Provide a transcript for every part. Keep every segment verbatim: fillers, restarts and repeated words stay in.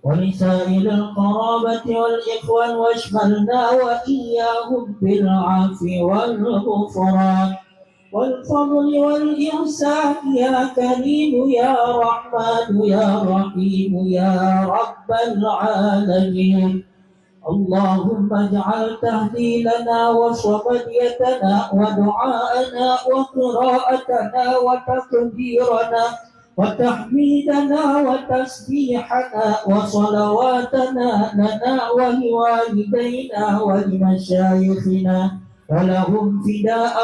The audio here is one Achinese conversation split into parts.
ولسائر القرابة والإخوان، واشملنا وإياهم بالعفو والغفران والفضل والإحسان يا كريم يا رحمن يا رحيم يا رب العالمين. اللهم اجعل تهليلنا وصبيتنا ودعاءنا وقراءتنا وتكبيرنا وتحميدنا وتسبيحنا وصلواتنا لنا ولوالدينا ولمشايخنا ولهم فداء.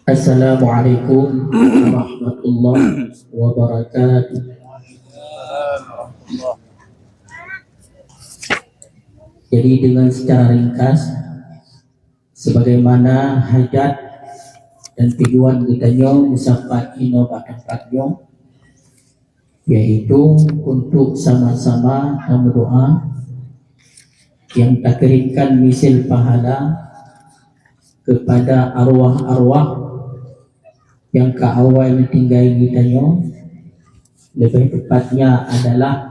Assalamualaikum warahmatullahi wabarakatuh. Jadi, dengan secara ringkas, sebagaimana hajat dan tujuan geutanyoe meusapat inoe bak teumpat nyoe, yaitu untuk sama-sama tameudoa yang takirimkan misil pahala kepada arwah-arwah yang ka awai neutinggai geutanyoe, lebih tepatnya adalah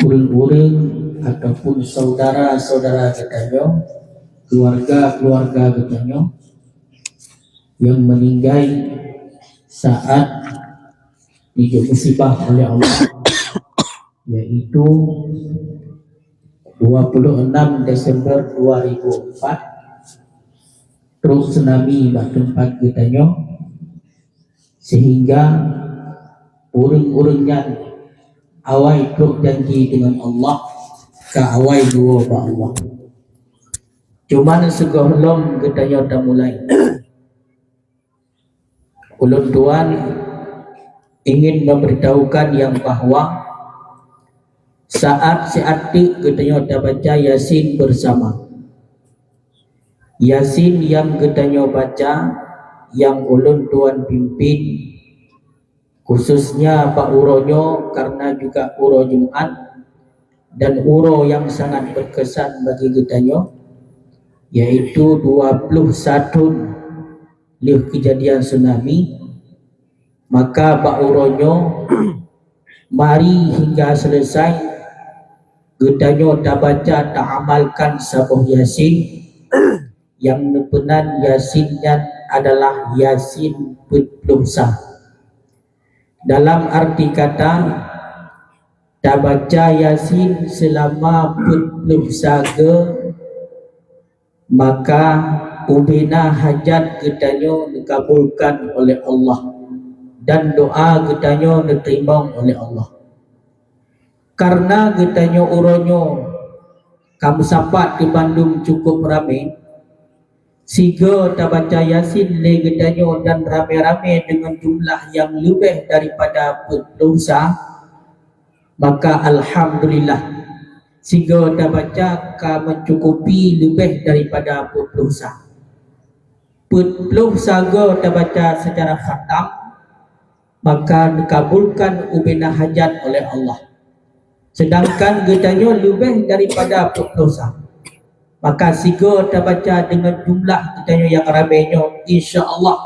ureuëng-ureuëng ataupun saudara-saudara geutanyoe, keluarga-keluarga geutanyoe yang meninggai saat dijok musibah oleh Allah, yaitu dua puluh enam Desember dua ribu empat, trok tsunami bak teumpat geutanyoe, sehingga ureuëng-ureuëng nyan awai trok janji dengan Allah, ka awai luwoe bak Allah. Cuman sigohlom geutanyoe tamulai, ulôn tuan ingin memberitahukan yang bahwa saat siat teuk geutanyoe tabaca Yasin bersama. Yasin nyang geutanyoe baca, nyang ulôn tuan pimpin, khususnya bak uroe nyoe karena juga uroe Jumat dan uroe nyang sangat berkesan bagi geutanyoe, yaitu dua puluh satu lheueh kejadian tsunami, maka bak uroe nyoe mari hingga selesai geutanyoe tabaca, taamalkan saboh Yasin, nyang neupeunan Yasin nyan adalah Yasin peuet ploh sa. Dalam arti kata, tabaca Yasin seulama peuet ploh sa goe, maka ubena hajat geutanyoe neukabulkan oleh Allah dan doa geutanyoe neuteurimong oleh Allah. Karena geutanyoe uroe nyoe ka meusapat keu bandum cukup ramé, sigoe tabaca Yasin lé geutanyoe dan ramé-ramé deungon jumlah nyang leubeh daripada peuet ploh sa, maka alhamdulillah, sigoe tabaca ka meucukupi leubeh daripada peuet ploh sa. Peuet ploh sa goe tabaca secara khatam, maka neukabulkan ubena hajat oleh Allah. Sedangkan geutanyoe leubeh daripada peuet ploh sa, maka sigoe tabaca deungon jumlah geutanyoe nyang ramé nyoe, insya Allah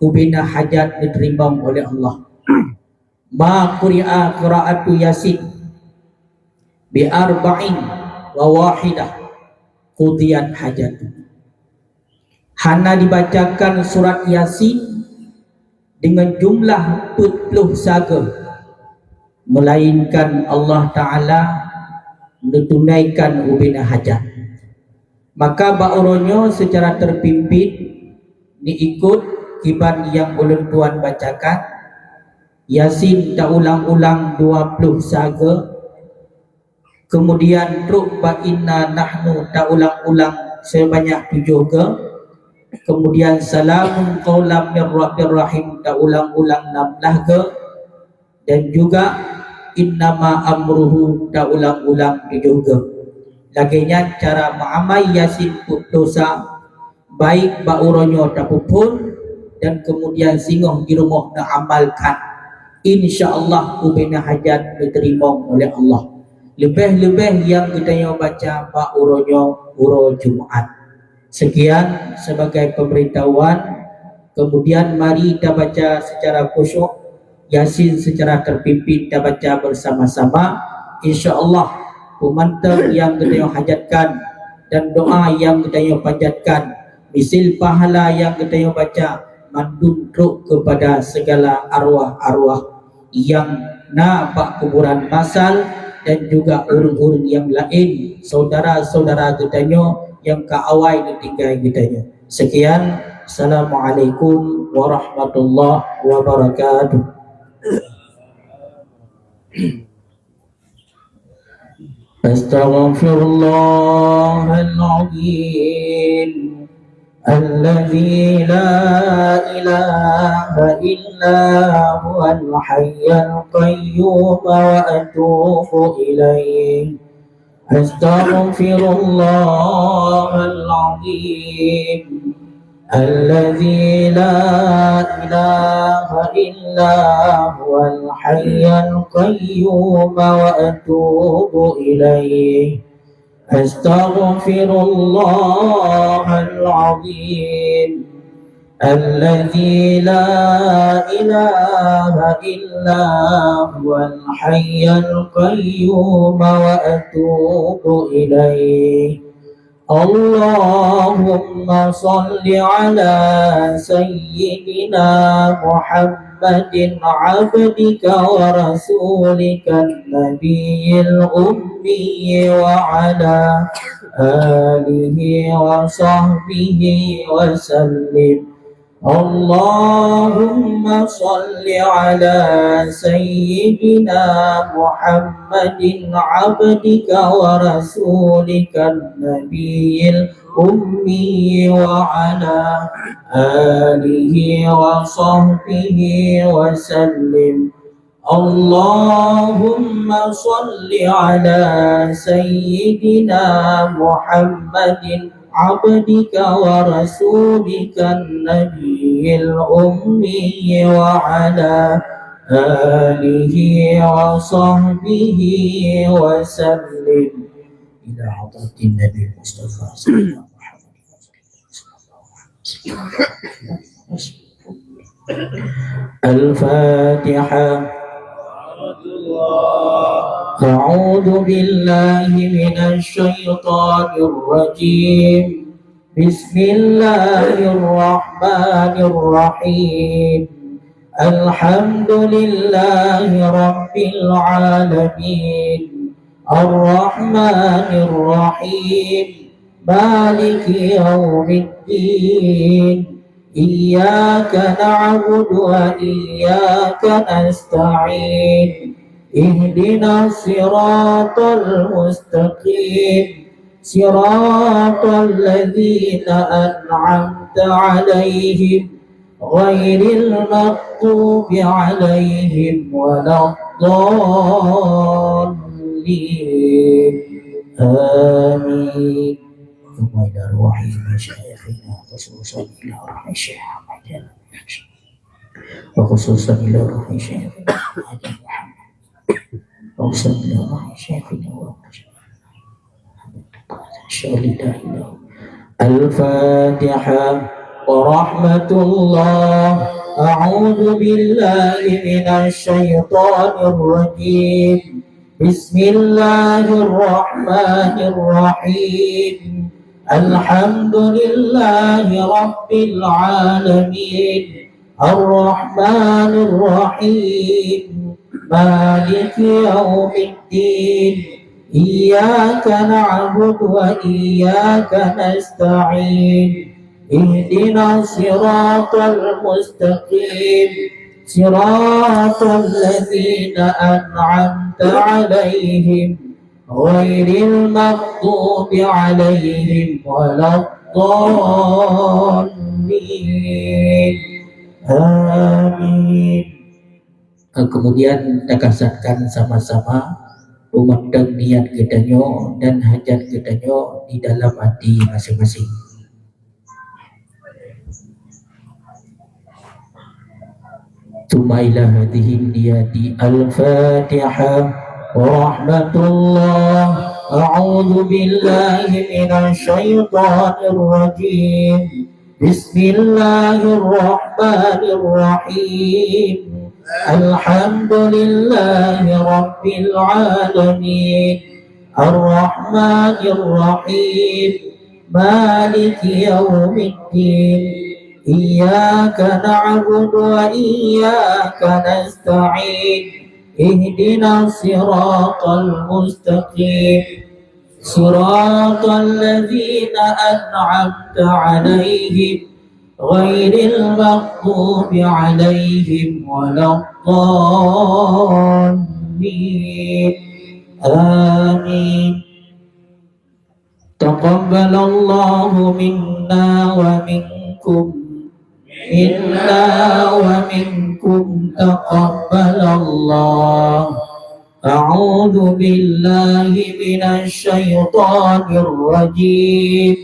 ubena hajat neuteurimong oleh Allah. Ma quri'a qira'atu Yasin bi arba'in wa wahidah qudiyat hajatu. Hana dibacakan surat Yasin deungon jumlah peuet ploh sa goe, melainkan Allah Taala neutunaikan ubena hajat. Maka bak uroe nyoe seucara teupimpin neuikot kiban nyang ulôn tuan bacakan, Yasin taulang-ulang dua ploh sa goe, kemudian trok bak inna nahnu taulang-ulang seubanyak tujoh goe, kemudian salamun qaulam mir rabbir rahim taulang-ulang nam blah goe, dan juga innama amruhu taulang-ulang tujoh goe. Lagée nyan cara meuamai Yasin peuet ploh sa, baik bak uroe nyoe tapeuphon dan kemudian singoh di rumoh neuamalkan. Insya Allah ubena hajat neuteurimong oleh Allah. Leubeh-leubeh nyang geutanyoe baca bak uroe nyoe uroe Jumat. Sekian sebagai pemberitahuan. Kemudian mari tabaca secara khusyuk Yasin secara terpimpin tabaca bersama-sama. Insya Allah, peumantong nyang geutanyoe hajatkan dan doa nyang geutanyoe panjatkan, misil pahala nyang geutanyoe baca, mandum trok kepada segala arwah-arwah nyang na bak kuburan masal dan juga ureuëng-ureuëng nyang laén, saudara-saudara geutanyoe nyang ka awai geutinggai geutanyoe. Sekian, Assalamualaikum warahmatullahi wabarakatuh. أستغفر الله العظيم الذي لا إله إلا هو الحي القيوم وأتوب إليه. أستغفر الله العظيم الذي لا إله إلا هو الحي القيوم وأتوب إليه. أستغفر الله العظيم الذي لا إله إلا هو الحي القيوم وأتوب إليه. اللهم صل على سيدنا محمد عبدك ورسولك النبي الأمي وعلى آله وصحبه وسلم. اللهم صل على سيدنا محمد عبدك ورسولك النبي الأمي وعلى آله وصحبه وسلم. اللهم صل على سيدنا محمد عبدك ورسولك النبي الأمي وعلى آله وصحبه وسلم. إلى حضرة النبي المصطفى صلى الله عليه وسلم. الفاتحة. أعوذ بالله من الشيطان الرجيم. بسم الله الرحمن الرحيم. الحمد لله رب العالمين. الرحمن الرحيم. مالك يوم الدين. إياك نعبد وإياك نستعين. اهدنا الصراط المستقيم. صراط الذين أنعمت عليهم غير المغضوب عليهم ولا الضالين. آمين. ثم إلى روح مشايخنا، خصوصا إلى روح الشيخ أحمد، وخصوصا إلى روح شيخنا أحمد محمد، وخصوصا إلى روح شيخنا ومشايخنا. الفاتحة. ورحمة الله. أعوذ بالله من الشيطان الرجيم. بسم الله الرحمن الرحيم. الحمد لله رب العالمين. الرحمن الرحيم. مالك يوم الدين. إياك نعبد وإياك نستعين. اهدنا الصراط المستقيم. صراط الذين أنعمت عليهم غير المغضوب عليهم ولا الضالين. آمين. Kemudian takasatkan sama-sama umat dan niat geutanyoe dan hajat geutanyoe di dalam hati masing-masing. ثم إلى هذه النية. الفاتحة. ورحمة الله. أعوذ بالله من الشيطان الرجيم. بسم الله الرحمن الرحيم. الحمد لله رب العالمين. الرحمن الرحيم. مالك يوم الدين. إياك نعبد وإياك نستعين. اهدنا الصراط المستقيم. صراط الذين أنعمت عليهم غير المغضوب عليهم ولا الضالين. آمين. تقبل الله منا ومنكم، منا ومنكم تقبل الله. أعوذ بالله من الشيطان الرجيم.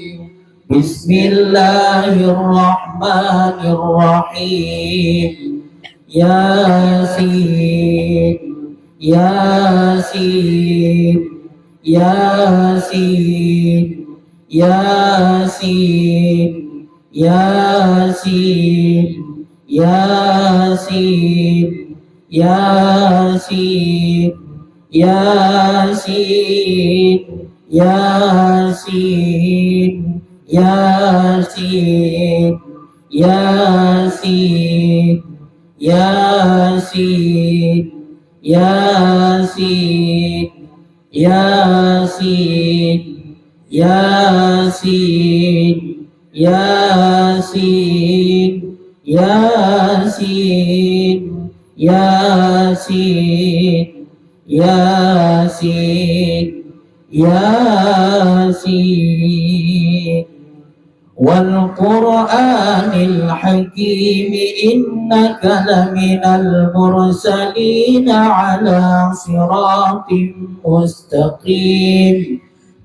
بسم الله الرحمن الرحيم. ياسين، ياسين، ياسين، ياسين، ياسين، ياسين، ياسين، ياسين، ياسين، ياسين، ياسين، ياسين، ياسين، ياسين، ياسين، ياسين، ياسين، ياسين، ياسين، ياسين. والقرآن الحكيم إنك لمن المرسلين على صراط مستقيم.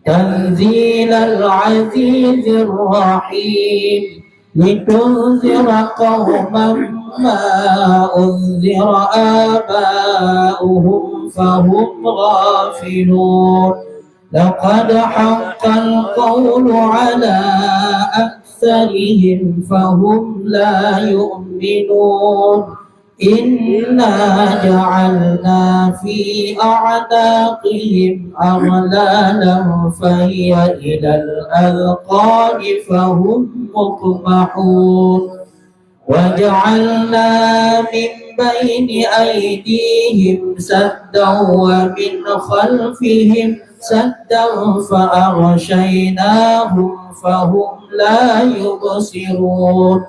تنزيل العزيز الرحيم. لتنذر قوما ما أنذر آباؤهم فهم غافلون. لقد حق القول على أكثرهم فهم لا يؤمنون. إنا جعلنا في أعناقهم أغلالا فهي إلى الأذقان فهم مقمحون. وجعلنا من بين أيديهم سدا ومن خلفهم سدا فأغشيناهم فهم لا يبصرون.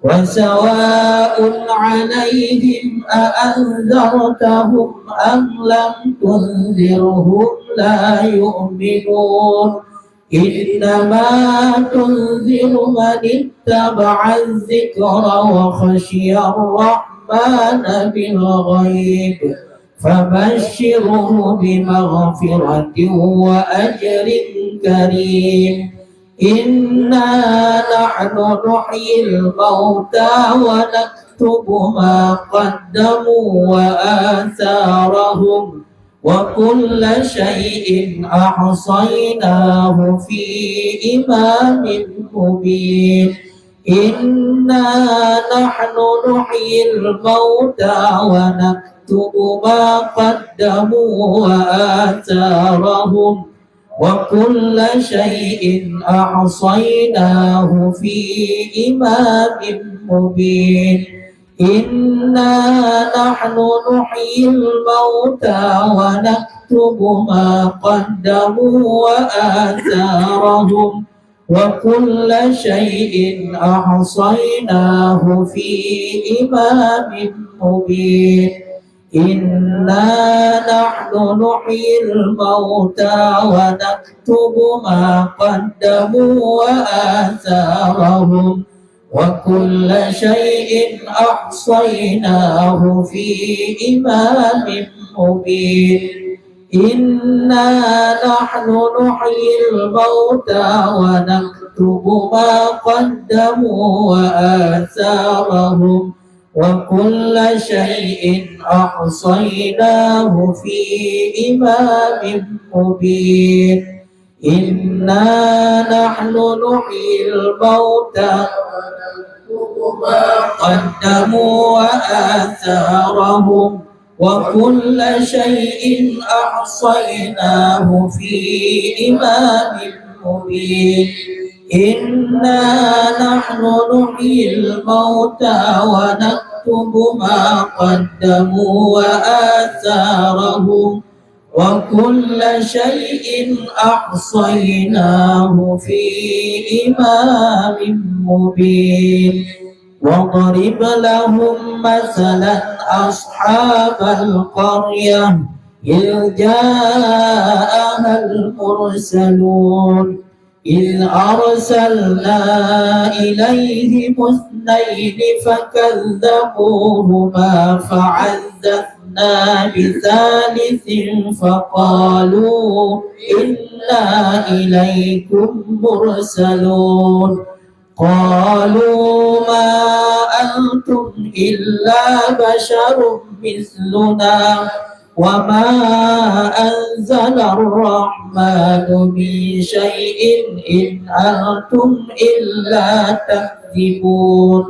وسواء عليهم أأنذرتهم أم لم تنذرهم لا يؤمنون. إنما تنذر من اتبع الذكر وخشي الرحمن بالغيب فبشره بمغفرة وأجر كريم. إنا نحن نحيي الموتى ونكتب ما قدموا وآثارهم وكل شيء أحصيناه في إمام مبين. إنا نحن نحيي الموتى ونكتب ما قدموا وآثارهم وكل شيء أحصيناه في إمام مبين. إنا نحن نحيي الموتى ونكتب ما قدموا وآثارهم وكل شيء أحصيناه في إمام مبين. إنا نحن نحيي الموتى ونكتب ما قدموا وآثارهم وكل شيء أحصيناه في إمام مبين. إنا نحن نحيي الموتى ونكتب ما قدموا وآثارهم وكل شيء أحصيناه في إمام مبين. إنا نحن نحيي الموتى ونكتب ما قدموا وآثارهم وكل شيء أحصيناه في إمام مبين. إنا نحن نحيي الموتى ونكتب ما قدموا وآثارهم وكل شيء أحصيناه في إمام مبين. واضرب لهم مثلا أصحاب القرية إذ جاءها المرسلون إذ أرسلنا إليهم اثنين فكذبوهما فعززنا بثالث فقالوا إنا إليكم مرسلون. قالوا ما أنتم إلا بشر مثلنا وما أنزل الرحمن من شيء إن أنتم إلا تكذبون.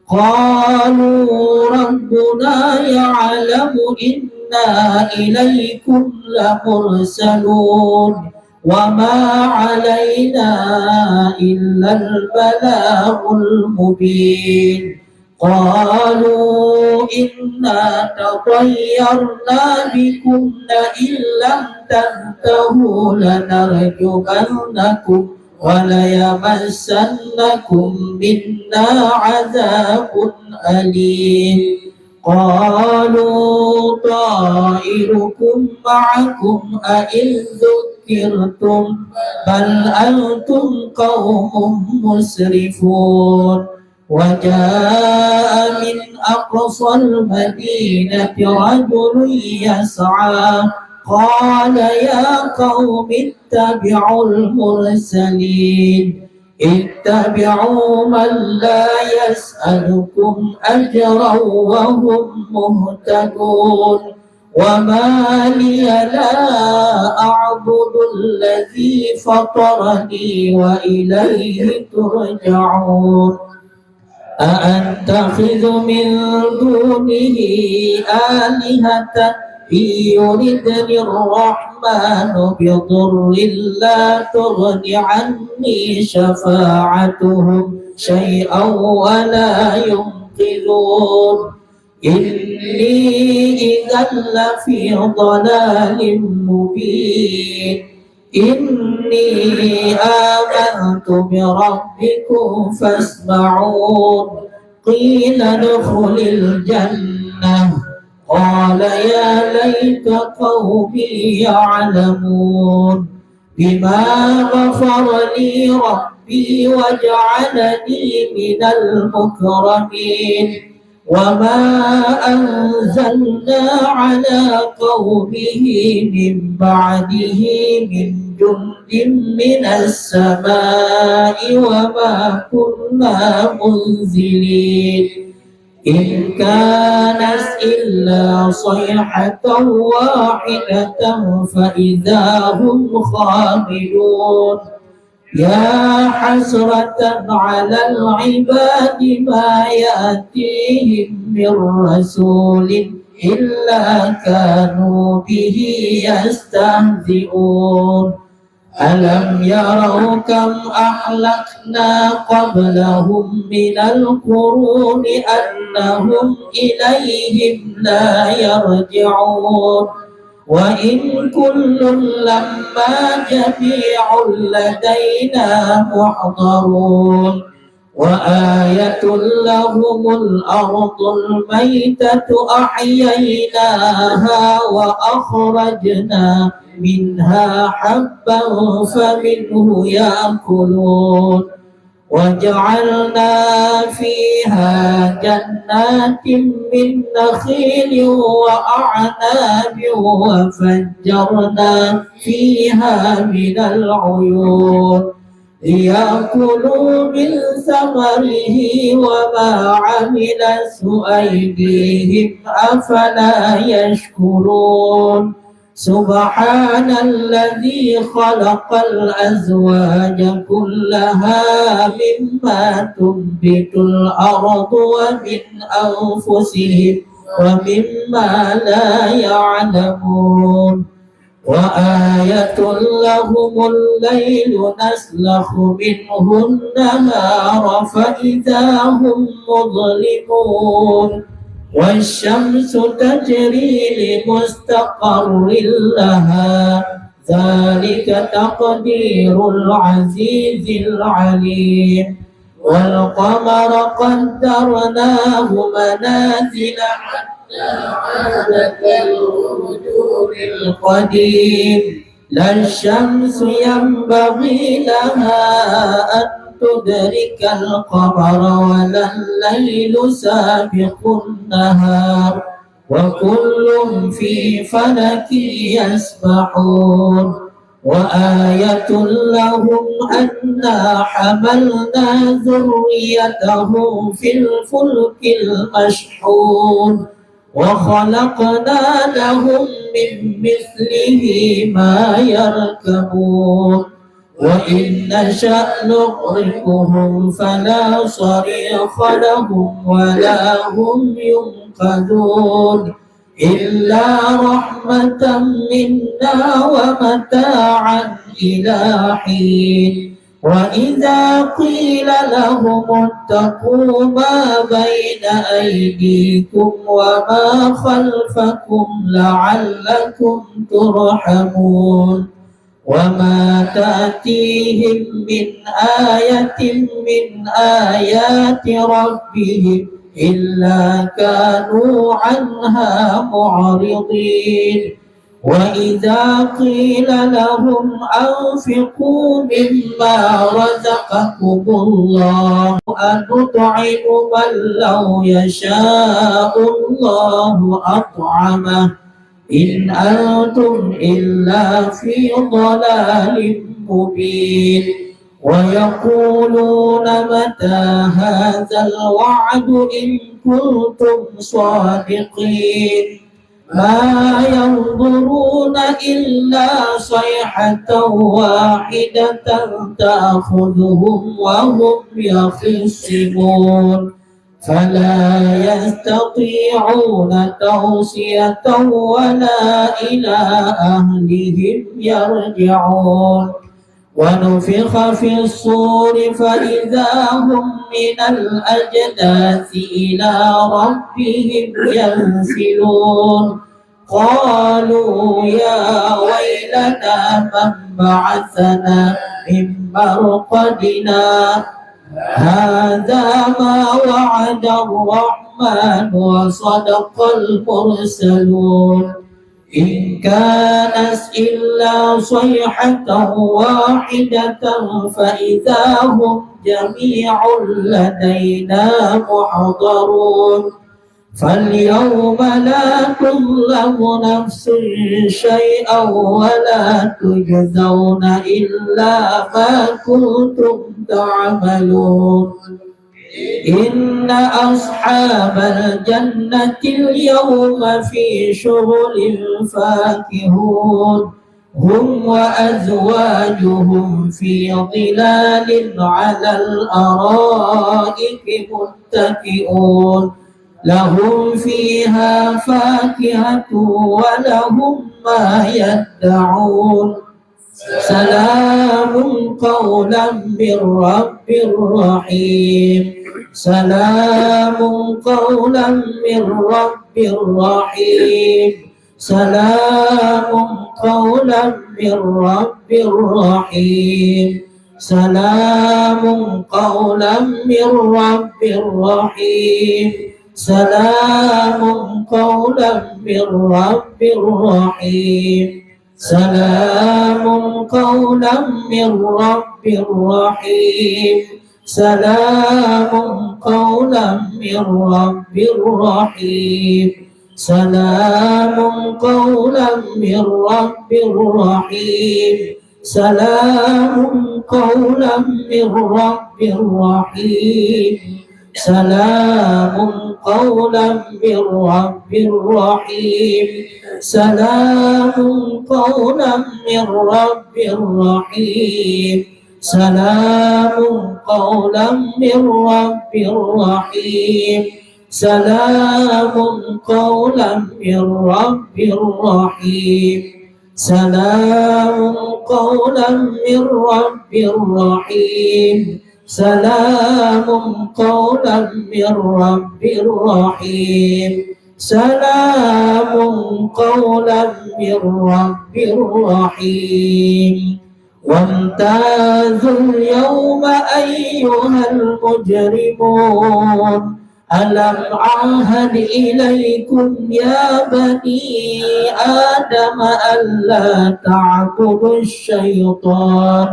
قالوا ربنا يعلم إنا إليكم لمرسلون وما علينا إلا البلاغ المبين. قالوا إنا تطيرنا بكم لئن لم تنتهوا لنرجمنكم وليمسنكم منا عذاب أليم. قالوا طائركم معكم أئن ذكرتم بل أنتم قوم مسرفون. وجاء من أقصى المدينة رجل يسعى قال يا قوم اتبعوا المرسلين. اتبعوا من لا يسألكم أجرا وهم مهتدون. وما لي لا أعبد الذي فطرني وإليه ترجعون. أأتخذ من دونه آلهة إن يردن الرحمن بضر لا تغن عني شفاعتهم شيئا ولا ينقذون. إني إذا لفي ضلال مبين. إني آمنت بربكم فاسمعون. قيل ادخل الجنة. قال يا ليت قومي يعلمون. بما غفر لي ربي وجعلني من المكرمين. وما أنزلنا على قومه من بعده من جند من السماء وما كنا منزلين. إن كانت إلا صيحة واحدة فإذا هم خامدون. يا حسرة على العباد ما يأتيهم من رسول إلا كانوا به يستهزئون. ألم يروا كم أهلكنا قبلهم من القرون أنهم إليهم لا يرجعون. وإن كل لما جميع لدينا محضرون. وآية لهم الأرض الميتة أحييناها وأخرجنا منها حبا فمنه يأكلون. وجعلنا فيها جنات من نخيل وأعناب وفجرنا فيها من العيون ليأكلوا من ثمره وما عملته أيديهم أفلا يشكرون. سبحان الذي خلق الأزواج كلها مما تنبت الأرض ومن أنفسهم ومما لا يعلمون. وآية لهم الليل نسلخ منه النهار فإذا هم مظلمون. والشمس تجري لمستقر لها ذلك تقدير العزيز العليم. والقمر قدرناه منازل حتى عاد كالعرجون القديم. لا الشمس ينبغي لها أن تدرك القمر ولا الليل سابق النهار وكل في فلك يسبحون. وآية لهم أنا حملنا ذريتهم في الفلك المشحون وخلقنا لهم من مثله ما يركبون. وإن نشأ نغرقهم فلا صريخ لهم ولا هم ينقذون. إلا رحمة منا ومتاعا إلى حين. وإذا قيل لهم اتقوا ما بين أيديكم وما خلفكم لعلكم ترحمون. وما تأتيهم من آية من آيات ربهم إلا كانوا عنها معرضين. وإذا قيل لهم أنفقوا مما رزقكم الله أنطعم من لو يشاء الله أطعمه إن أنتم إلا في ضلال مبين. ويقولون متى هذا الوعد إن كنتم صادقين. ما ينظرون إلا صيحة واحدة تأخذهم وهم يخصمون. فلا يستطيعون توصية ولا إلى أهلهم يرجعون. ونفخ في الصور فإذا هم من الأجداث إلى ربهم ينسلون. قالوا يا ويلنا من بعثنا من مرقدنا. هذا ما وعد الرحمن وصدق المرسلون. إن كانت إلا صيحة واحدة فإذا هم جميع لدينا محضرون. فاليوم لا تظلم نفس شيئا ولا تجزون إلا ما كنتم تعملون. إن أصحاب الجنة اليوم في شغل فاكهون. هم وأزواجهم في ظلال على الأرائك متكئون. لهم فيها فاكهة ولهم ما يدعون. سلام قولا من رب رحيم. سلام قولا من رب رحيم. سلام قولا من رب رحيم. سلام قولا من رب رحيم. سلام قولا من رب رحيم. سلام قولا من رب رحيم. سلام قولا من رب رحيم. سلام قولا من رب رحيم. سلام قولا من رب رحيم. سلام قولا من رب رحيم. سلام قولا من رب رحيم. سلام قولا من رب رحيم. سلام قولا من رب رحيم. سلام قولا من رب رحيم. سلام قولا من رب رحيم. سلام قولا من رب رحيم. وامتازوا اليوم أيها المجرمون. ألم أعهد إليكم يا بني آدم ألا تعبدوا الشيطان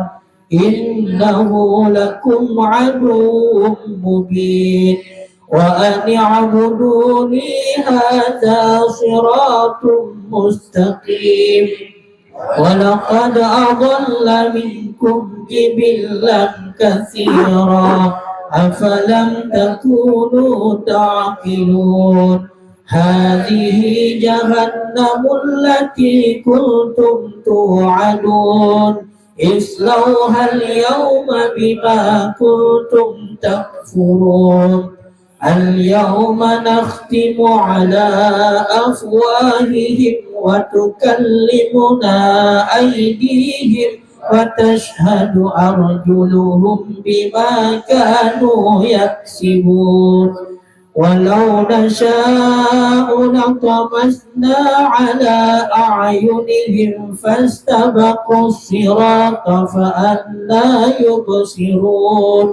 إنه لكم عدو مبين. وأن اعبدوني هذا صراط مستقيم. ولقد أضل منكم جبلا كثيرا أفلم تكونوا تعقلون. هذه جهنم التي كنتم توعدون. اصلوها اليوم بما كنتم تكفرون. اليوم نختم على أفواههم وتكلمنا أيديهم وتشهد أرجلهم بما كانوا يكسبون. ولو نشاء لطمسنا على أعينهم فاستبقوا الصراط فأنى يبصرون.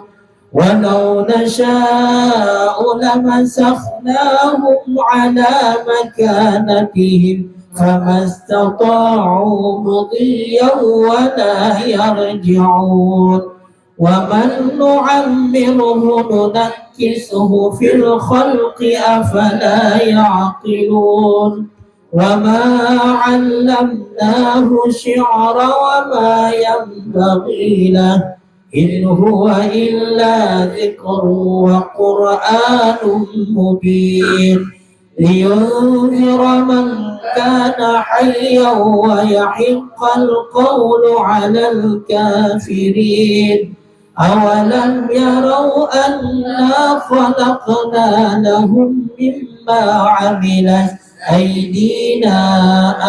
ولو نشاء لمسخناهم على مكانتهم فما استطاعوا مضيا ولا يرجعون. ومن نعمره ننكسه في الخلق أفلا يعقلون. وما علمناه الشعر وما ينبغي له إن هو إلا ذكر وقرآن مبين. لينذر من كان حيا ويحق القول على الكافرين. أولم يروا أنا خلقنا لهم مما عملت أيدينا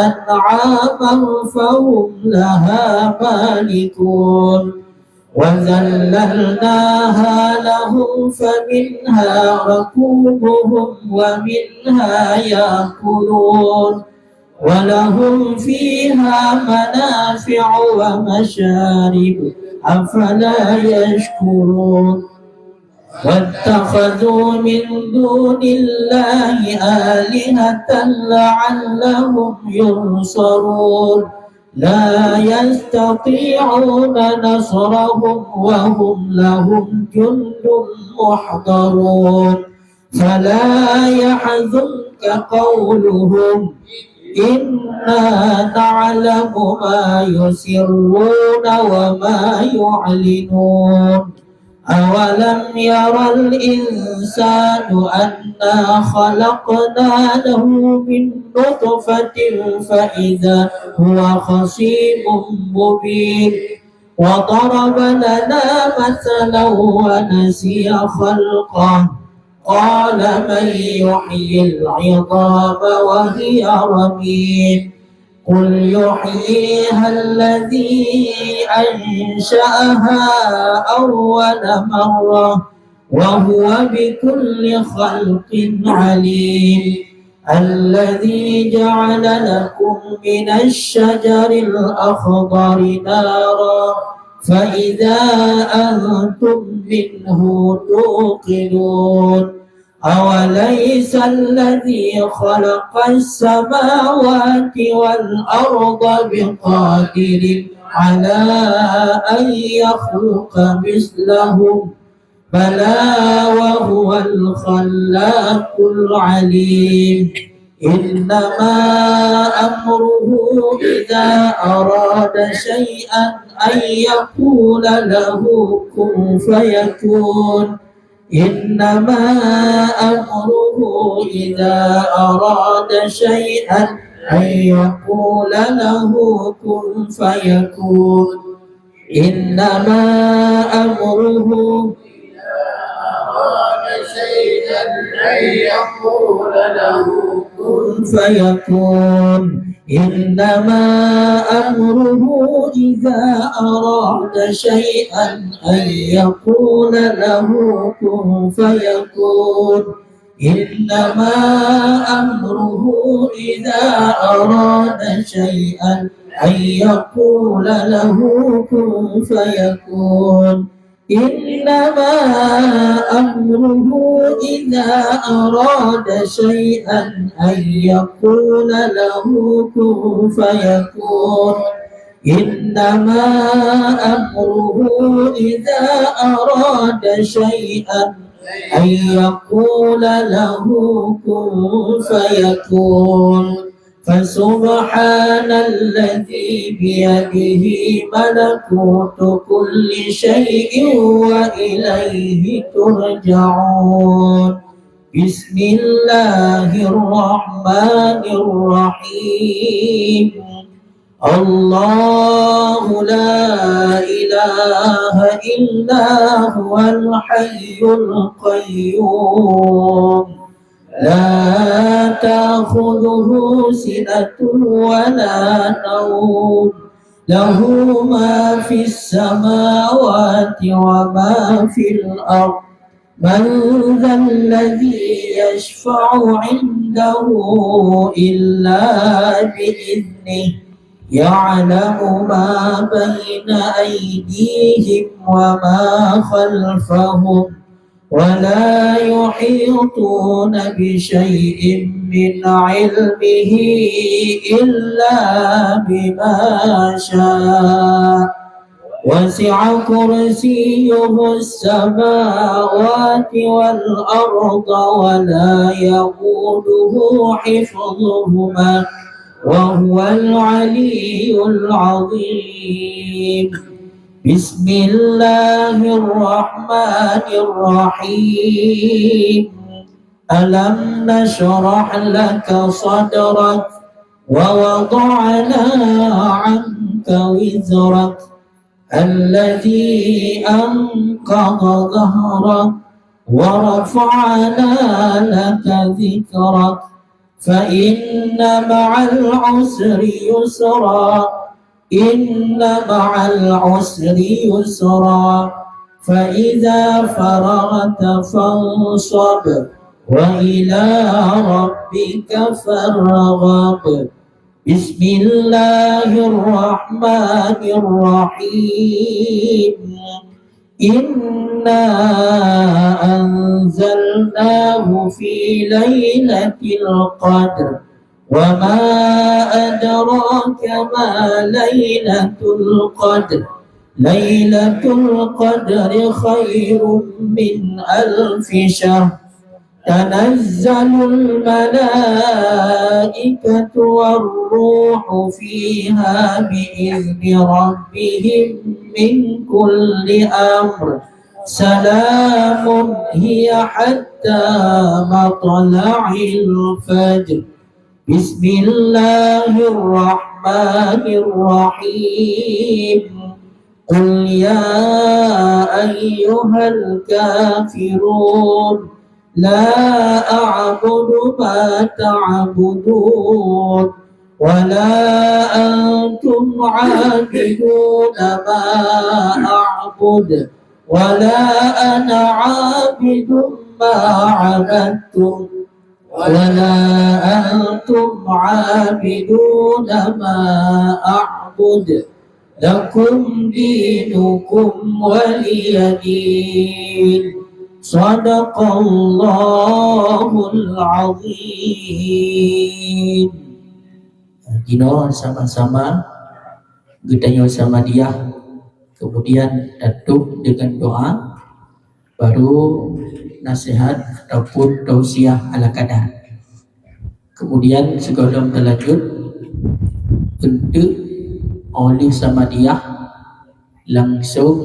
أنعاما فهم لها مالكون. وذللناها لهم فمنها ركوبهم ومنها يأكلون. ولهم فيها منافع ومشارب أفلا يشكرون. واتخذوا من دون الله آلهة لعلهم ينصرون. لا يستطيعون نصرهم وهم لهم جند محضرون. فلا يحزنك قولهم إنا نعلم ما يسرون وما يعلنون. أولم ير الإنسان أنا خلقنا له من نطفة فإذا هو خصيم مبين. وضرب لنا مثلا ونسي خلقه قال من يحيي العظام وهي رميم. قل يحييها الذي أنشأها أول مرة وهو بكل خلق عليم. الذي جعل لكم من الشجر الأخضر نارا فإذا أنتم منه توقدون. أوليس الذي خلق السماوات والأرض بقادر على أن يخلق مثلهم؟ بلى وهو الخلاق العليم. إنما أمره إذا أراد شيئا أن يقول له كن فيكون. إنما أمره إذا أراد شيئا أن يقول له كن فيكون. إنما أمره إذا أراد شيئا أن يقول له كن فيكون. إنما أمره إذا أراد شيئا أن يقول له كن فيكون. إنما أمره إذا أراد شيئا أن يقول له كن فيكون. إنما أمره إذا أراد شيئا أن يقول له كن فيكون. إنما أمره إذا أراد شيئا أن يقول له كن فيكون. فسبحان الذي بيده ملكوت كل شيء وإليه ترجعون. بسم الله الرحمن الرحيم. الله لا إله إلا هو الحي القيوم. لا تأخذه سنة ولا نوم. له ما في السماوات وما في الأرض. من ذا الذي يشفع عنده إلا بإذنه. يعلم ما بين أيديهم وما خلفهم. ولا يحيطون بشيء من علمه إلا بما شاء. وسع كرسيه السماوات والأرض ولا يئوده حفظهما وهو العلي العظيم. بسم الله الرحمن الرحيم. ألم نشرح لك صدرك ووضعنا عنك وزرك الذي أنقض ظهرك ورفعنا لك ذكرك فإن مع العسر يسرا. إن مع العسر يسرا. فإذا فرغت فانصب وإلى ربك فارغب. بسم الله الرحمن الرحيم. إنا أنزلناه في ليلة القدر. وما أدراك ما ليلة القدر. ليلة القدر خير من ألف شهر. تنزل الملائكة والروح فيها بإذن ربهم من كل أمر. سلام هي حتى مطلع الفجر. بسم الله الرحمن الرحيم. قل يا أيها الكافرون لا أعبد ما تعبدون ولا أنتم عابدون ما أعبد ولا أنا عابد ما عبدتم ولا أنتم عابدون ما أعبد. لكم دينكم ولي دين. صدق الله العظيم. Jinoe sama-sama geutanyoe Samadiyah, kemudian tatup dengan doa, baru nasihat ataupun tausiah ala kadar. Kemudian sigohlom teulanjut, eunteuk oleh Samadiyah langsung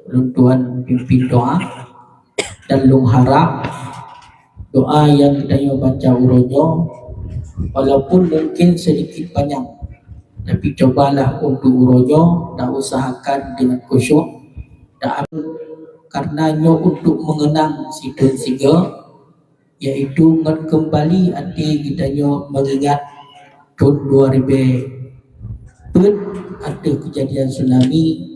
lôn tuan pimpin doa. Dan lôn harap doa nyang geutanyoe baca uroe nyoe, walaupun mungkin sedikit panjang, tapi cobalah untuk uroe nyoe dan usahakan dengan khusyuk dan, karena nyoe untuk mengenang si thôn sigoe, yaitu ngon keumbali até geutanyoe mengingat thôn dua ribu peuet ateueh kejadian tsunami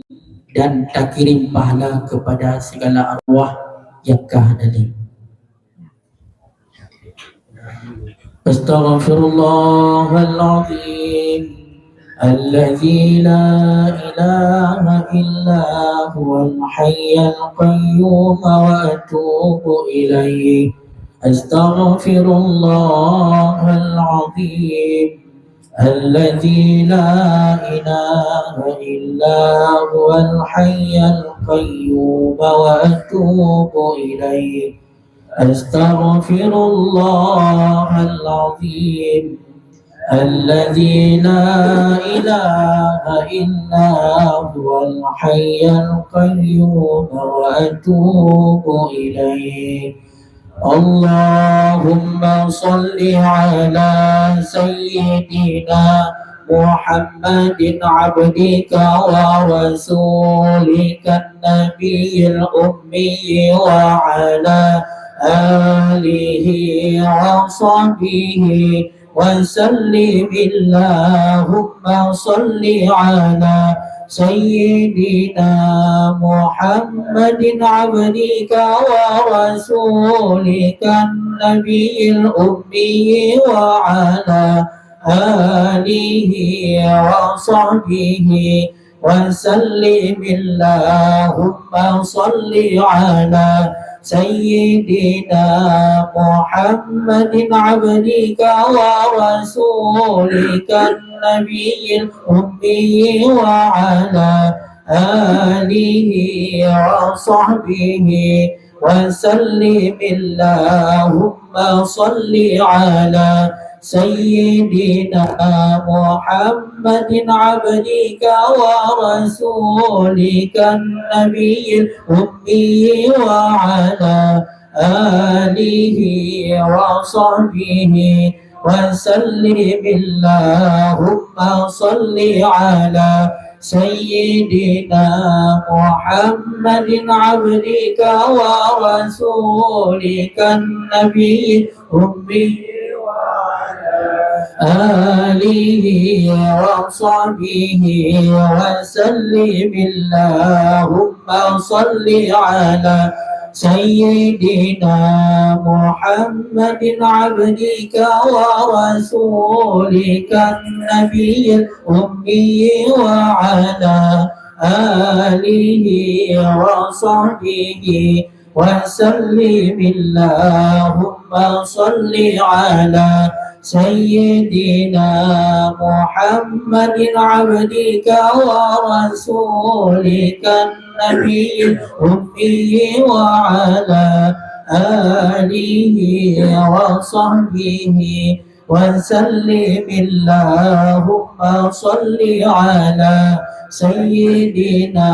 dan takirim pahala kepada segala arwah yang ka hadir. Astaghfirullahalazim, allazi la ilaha illa huwal hayyul qayyum, wa atubu ilaih. Astaghfirullahalazim, allazi la ilaha illa huwal hayyul qayyum, wa atubu ilaih. Astaghfirullahalazim, allazi la ilaha illa huwal hayyul qayyum, wa atubu ilaih. Allahumma shalli ala sayyidina Muhammadin abdika wa rasulika nabiyil ummi wa ala alihi wa sahbihi wa sallim. Allahumma shalli ala sayyidina Muhammadin abdika wa rasulika nabiyil ummi wa ala alihi wa sahbihi wa sallim. Allahumma shalli ala sayyidina Muhammadin abdika wa rasulika nabiyil ummi wa ala alihi wa sahbihi wa sallim. Allahumma shalli ala sayyidina Muhammadin abdika wa rasulika nabiyil ummi wa ala alihi wa sahbihi wa sallim. Allahumma shalli ala sayyidina Muhammadin abdika wa rasulika nabiyil ummi wa ala alihi wa sahbihi wa sallim. Allahumma shalli ala sayyidina Muhammadin abdika wa rasulika nabiyil ummi wa ala alihi wa sahbihi wa sallim. Allahumma shalli ala sayyidina Muhammadin abdika wa rasulika nabiyil ummi wa ala alihi wa sahbihi wa sallim. Allahumma shalli ala sayyidina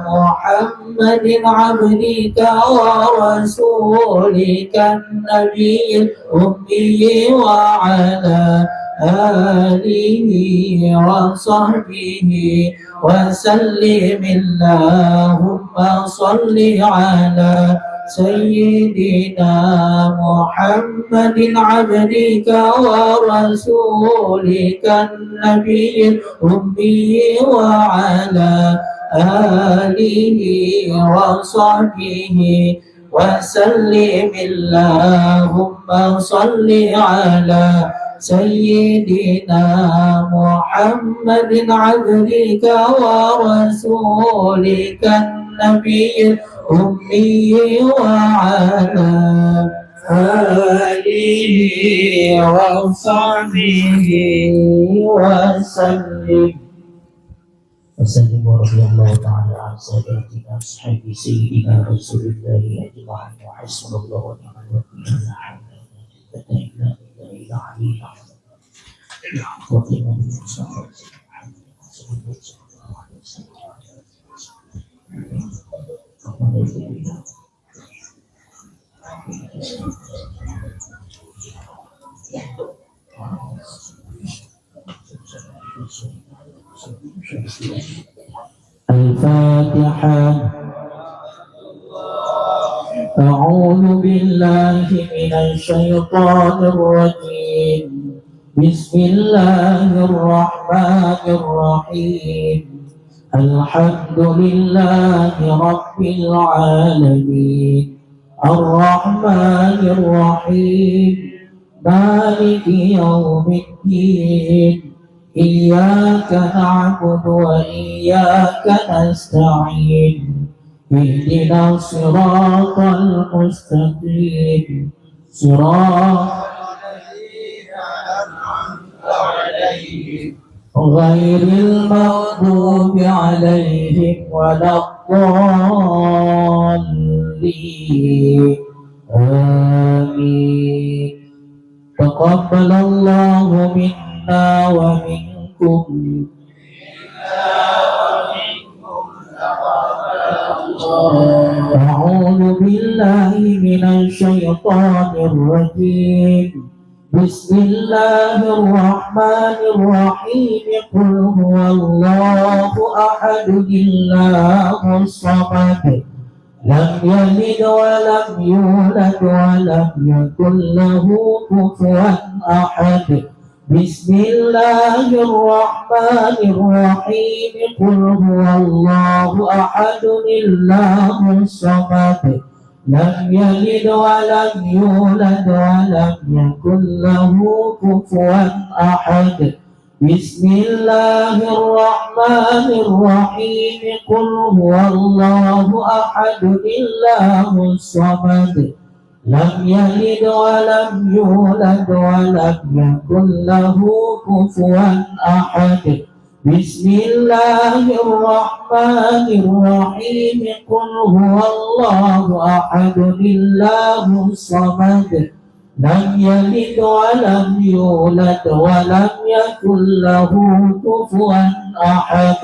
Muhammadin abdika wa rasulika nabiyil ummi wa ala alihi wa sahbihi wa sallim. Allahumma shalli ala sayyidina Muhammadin abdika wa rasulika nabiyil ummi wa ala alihi wa sahbihi wa sallim. Allahumma shalli ala sayyidina Muhammadin abdika wa rasulika nabiyil ummi wa ala alihi wa sahbihi wa sallim. وسلم ورضي الله تعالى عن ساداتنا أصحاب سيدنا رسول الله أجمعين وحسبنا الله ونعم الوكيل لا حول ولا قوة إلا بالله العلي العظيم. الفاتحة. أعوذ بالله من الشيطان الرجيم. بسم الله الرحمن الرحيم. الحمد لله رب العالمين. الرحمن الرحيم. مالك يوم الدين. إياك نعبد وإياك نستعين. اهدنا الصراط المستقيم. صراط الذين أنعمت عليهم غير المغضوب عليهم ولا الضالين. آمين. تقبل الله منا ومنكم. أعوذ بالله من الشيطان الرجيم. بسم الله الرحمن الرحيم. قل هو الله أحد، الله الصمد، لم يلد ولم يولد ولم يكن له كفوا أحد. بسم الله الرحمن الرحيم. قل هو الله أحد، الله الصمد، لم يلد ولم يولد ولم يكن له كفوا أحد. بسم الله الرحمن الرحيم. قل هو الله أحد، الله الصمد، لم يلد ولم يولد ولم يكن له كفوا أحد. بسم الله الرحمن الرحيم. قل هو الله أحد، الله الصمد، لم يلد ولم يولد ولم يكن له كفوا أحد.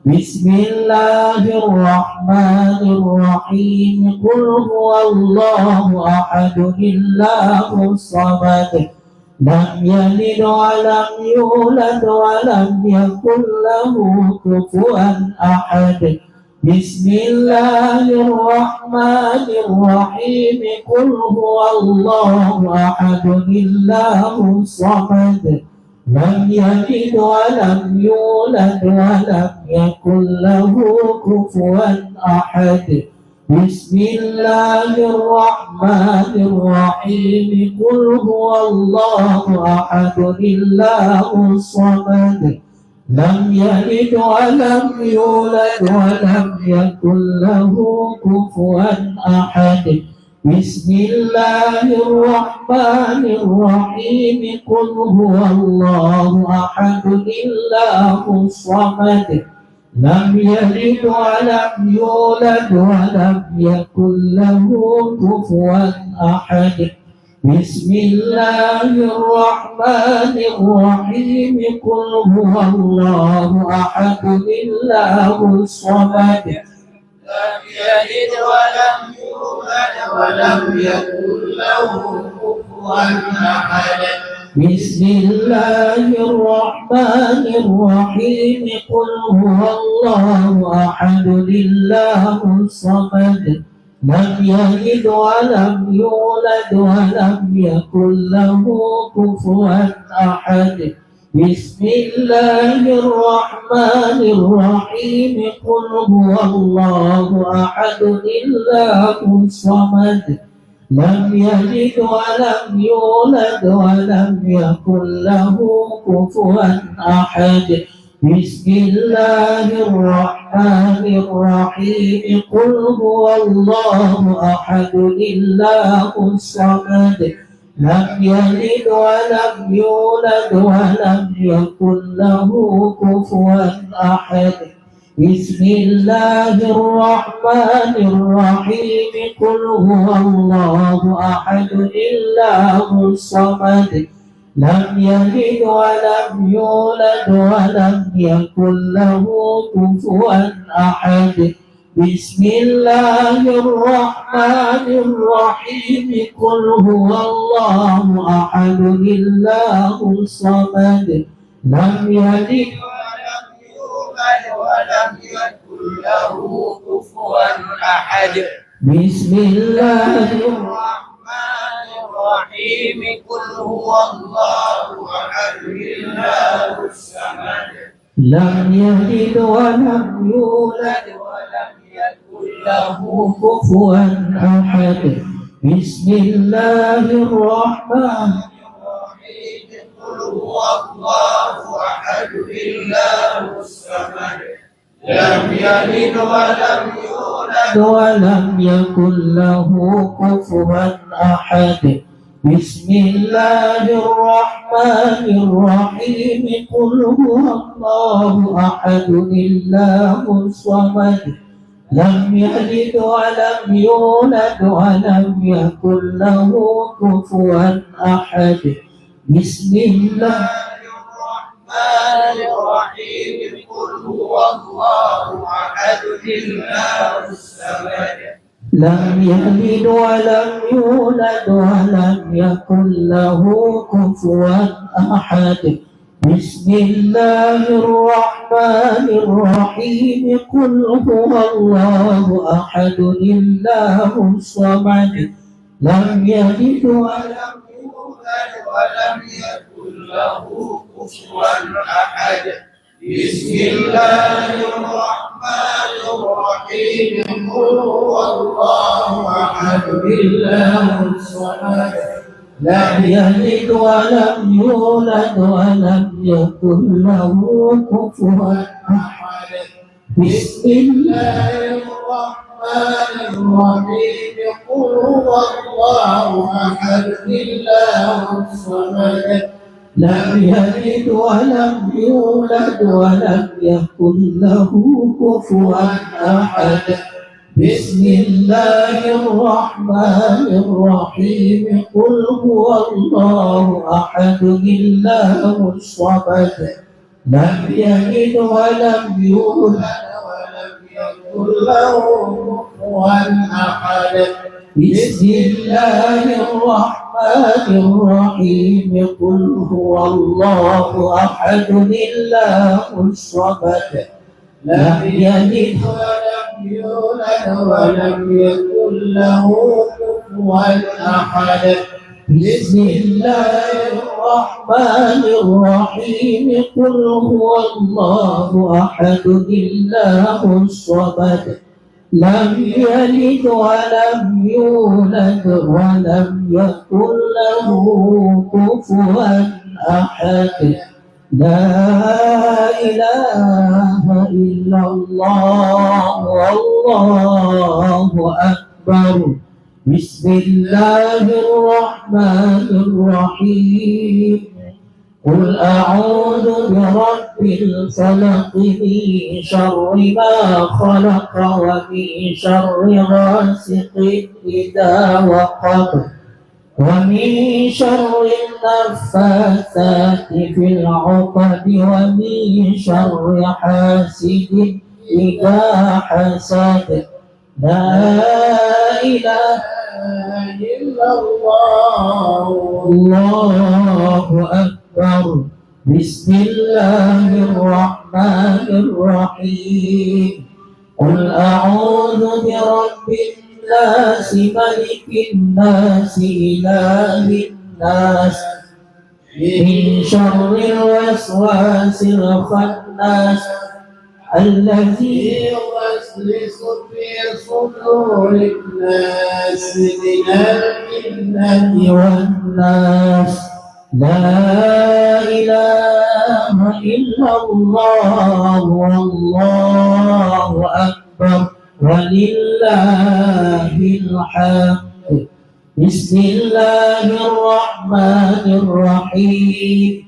بسم الله الرحمن الرحيم. قل هو الله أحد، الله الصمد، لم يلد ولم يولد ولم يكن له كفوا أحد. بسم الله الرحمن الرحيم. قل هو الله أحد، الله الصمد، لم يلد ولم يولد ولم يكن له كفوا أحد. بسم الله الرحمن الرحيم. قل هو الله أحد، الله الصمد، لم يلد ولم يولد ولم يكن له كفوا أحد. بسم الله الرحمن الرحيم. قل هو الله أحد، الله الصمد، لم يلد ولم يولد ولم يكن له كفوا أحد. بسم الله الرحمن الرحيم. قل هو الله أحد، الله الصمد، لم يلد ولم يولد ولم يكن له كفوا أحد. بسم الله الرحمن الرحيم. قل هو الله أحد، الله الصمد، لم يلد ولم يولد ولم يكن له كفوا أحد. بسم الله الرحمن الرحيم. قل هو الله أحد، الله الصمد، لم يلد ولم يولد ولم يكن له كفوا أحد. بسم الله الرحمن الرحيم. قل هو الله أحد، الله الصمد، لم يلد ولم يولد ولم يكن له كفوا أحد. بسم الله الرحمن الرحيم. قل هو الله أحد، الله الصمد، لم يلد ولم يولد ولم يكن له كفوا أحد. Bismillahirrahmanirrahim. Qul huwallahu ahad, Allahus samad. Lam yalid wa lam yulad wa lam yakul lahu kufuwan ahad. Bismillahirrahmanirrahim. Qul huwallahu ahad, Allahus samad. Lam yalid wa lam yulad wa lam yakul lahu kufuwan ahad. Bismillahirrahmanirrahim. Qul huwallahu ahad, Allahus samad. Lam yalid wa lam yulad wa lam yakul lahu kufuwan ahad. Bismillahirrahmanirrahim. Qul huwallahu ahad, Allahus samad. Lam yalid wa lam yulad wa lam yakul lahu kufuwan ahad. Bismillahirrahmanirrahim. Qul huwallahu ahad, Allahus samad. Lam yalid wa lam yulad wa lam yakul lahu kufuwan ahad. Bismillahirrahmanirrahim. Qul huwallahu ahad, Allahus samad. Lam yalid wa lam yulad wa lam yakul lahu kufuwan ahad. Bismillahirrahmanirrahim. Qul huwallahu ahad, Allahus samad. Lam yalid wa lam yulad wa lam yakul lahu kufuwan ahad. Bismillahirrahmanirrahim. Qul huwallahu ahad, Allahus samad. Lam yalid wa lam yulad wa lam yakul lahu kufuwan ahad. Bismillahirrahmanirrahim. Qul huwallahu ahad, Allahus samad. Lam yalid wa lam yulad wa lam yakul lahu kufuwan ahad. Bismillahirrahmanirrahim. Qul huwallahu ahad, Allahus samad. Lam yalid wa lam yulad wa lam yakul lahu kufuwan ahad. Bismillahirrahmanirrahim. Qul huwallahu ahad, Allahus samad. Lam yalid wa lam yulad wa lam yakul lahu kufuwan ahad. La ilaha illallah, wallahu akbar. Bismillahirrahmanirrahim. Qul a'udzu birabbil falaq, min syarri ma khalaq, wa min syarri ghasiqin idza waqab, wa min syarri naffatsati fil 'uqad, wa min syarri hasidin idza hasad. La ilaha illallah. Allahu akbar. Bismillahirrahmanirrahim. Qul a'udzu birabbin nas, malikin nas, ilahin nas. Min syarril waswasil khannas, allazi yuwaswisu fi sudurin nas, minal jinnati wan nas. La ilaha illallah, wallahu akbar, walillahil hamd. Bismillahirrahmanirrahim.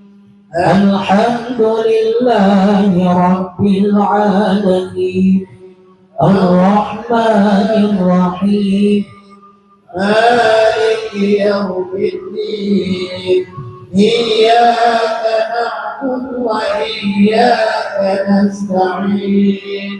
Alhamdulillahi rabbil alamin. Arrahmanirrahim. Maliki yaumiddin. Iyyaka na'budu wa iyyaka nasta'in.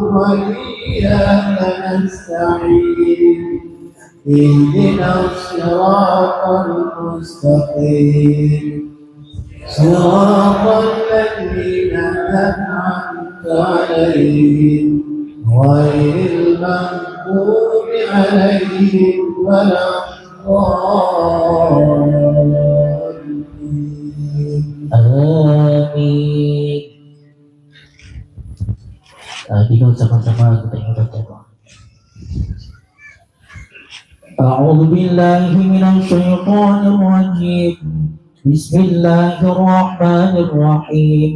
وإياك نستعين. اهدنا الصراط المستقيم. صراط الذين أنعمت عليهم غير المغضوب عليهم ولا الضالين. Amin. Ah, kita sama-sama kita ingat baca doa. أعوذ بالله من الشيطان الرجيم. بسم الله الرحمن الرحيم.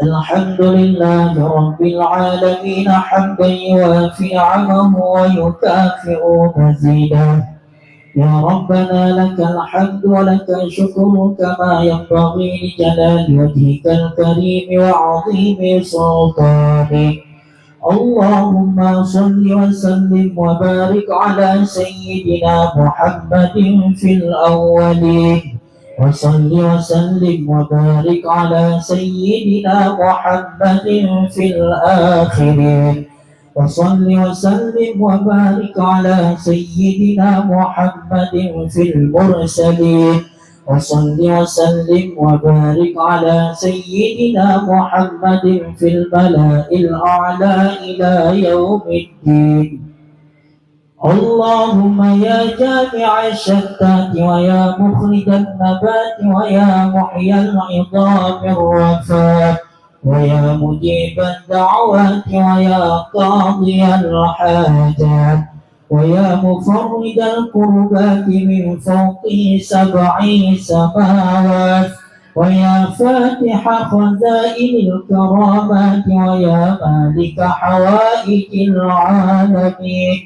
الحمد لله رب العالمين، حمدا يوافي نعمه ويكافئ مزيده. يا ربنا لك الحمد ولك الشكر كما ينبغي لجلال وجهك الكريم وعظيم سلطانك. اللهم صل وسلم وبارك على سيدنا محمد في الأولين، وصل وسلم وبارك على سيدنا محمد في الآخرين، وصل وسلم وبارك على سيدنا محمد في المرسلين، وصل وسلم وبارك على سيدنا محمد في الملأ الأعلى إلى يوم الدين. اللهم يا جامع الشتات ويا مخرج النبات ويا محيي العظام الرفات ويا مجيب الدعوات ويا قاضي الحاجات ويا مفرج الكربات من فوق سبع سماوات ويا فاتح خزائن الكرامات ويا مالك حوائج العالمين.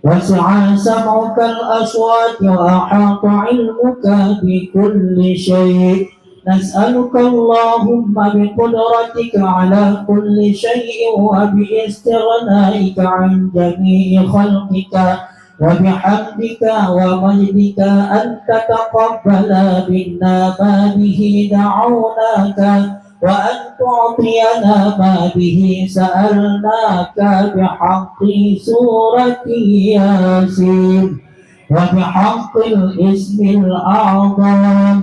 وسع سمعك الأصوات وأحاط علمك بكل شيء. نسألك اللهم بقدرتك على كل شيء وباستغنائك عن جميع خلقك وبحمدك ومجدك أن تتقبل منا ما به دعوناك وأن تعطينا ما به سألناك بحق سورة ياسين وبحق الاسم الأعظم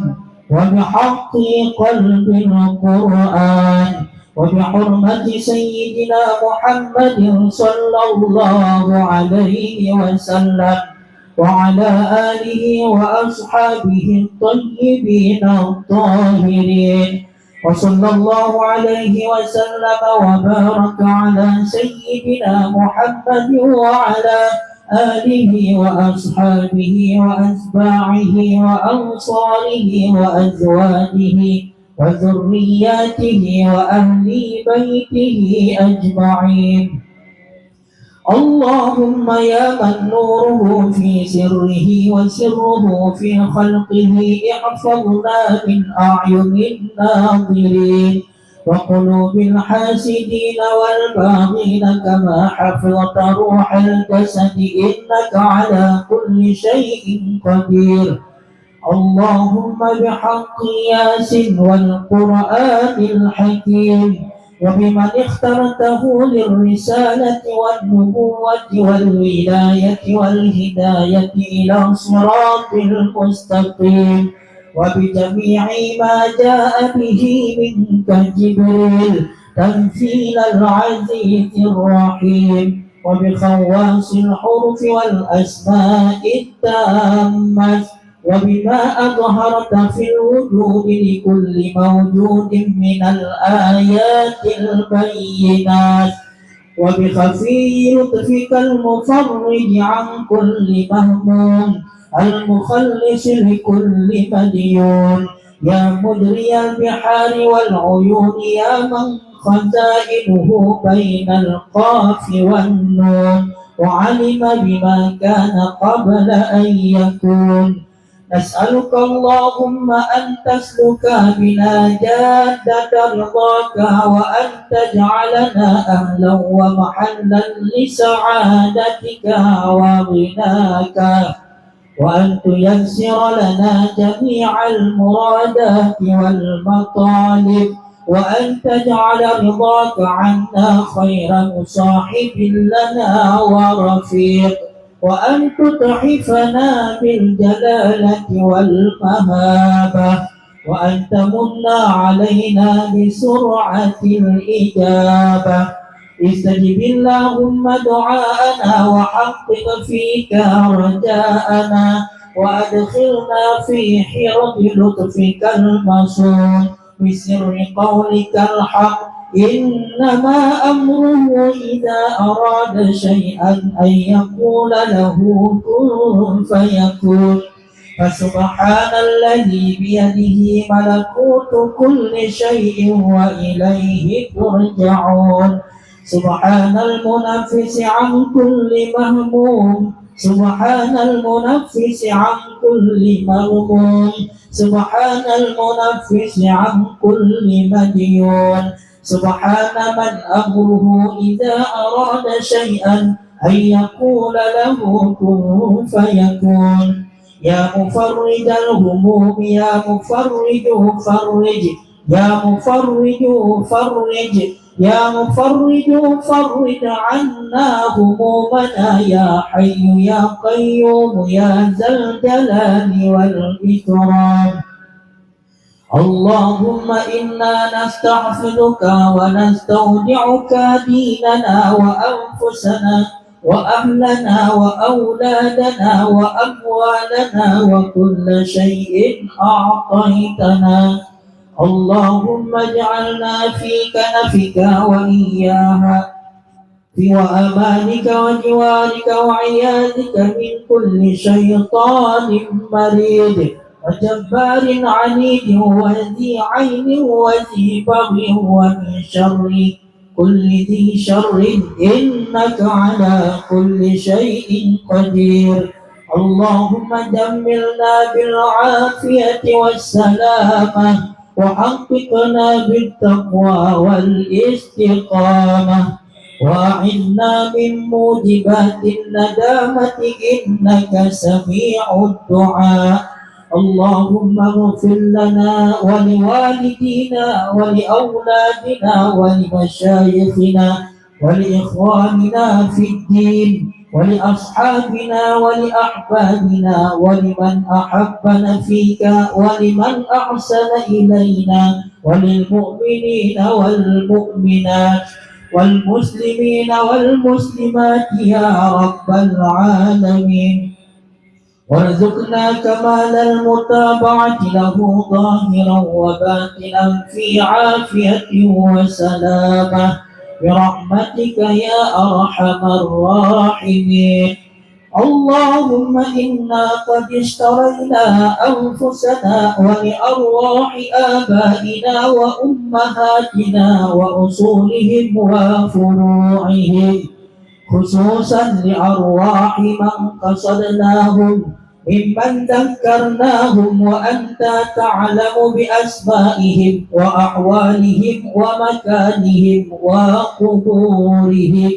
وبحق قلب القرآن وبحرمة سيدنا محمد صلى الله عليه وسلم وعلى آله وأصحابه الطيبين الطاهرين. وصلى الله عليه وسلم وبارك على سيدنا محمد وعلى آله وأصحابه وأتباعه وأنصاره وأزواجه وذرياته وأهل بيته أجمعين. اللهم يا من نوره في سره وسره في خلقه، احفظنا من أعين الناظرين وقلوب الحاسدين والباغين كما حفظت روح الجسد، إنك على كل شيء قدير. اللهم بحق ياسين والقرآن الحكيم وبمن اخترته للرسالة والنبوة والولاية والهداية إلى الصراط المستقيم وبجميع ما جاء به منك جبريل تنزيل العزيز الرحيم وبخواص الحروف والأسماء التامة وبما أظهرت في الوجود لكل موجود من الآيات البينات وبخفي لطفك المفرج عن كل مهموم المخلص لكل مديون يا مجري البحار والعيون يا من خزائنه بين القاف والنون وعلم بما كان قبل أن يكون. نسألك اللهم أن تسلك بنا جادة رضاك وأن تجعلنا أهلا ومحلا لسعادتك وغناك وأن تيسر لنا جميع المرادات والمطالب وأن تجعل رضاك عنا خير مصاحب لنا ورفيق، وأن تتحفنا بالجلالة والمهابة، وأن تمن علينا بسرعة الإجابة. استجب اللهم دعاءنا وحقق فيك رجاءنا، وأدخلنا في حرز لطفك المصون، بسر قولك الحق: إنما أمره إذا أراد شيئا أن يقول له كن فيكون. فسبحان الذي بيده ملكوت كل شيء وإليه ترجعون. سبحان المنفس عن كل مهموم، سبحان المنفس عن كل مغموم، سبحان المنفس عن كل مديون، سبحان من أمره إذا أراد شيئا أن يقول له كن فيكون. يا مفرج الهموم، يا مفرج فرج، يا مفرج فرج، يا مفرج فرج عنا همومنا يا حي يا قيوم يا ذا الجلال والإكرام. اللهم إنا نستحفظك ونستودعك ديننا وأنفسنا وأهلنا وأولادنا وأموالنا وكل شيء أعطيتنا. اللهم اجعلنا في كنفك وإياها، في وأمانك وجوارك وعياذك من كل شيطان مريد وجبار عنيد وذي عين وذي بغي ومن شر كل ذي شر إنك على كل شيء قدير. اللهم جملنا بالعافية والسلامة وحققنا بالتقوى والاستقامة، وأعذنا من موجبات الندامة إنك سميع الدعاء. اللهم اغفر لنا ولوالدينا ولأولادنا ولمشايخنا ولإخواننا في الدين ولأصحابنا ولأحبابنا ولمن أحبنا فيك ولمن أحسن إلينا وللمؤمنين والمؤمنات والمسلمين والمسلمات يا رب العالمين. وارزقنا كمال المتابعة له ظاهرا وباطنا في عافية وسلامة برحمتك يا أرحم الراحمين. اللهم إنا قد اشترينا أنفسنا ولأرواح آبائنا وأمهاتنا وأصولهم وفروعهم، خصوصا لأرواح من قصدناهم ممن ذكرناهم وأنت تعلم بأسمائهم وأحوالهم ومكانهم وقبورهم،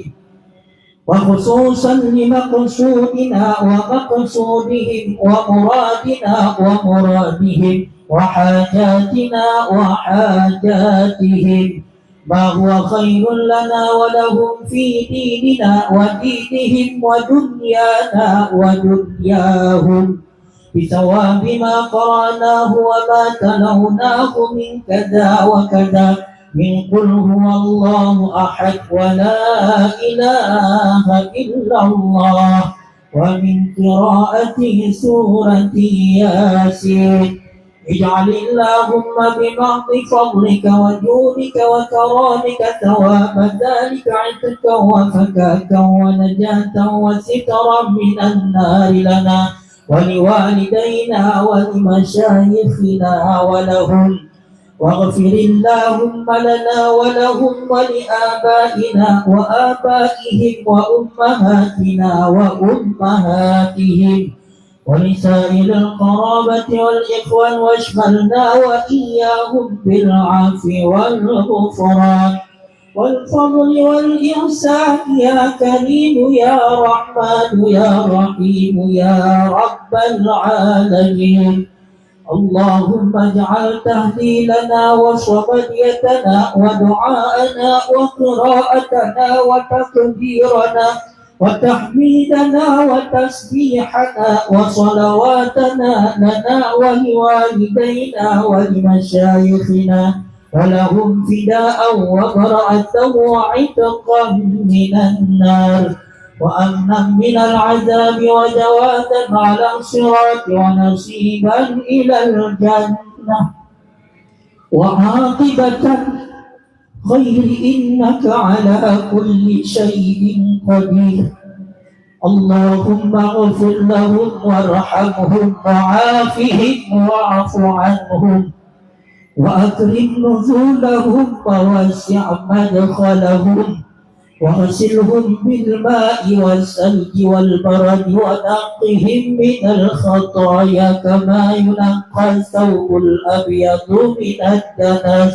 وخصوصا لمقصودنا ومقصودهم ومرادنا ومرادهم وحاجاتنا وحاجاتهم، ما هو خير لنا ولهم في ديننا ودينهم ودنيانا ودنياهم، بثواب ما قرأناه وما تلوناه من كذا وكذا، من قل هو الله أحد ولا إله إلا الله، ومن قراءة سورة ياسين. اجعل اللهم بمحض فضلك وجودك وكرمك ثواب ذلك عتقا وفكاكا ونجاة وسترا من النار لنا ولوالدينا ولمشايخنا ولهم، واغفر اللهم لنا ولهم ولآبائنا وآبائهم وأمهاتنا وأمهاتهم ولسائر القرابة والإخوان واشملنا وإياهم بالعفو والغفران والفضل والإحسان يا كريم يا رحمن يا رحيم يا رب العالمين. اللهم اجعل تهليلنا وصبديتنا ودعاءنا وقراءتنا وتكبيرنا وتحميدنا وتسبيحنا وصلواتنا لنا ولوالدينا ولمشايخنا ولهم فداء وبراءة وعتقا من النار وأمنا من العذاب وجوازا على الصراط ونصيبا إلى الجنة وعاقبة خير إنك على كل شيء قدير. اللهم اغفر لهم وارحمهم وعافهم واعف عنهم وأكرم نزلهم ووسع مدخلهم واغسلهم بالماء والثلج والبرد ونقهم من الخطايا كما ينقى الثوب الأبيض من الدنس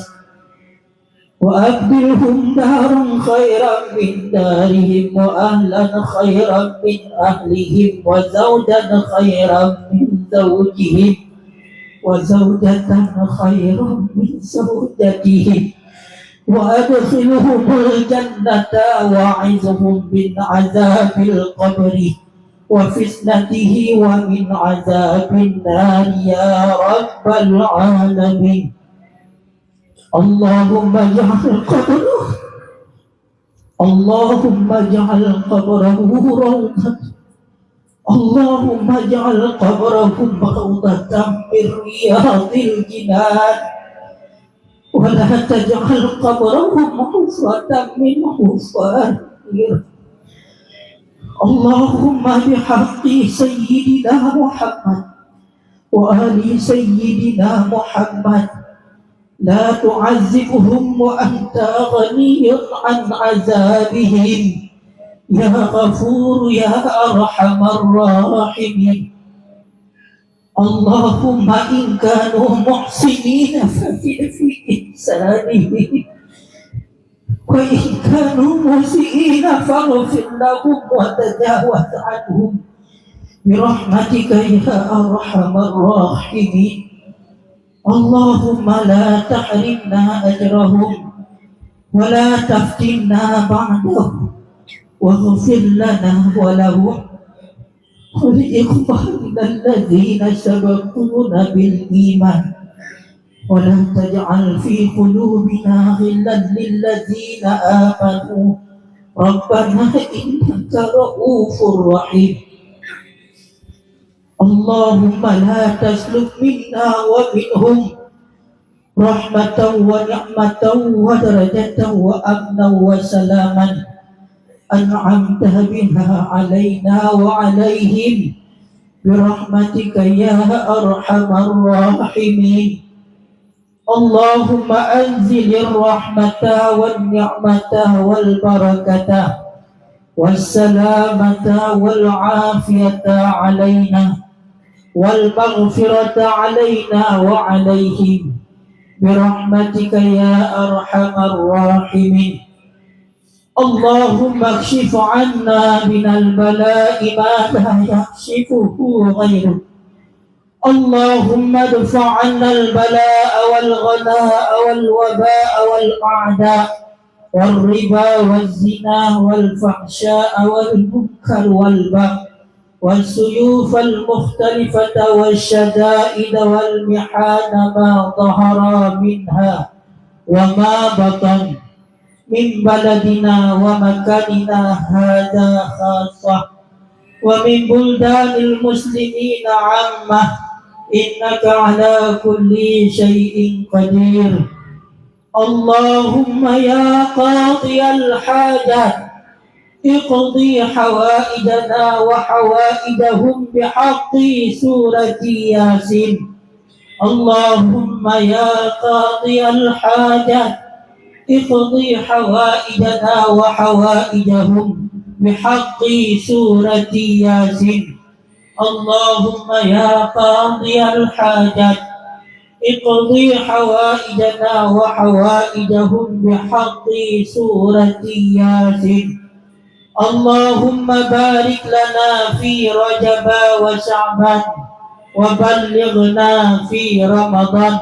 وأبدلهم دارا خيرا من دارهم وأهلا خيرا من أهلهم وزوجا خيرا من زوجهم وزوجة خيرا من زوجتهم وأدخلهم الجنة وأعذهم من عذاب القبر وفتنته ومن عذاب النار يا رب العالمين. اللهم اجعل قبره اللهم اجعل قبره روضة اللهم اجعل قبره روضة من رياض الجنان ولا تجعل قبره حفرة من حفر النيران. اللهم بحق سيدنا محمد وآل سيدنا محمد لا تعذبهم وأنت غني عن عذابهم يا غفور يا أرحم الراحمين. اللهم إن كانوا محسنين فزد في إحسانهم وإن كانوا مسيئين فاغفر لهم وتجاوز عنهم برحمتك يا أرحم الراحمين. اللهم لا تحرمنا أجرهم ولا تفتنا بعدهم واغفر لنا ولهم ولإخواننا الذين سبقونا بالإيمان ولا تجعل في قلوبنا غلا للذين آمنوا ربنا إنك رؤوف رحيم. اللهم لا تسلب منا ومنهم رحمة ونعمة ودرجة وأمنا وسلاما أنعمت بها علينا وعليهم برحمتك يا أرحم الراحمين. اللهم أنزل الرحمة والنعمة والبركة والسلامة والعافية علينا والمغفرة علينا وعليهم برحمتك يا أرحم الراحمين. اللهم اكشف عنا من البلاء ما لا يكشفه غيرك. اللهم ادفع عنا البلاء والغلاء والوباء والأعداء والربا والزنا والفحشاء والمنكر والبغي والسيوف المختلفة والشدائد والمحان ما ظهر منها وما بطن من بلدنا ومكاننا هذا خاصة ومن بلدان المسلمين عامة إنك على كل شيء قدير. اللهم يا قاضي الحاجات اقض حوائجنا وحوائجهم بحق سورة ياسين. اللهم يا قاضي الحاجات اقض حوائجنا وحوائجهم بحق سورة ياسين. اللهم يا قاضي الحاجات اقض حوائجنا وحوائجهم بحق سورة ياسين. اللهم بارك لنا في رجب وشعبان وبلغنا في رمضان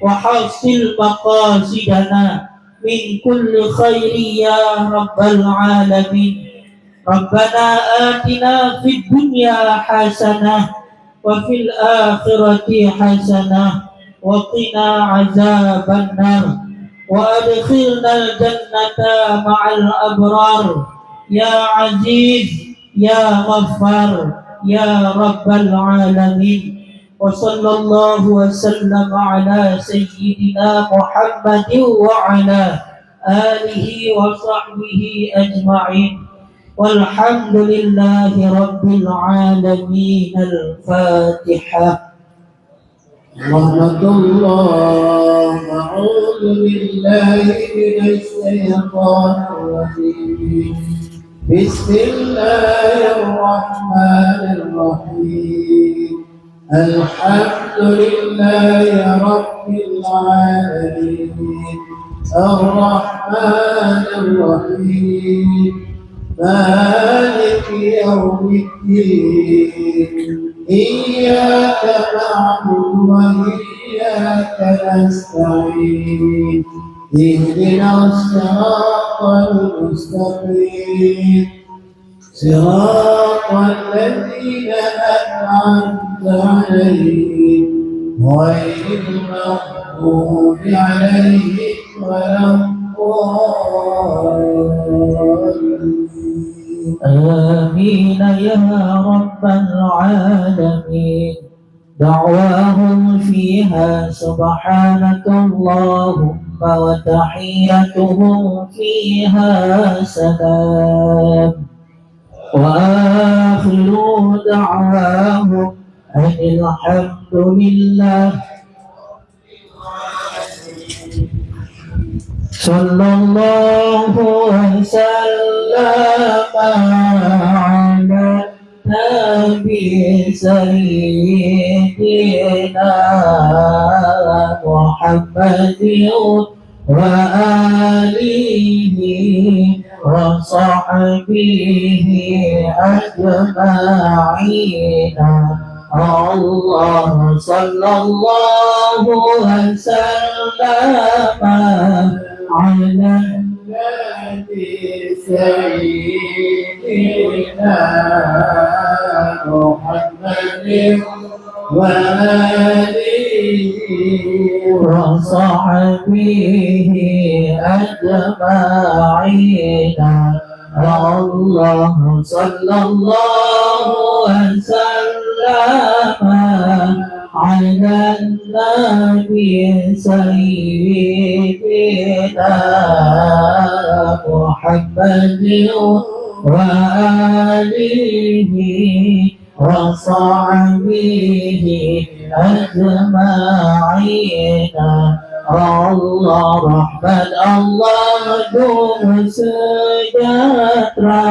وحصل مقاصدنا من كل خير يا رب العالمين. ربنا آتنا في الدنيا حسنة وفي الآخرة حسنة وقنا عذاب النار وأدخلنا الجنة مع الأبرار يا عزيز يا غفار يا رب العالمين. وصلى الله وسلم على سيدنا محمد وعلى آله وصحبه أجمعين. والحمد لله رب العالمين. الفاتحة. رحمة الله. أعوذ بالله من الشيطان الرجيم. بسم الله الرحمن الرحيم. الحمد لله رب العالمين. الرحمن الرحيم. مالك يوم الدين. إياك نعبد وإياك نستعين. اهدنا الصراط المستقيم. صراط الذين أنعمت عليهم غير المغضوب عليهم ولا الضالين. آمين يا رب العالمين. دعواهم فيها سبحانك اللهم وتحيتهم فيها سلام. وآخر دعواهم أن الحمد لله. صلى الله وسلم على النبي سيدنا محمد وآله وصحبه أجمعين. الله صلى الله وسلم على النبي سيدنا محمد وآله وصحبه أجمعين. الله صلى الله وسلم على النبي سيدنا محمد وآله وصحبه أجمعين. Allah rahmat, Allah dum sejahtera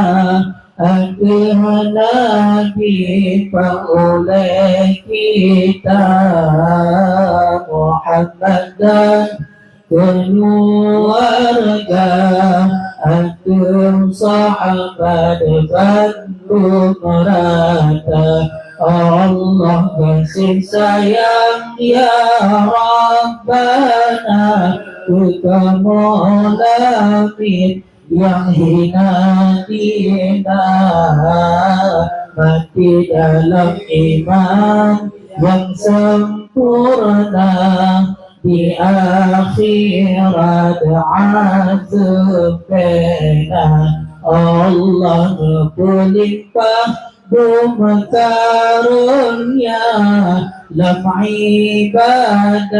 ateueh Nabi, paulée kita Muhammad dan keluarga, ateueh sahabat bandum rata. Allah kasih sayang ya Rabbana keu kamoe lamin nyang hina dina, mati dalam iman nyang sempurna, di akhirat azab pena. Allah neupeulimpah dum karunia lam ibadat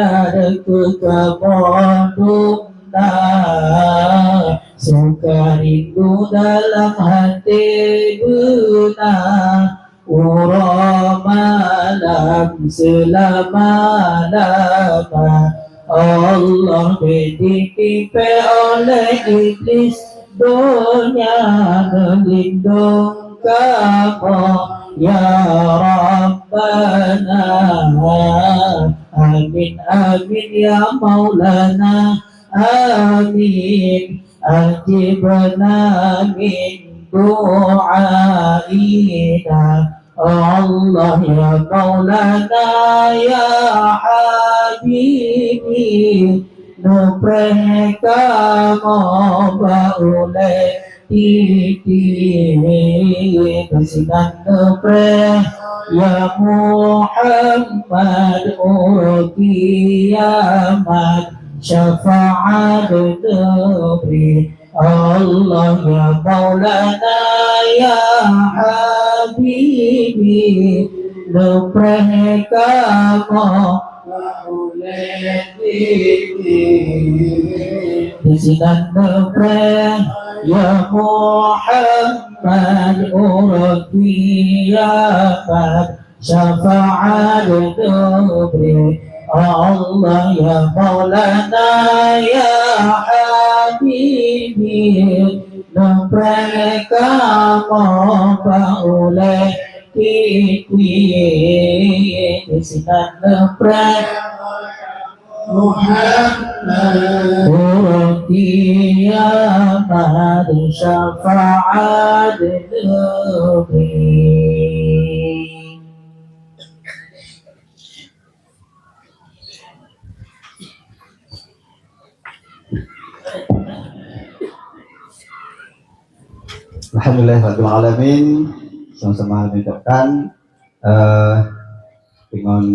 keu kamoe dum na. Suka rindu dalam até beuna, uroe malam seulama-lama. Allah bék jitipék oleh Iblis, donya neulindong kamoe ya Rabbana. Amin, amin ya Maulana. Amin. Ajibna min du'aina. Allah ya Maulana ya Habibi, neupreh kamoe bak ulée titi, beusinan neupreh ya Muhammad, uroe kiamat syafaat neubri. Allah ya Maulana ya Habibi, neupreh kamoe bak ulée titi, beusinan neupreh ya Muhammad, uroe kiamat syafaat neubri. Allah ya Maulana ya Habibi, neupreh kamoe bak ulée titi, beusinan neupreh Muhammad, uroe kiamat syafaat neubri. Alhamdulillah rabbil alamin. Sama-sama kami ucapkan, eh, dengan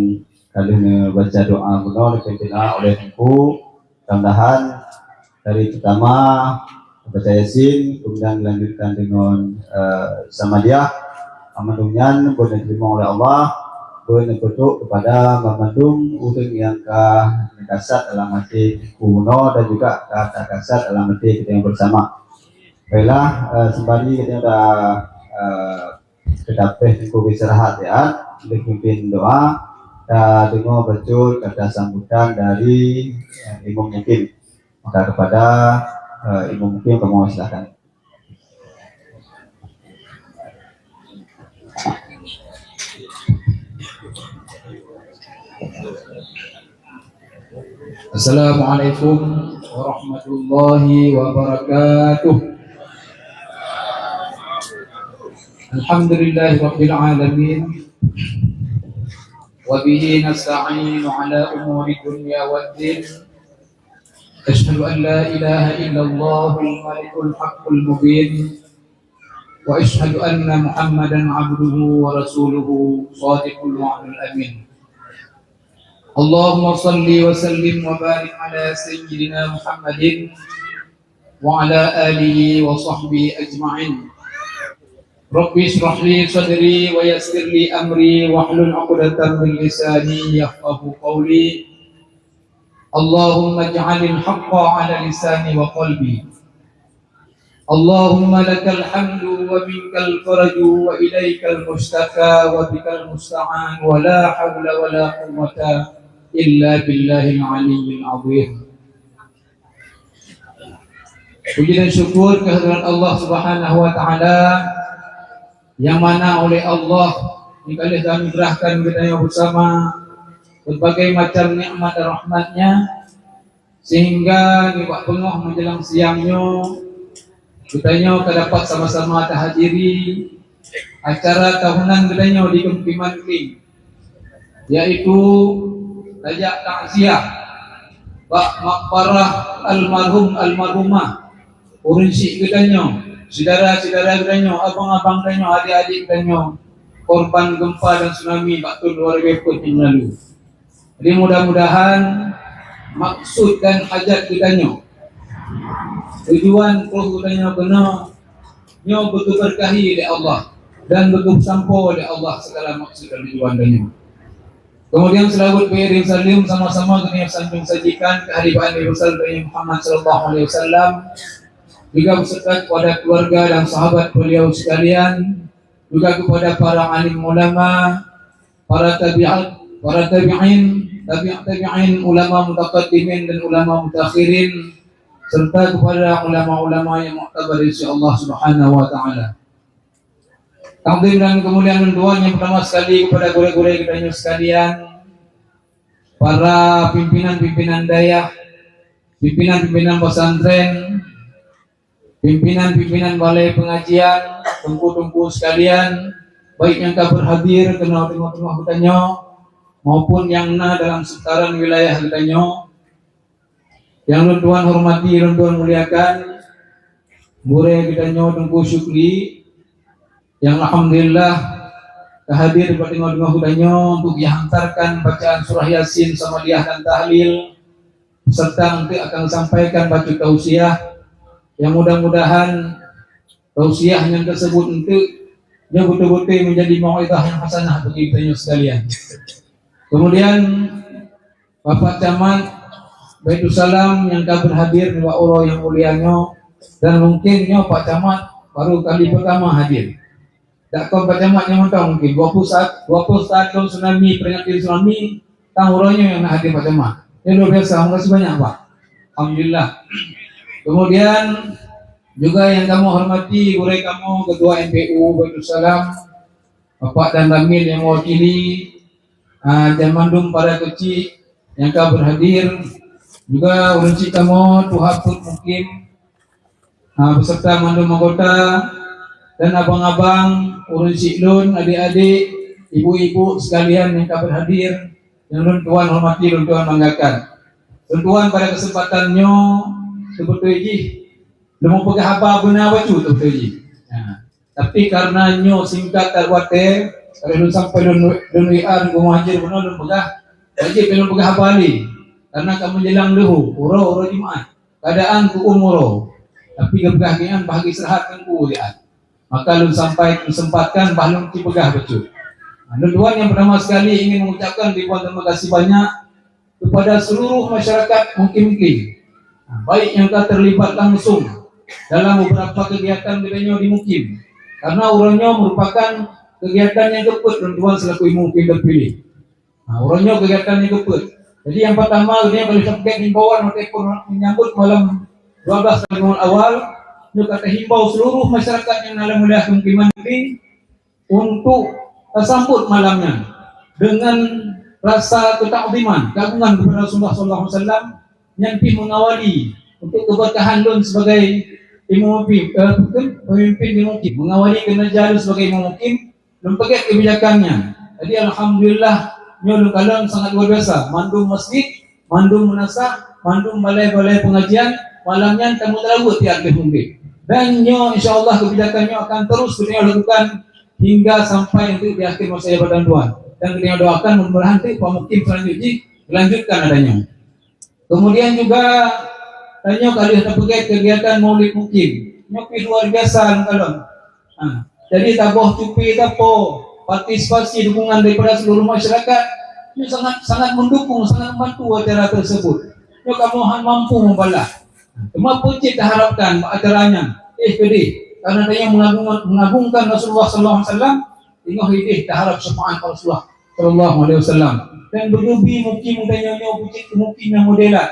kali ini baca doa bunoe dipimpin oleh Teungku. Mudah-mudahan dari pertama baca Yasin, kemudian dilanjutkan dengan, eh, Samadiyah. Amanah nyan boleh diterima oleh Allah, boleh dipeutrok kepada banmandum ureuëng nyang ka neukasat dalam até Teungku bunoe dan juga ka takasat dalam até kita yang bersama. Baiklah, eh, sembari kita dah, eh, Keudapeh Teungku istirahat ya, lheueh pimpin doa, tadeungoe bacut kata sambutan dari, eh, Imum Mukim. Maka kepada, eh, Imum Mukim kamoe silakan. Assalamualaikum warahmatullahi wabarakatuh. Alhamdulillahi rabbil alamin. Wa bihi nasta'inu ala umuri dunya waddin. Asyhadu an la ilaha illallahul malikul haqqul mubin. Wa asyhadu anna Muhammadan abduhu wa rasuluhu shadiqul wa'dil amin. Allahumma shalli wa sallim wa barik ala sayyidina Muhammadin wa ala alihi wa sahbihi ajma'in. Rabbi shrah li sadri wa yassir li amri wahlul 'uqdatam min lisani yafqahu qawli. Allahumma ij'alil haqqa 'ala lisani wa qalbi. Allahumma lakal hamdu wa minkal faraju wa ilaikal mustaka wa bikal musta'an wa la haula wa la quwwata illa billahil aliyyil azim. Puji dan syukur kehadirat Allah Subhanahu wa taala, yang mana oleh Allah dikali dan anugerahkan kita yang bersama berbagai macam nikmat dan rahmatnya, sehingga nibak beungoh menjelang siang nyoe, geutanyoe ka dapat sama-sama tahadiri acara tahunan geutanyoe di Keumikiman Kling, yaitu tajak takziah bak makbarah almarhum almarhumah, ureuëng syik geutanyoe, syedara-syedara geutanyoe, abang-abang geutanyoe, adik-adik geutanyoe, korban gempa dan tsunami bak thon dua ribu dua puluh nyang lalu. Jadi mudah-mudahan maksud dan hajat geutanyoe, tujuan peue geutanyoe keunoe nyoe beuteubeurkahi lé Allah dan beuteusampoe lé Allah segala maksud dan tujuan geutanyoe. Kemudian selawat beriring salam sama-sama geutanyoe sanjung sajikan keu Habib Nabi besar Nabi Muhammad sallallahu alaihi wasallam, juga beserta kepada keluarga dan sahabat beliau sekalian, juga kepada para alim ulama, para tabi'at, para tabi'in, tabi'ut tabi'in, ulama mutaqaddimin dan ulama mutaakhirin, serta kepada ulama-ulama yang muktabar di sisi Allah Subhanahu wa taala. Takzim dan kemuliaan Tuhan yang pertama sekali kepada gurée-gurée geutanyoe sekalian, para pimpinan-pimpinan dayah, pimpinan-pimpinan pesantren, pimpinan-pimpinan balai pengajian, teungku-teungku sekalian, baik nyang ka berhadir keunoe teungoh-teungoh geutanyoe maupun nyang na dalam seputaran wilayah geutanyoe. Nyang lôn tuan hormati, lôn tuan muliakan, gurée geutanyoe Teungku Syukri, nyang alhamdulillah ka hadir bak teungoh-teungoh geutanyoe untuk jihantarkan bacaan surah Yasin, Samadiyah dan Tahlil, serta untuk akan sampaikan bacut tausiah. Yang mudah-mudahan tausiah nyang tersebut untuk nyoe betul-betul menjadi mau'izah yang hasanah bagi geutanyoe sekalian. Kemudian Bapak Camat Baitussalam nyang ka berhadir di uroe nyang mulia nyoe, dan mungkin nyoe Pak Camat baru kali pertama hadir. Dak kon Pak Camat nyang mantong mungkin dua puluh saat, dua puluh saat lom tsunami, peringatan tsunami, tang uroe nyoe nyang na hadir Pak Camat. Nyoe luar biasa, makasih banyak Pak. Alhamdulillah. Kemudian juga yang kamu hormati gurée kamu Ketua M P U Baitussalam, Bapak dan Ramil yang mewakili, ah, dan mandum para keuchik nyang ka berhadir, juga ureuëng chik kamoe tuha peuet mukim, ah, beserta mandum anggota dan abang-abang, ureuëng chik lôn, adik-adik, ibu-ibu sekalian nyang ka berhadir, yang lôn tuan hormati, lôn tuan banggakan. Lôn tuan pada kesempatan nyoe, beutôi jih lôn peugah haba beuna bacut beutôi jih. Nah, tapi karena nyoe singkat that watée, kalau lôn sampai lôn, lôn W A dan muhajir beuna lôn peugah, wajib lôn peugah haba lé. Karena ka menjelang leuhô, uroe, uroe Jumaat. Keadaan tu'uem uroe. Tapi geupeugah nyan bah geustirahat kan ku lihat. Maka lôn sampai kesempatan bah lôn ci peugah bacut. Nah, lôn tuan yang pertama sekali ingin mengucapkan ribuan terima kasih banyak kepada seluruh masyarakat Mukim Kling, baik yang ka terlibat langsung dalam beberapa kegiatan geutanyoe di Mukim, karena uroe nyoe merupakan kegiatan yang keupeuet lôn tuan selaku Imum Mukim terpilih. Nah, uroe nyoe kegiatan yang keupeuet. Jadi yang pertama, geutanyoe ka lheueh tapeuget himbauan watée pun menyambut malam dua belas Rabiul Awal, nyoe ka tahimbau seluruh masyarakat yang na lam wilayah Mukim Kling untuk tasambot malam nyan dengan rasa ketakziman, kagungan kepada Rasulullah sallallahu alaihi wasallam, nyang pih mengawali untuk keberkahan lôn sebagai imam mukim, eh, bukan, pemimpin di Mukim, mengawali kinerja lôn sebagai imam mukim, lôn peugét kebijakan nyan. Jadi alhamdulillah, nyoe lôn kalon sangat luar biasa. Mandum masjid, mandum meunasah, mandum balai-balai pengajian, malam nyan kamoe teulaweuet tiat lé mukim. Dan nyoe insya Allah kebijakan nyoe akan terus geutanyoe lakukan hingga sampai nanti di akhir masa jabatan Tuan. Dan geutanyoe doakan mudah-mudahan nanti Pak Mukim selanjut jih melanjutkan adanyoe. Kemudian juga tanyoe ka lheueh tapeugét kegiatan Maulid Mukim. Nyoe pih luar biasa lôn kalon. Ha, jadi taboh cupi tapo, partisipasi dukungan daripada seluruh masyarakat, nyoe sangat, sangat mendukung, sangat membantu acara tersebut. Nyoe kamoe han mampu membalah. Teuma peue cit taharapkan bak acara nyan? Eh, keudeh, karena tanyoe mengagungkan, mengagungkan Rasulullah sallallahu alaihi wasallam, teungoh ideh taharap syafaat Rasulullah sallallahu alaihi wasallam. Dan beudubi mukim tanyoe nyoe bucit keu mukim nyang model lah.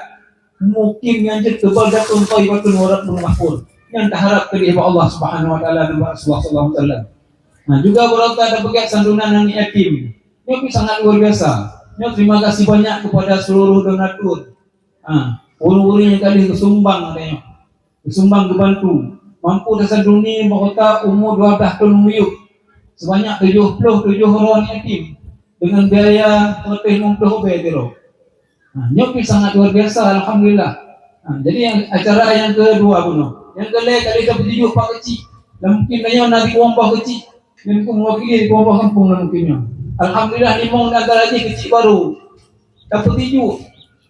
Mukim nyang jeuet keu baldatun thayyibatun wa rabbun ghafur. Nyang taharap keudeh bak Allah Subhanahu wa Taala dan bak Rasulullah sallallahu alaihi wasallam. Nah, juga beurata tapeugét santunan aneuk yatim. Nyoe pih sangat luar biasa. Nyoe terima kasih banyak kepada seluruh donatur. Ha, ureueng-ureueng nyang ka lheueh geusumbang katanya. Geusumbang geubantu. Mampu tasantuni mahkota umur dua belas thon miyueb. Sebanyak tujuh puluh tujuh droe aneuk yatim. Dengan biaya seratus lima puluh lebih kilo. Ha, nyoe pih sangat luar biasa, alhamdulillah. Ha, jadi yang acara yang kedua bunoe. Yang keulhèe kali tapeuteuju pak keuchik. Dan mungkin tanyoe na di kuwang bah keuchik. Dan mewakili di kuwang bah kampung dan mungkin nyoe. Alhamdulillah, limong di antara jih keuchik baru. Tapeuteuju.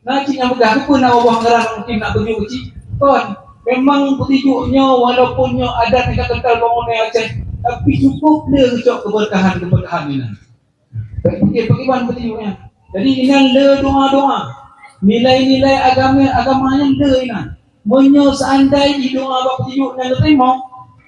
Na cit nyang peugah, "Keupeue na Allah ngeurang mungkin nak peuteuju keuchik?" Kon. Memang peuteuju nyoe, walaupun nyoe adat nyang ka kental bangunan Aceh, tapi cukup le geucok keberkahan-keberkahan inan. Bagi, bagi ban peuteuju nyan. Jadi inan le doa-doa. Nilai-nilai agama, agama nyan le inan. Meunyoe seandai jih doa bak peuteuju nyan teurimong,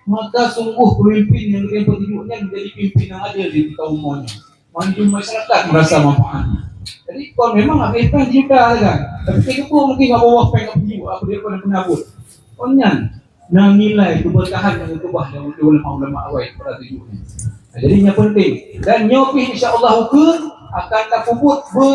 maka sungguh pemimpin nyang geupeuteuju nyan menjadi pemimpin nyang adil di kaum nyan. Mandum masyarakat merasa manfaat. Jadi kon memang habéh péng juta kan. Tapi kita pun mungkin nggak bawa péng apa juga, apa dia pun pernah buat. Kon nyan, na nilai keberkahan nyang keubah dari ulama-ulama awai pada tujuh ni. Nah, jadi yang penting. Dan nyoe pih insya Allah ukeue akan tapeubuet be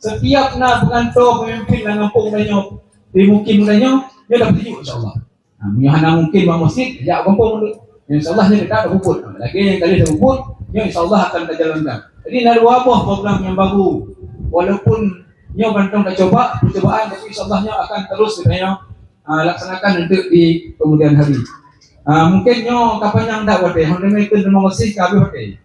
setiap na pengantar pemimpin dalam kampung tanyoe, di mukim tanyoe, nyoe dah petunjuk insya Allah. Nah, meunyoe hana mungkin bak masjid, jak kampung dulu. Insya Allah nyoe dekat tapeubuet. Lagi yang kali tapeubuet, Nyoe insya Allah akan tajalankan. Jadi na dua boh program nyang baru. Walaupun nyoe mantong tacoba, percobaan, tapi insya Allah nyoe akan terus kita nyoe, ah, laksanakan untuk di kemudian hari. Ah, mungkin nyoe ka panyang dak watèe, hana mungkin terima kasih ka habis watèe.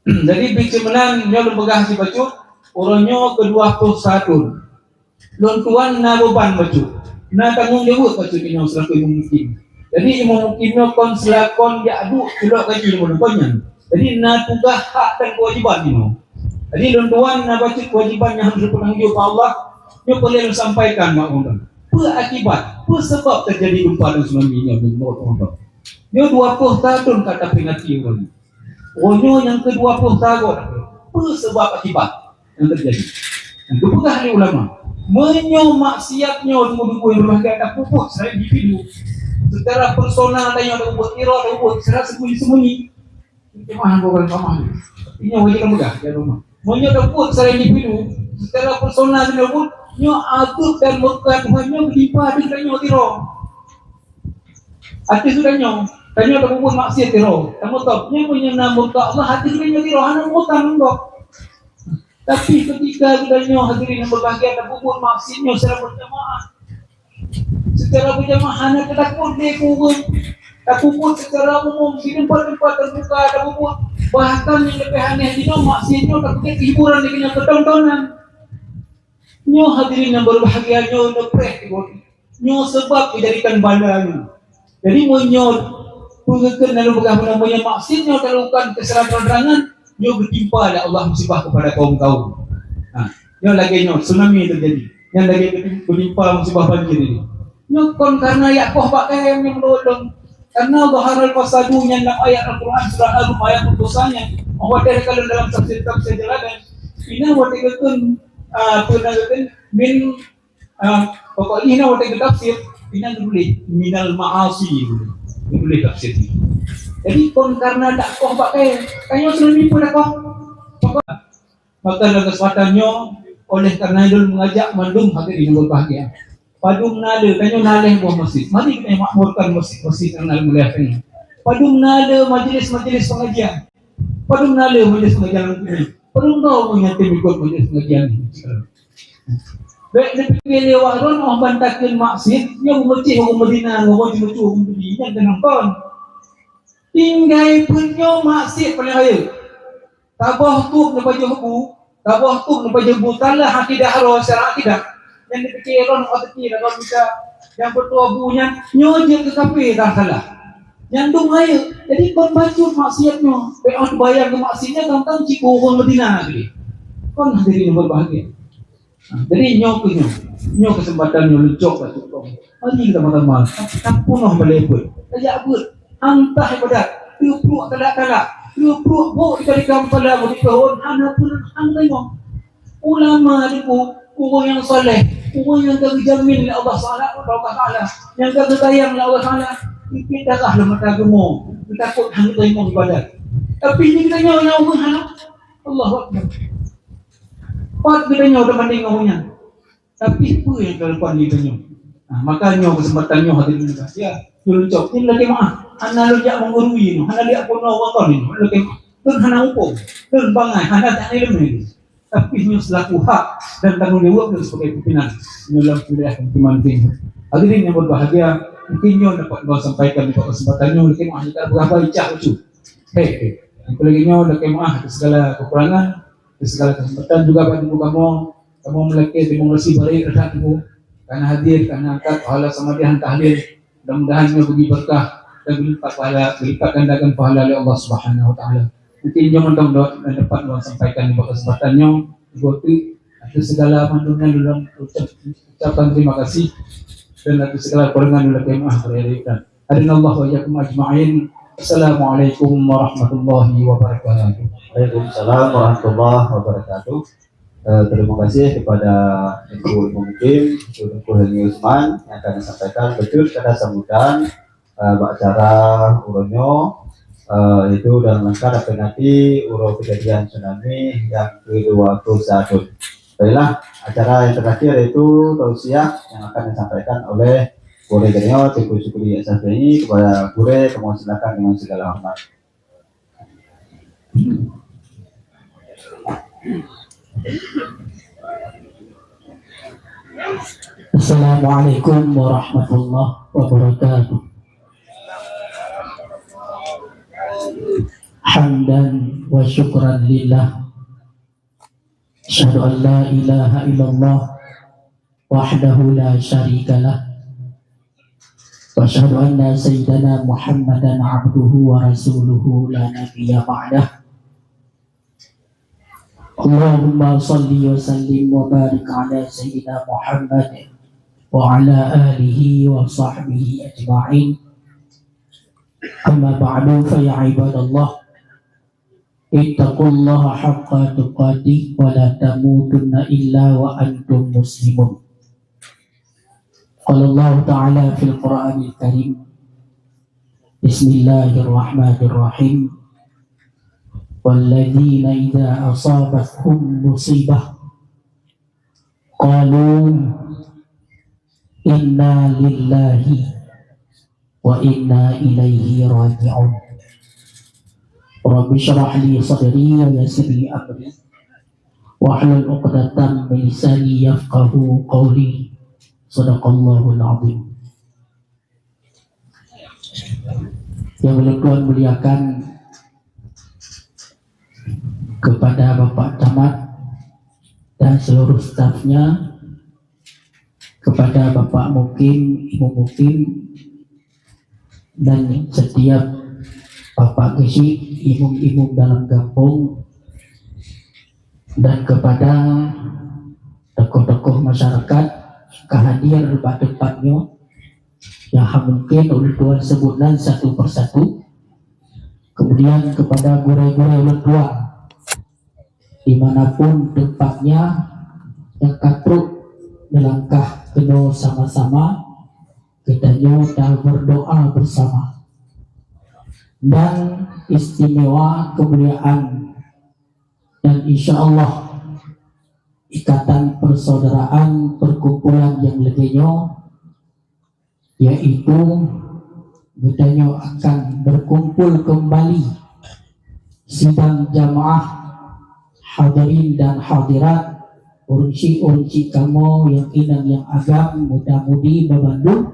Jadi bit meunan nyoe lôn peugah sibacut, uroe nyoe keudua ploh satu. Lôn tuan na beuban bacut, na tanggong jaweueb bacut inong seulaku imum mukim. Jadi imum mukim nyoe kon seulakon jak duek culok gaji lôn kon nyan. Jadi na tugaih hak dan keuwajiban inong. Jadi lôn tuan na bacut keuwajiban nyang harôh lôn peutanggung jaweueb bak Allah, nyoe peureulèe lôn sampaikan bak ulôn. Peue akibat, peue seubab teujadi geumpa dan tsunami nyoe di Timor Tengah? Nyoe dua ploh tahun ka taperingati uroe nyoe. Uroe nyoe nyang keudua ploh tahun. Peue seubab akibat nyang teujadi? Nyang geupeugah lé ulama, meunyoe maksiat nyoe teungku-teungku nyang beubahgia tapeubuet secara individu, secara personal tanyoe tapeubuet, droe tapeubuet secara sembunyi-sembunyi, jemaah bukan sama. Inyoe wajib peugah, ya, rumah. Meunyoe tapeubuet secara individu, secara personal tapeubuet, nyoe azab dan murka Tuhan nyoe geutimpa di tanyoe droe. Ateueh geutanyoe, tanyoe tapeubuet maksiat droe, tameutob. Nyan meunyoe na murka Allah ateueh geutanyoe droe, hana murka mantong. Tapi ketika geutanyoe hadirin yang berbahagia tapeubuet maksiat nyoe secara berjamaah, secara berjamaah hana teutakot lé keu ureueng, tapeubuet secara umum di tempat-tempat terbuka tapeubuet, bahkan nyang leubeh aneh jinoe maksiat nyoe tapeubuet hiburan di keunyoe keutontonan. Nyoe hadirin yang berbahagia nyoe neupreh di Nyoe seubab geujadikan bala nyoe. Jadi meunyoe peue geukheun lalu peugah meunan, meunyoe maksiat nyoe talakukan keu secara terang-terangan, nyoe geutimpa lé Allah musibah kepada kaum-kaum. Ha, nyoe lagèe nyoe tsunami teujadi. Nyan lagèe geutimpa musibah banjir ini. Nyoe kon karena jak koh bak kayèe nyang meunurot lôn. Karena zaharal fasadu nyan lam ayat Al-Quran surah Ar-Rum ayat dua puluh satu nyan. Watèe kalon dalam tafsir-tafsir Jalalain, inan watèe geukheun, ah, peue nan geukheun min Ah, pokok jih na watèe geutafsir, inan geutuléh minal ma'asi, geutuléh tafsir. Jadi kon karena dak koh bak kayèe, tanyoe seuneuk peue dak koh. Maka dalam kesempatan nyoe, oleh karena lôn mengajak mandum hadirin yang berbahagia. Padum na le, tanyoe na lhèe boh masjid. Mari kita makmurkan masjid-masjid yang na mulia tanyoe. Padum na le majelis-majelis pengajian. Padum na le majelis pengajian Al-Quran. Padum droe ureueng nyang tem ikot majelis pengajian. Bèk neupike lé awak droeneuh ban takheun maksiet, nyoe meumeucéh ureueng Madinah, ngon ureueng Timur Teuku, ureueng Bugis, nyan keunan kon. Tinggai peuet nyoe maksiet paleng rayeuk. Taboh tueb neupajoh bu, taboh tueb neupajoh bu, salah akidah droe, secara akidah. Nyan neupike droeneuh, oh, teuki, lalu bisa nyang peutuah bu nyan, nyoe jeuet keu kafé, dah salah. Nyang dum rayeuk, jadi kon bacut maksiat nyoe. Bèk oh bayang keu maksiat nyan, tang-tang cit ureueng Madinah lagèe. Kon hadirin yang berbahagia. Ha, jadi nyoe keuh nyoe. Nyoe kesempatan nyoe leucok bacut kong. Mari kita sama-sama. Tapi tak pernah boleh buat. Tajak buat. Antah ibadat. Teupluek talak-talak. Teupluek bok di kali kampala bagi tahun. Hana pun hang tengok. Ulama niku ureueng nyang saleh, ureueng nyang ka geujamin lé Allah Subhanahu wa Taala, nyang ka geusayang lé Allah Taala, pipit darah lam mata geumo, geutakot hana teurimong ibadat. Tapi di geutanyoe nyang ureueng hana, Allahu Akbar. Pat geutanyoe teubandéng ngon ureueng nyan. Tapi peue nyang ka lakukan di geutanyoe? Nah, maka nyoe keuseumpatan nyoe hadirin, ya, lôn cok, nyoe lakèe meu'ah, hana lôn jak menggurui nyoe, hana lôn jak peunoh wakon nyoe, lakèe meu'ah. Lôn hana muphom, lôn bangai, hana that ileumèe. Tapi nyoe seulaku hak dan tanggong jaweueb lôn sebagai pimpinan nyoe lam wilayah Kecamatan Ting. Hadirin yang berbahagia, mungkin nyoe dapat lôn sampaikan di kesempatan nyoe, lakèe meu'ah, jika beurapa icah ucu. Hei, hei. Yang lagèe nyoe, lakèe meu'ah atas segala kekurangan, atas segala kesempatan juga bagi kamoe. Kamoe meulakèe terima kasih barèk that kamoe, karena hadir, karena angkat pahala samadiyah tahlil. Mudah-mudahan nyoe bagi berkah dan geulipat pahala, geulipat gandakan pahala oleh Allah Subhanahu wa Taala. Mungkin nyoe mantong dok dan dapat lôn sampaikan di kesempatan nyoe. Ibu tu, atas segala mandum nyan lôn ucap, ucapkan terima kasih dan atas segala kekurangan lôn lakèe meu'ah barèk that. Hadanallahu wa iyyakum ajma'in. Assalamualaikum warahmatullahi wabarakatuh. Waalaikumsalam warahmatullahi wabarakatuh. Eh, terima kasih kepada Ibu Imum Mukim, Ibu Tengku Helmi Usman yang akan disampaikan betul kata sambutan, eh, bak acara uroe nyoe, eh, itu dalam rangka peringati uroe kejadian tsunami yang kedua puluh satu. Baiklah, acara yang terakhir yaitu tausiah yang akan disampaikan oleh Gurèe geutanyoe, Teungku Syukri Syafi'i, kepada Gurèe, kamoe silakan dengan segala hormat. Assalamualaikum warahmatullahi wabarakatuh. Hamdan wa syukran lillah. Asyhadu an la ilaha illallah wahdahu la syarika lah. Wa asyhadu anna sayyidana Muhammadan abduhu wa rasuluhu la nabiyya ba'dah. Allahumma salli wa sallim wa barik ala sayyidina Muhammad wa ala alihi wa sahbihi ajma'in. Amma ba'du, fa ya ibadallah, ittaqullaha haqqa tuqatih wa la tamutunna illa wa antum muslimun. Qala Allah Ta'ala fil Qur'anil Karim, Bismillahirrahmanirrahim. Walladzina idza asabathum musibah qalu inna lillahi wa inna ilaihi raji'un. Rabbi syrah li sadri wa yassir li amri wahlul 'uqdatam min lisani yafqahu qawli. Sadaqallahul azim. Yang ulôn tuan muliakan, kepada Bapak Camat dan seluruh stafnya, kepada Bapak Mukim, Ibu Mukim, dan setiap Bapak Geuchik, imum-imum dalam gampông, dan kepada tokoh-tokoh masyarakat ka hadir bak teumpat nyoe, nyang hana mungkin ulôn tuan sebut nan satu persatu. Kemudian kepada gurée-gurée ulôn tuan, di mana pun tempatnya, nyang ka trok meulangkah keunoe sama-sama, geutanyoe ta berdoa bersama. Dan istimewa kemuliaan dan insya Allah ikatan persaudaraan perkumpulan nyang lagée nyoe, yaitu geutanyoe akan berkumpul kembali sidang jamaah hadirin dan hadirat, ureuëng syik-ureuëng syik kamoe nyang inong nyang agam, muda-mudi, babandum,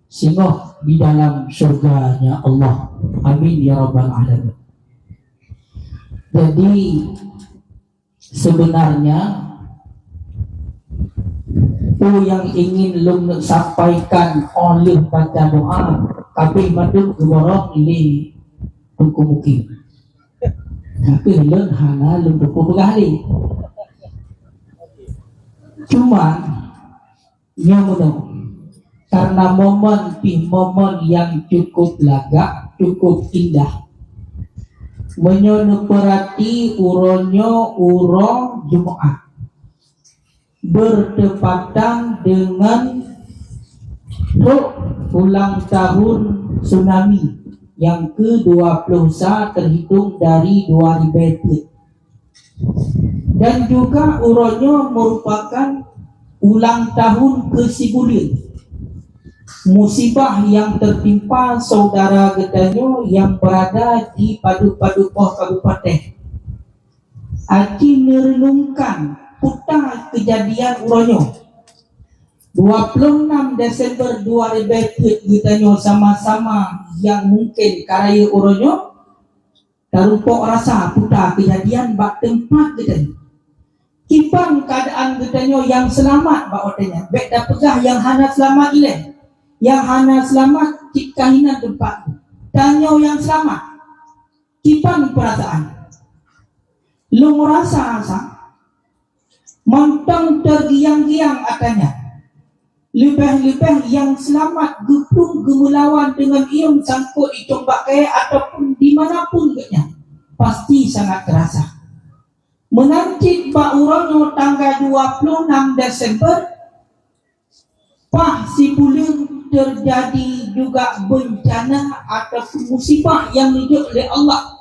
singoh di dalam syurga-Nya Allah. Amin ya rabbal alamin. Jadi, sebenarnya, peue nyang ingin lôn sampaikan óh lheueh baca doa, kabeh mandum geubarôh lé Teungku Mukim. Tapi lôn hana lôn peupeugah lé. Cuma, nyoe meunoe, karena momen pih momen nyang cukup lagak, cukup indah. Meunyoe neupeurati uroe nyoe uroe Jumat, bertepatan dengan trok ulang tahun tsunami yang kedua puluh sa terhitung dari dua ribu empat. Dan juga uroe nyoe merupakan ulang tahun kesibuleuen musibah yang tertimpa saudara geutanyoe yang berada di Padub-Padub Poh Kabupaten. Aci neurenungkan peue kejadian uroe nyoe. Dua puluh enam Desember dua ribu empat geutanyoe sama-sama yang mungkin ka rayeuk uroe nyoe, tarumpok rasa peue kejadian bak teumpat geutanyoe. Kiban keadaan geutanyoe nyang seulamat bak watée nyan, bék tapeugah nyang hana seulamat ilée. Nyang hana seulamat cit ka hinan teumpat. Tanyoe nyang seulamat, kiban peurasaan? Lôn rasa-rasa mantong teugiang-giang atra nyan. Leubeh-leubeh nyang seulamat geuplueng geumeulawan deungon ié sangkot di Tumbak Kayée ataupun di mana pun geuhnyan, pasti sangat teurasa. Meunan cit bak uroe nyoe tanggai dua puluh enam Desember, paih sibuleuen teujadi juga beuncana ataupun musibah nyang neujok lé Allah,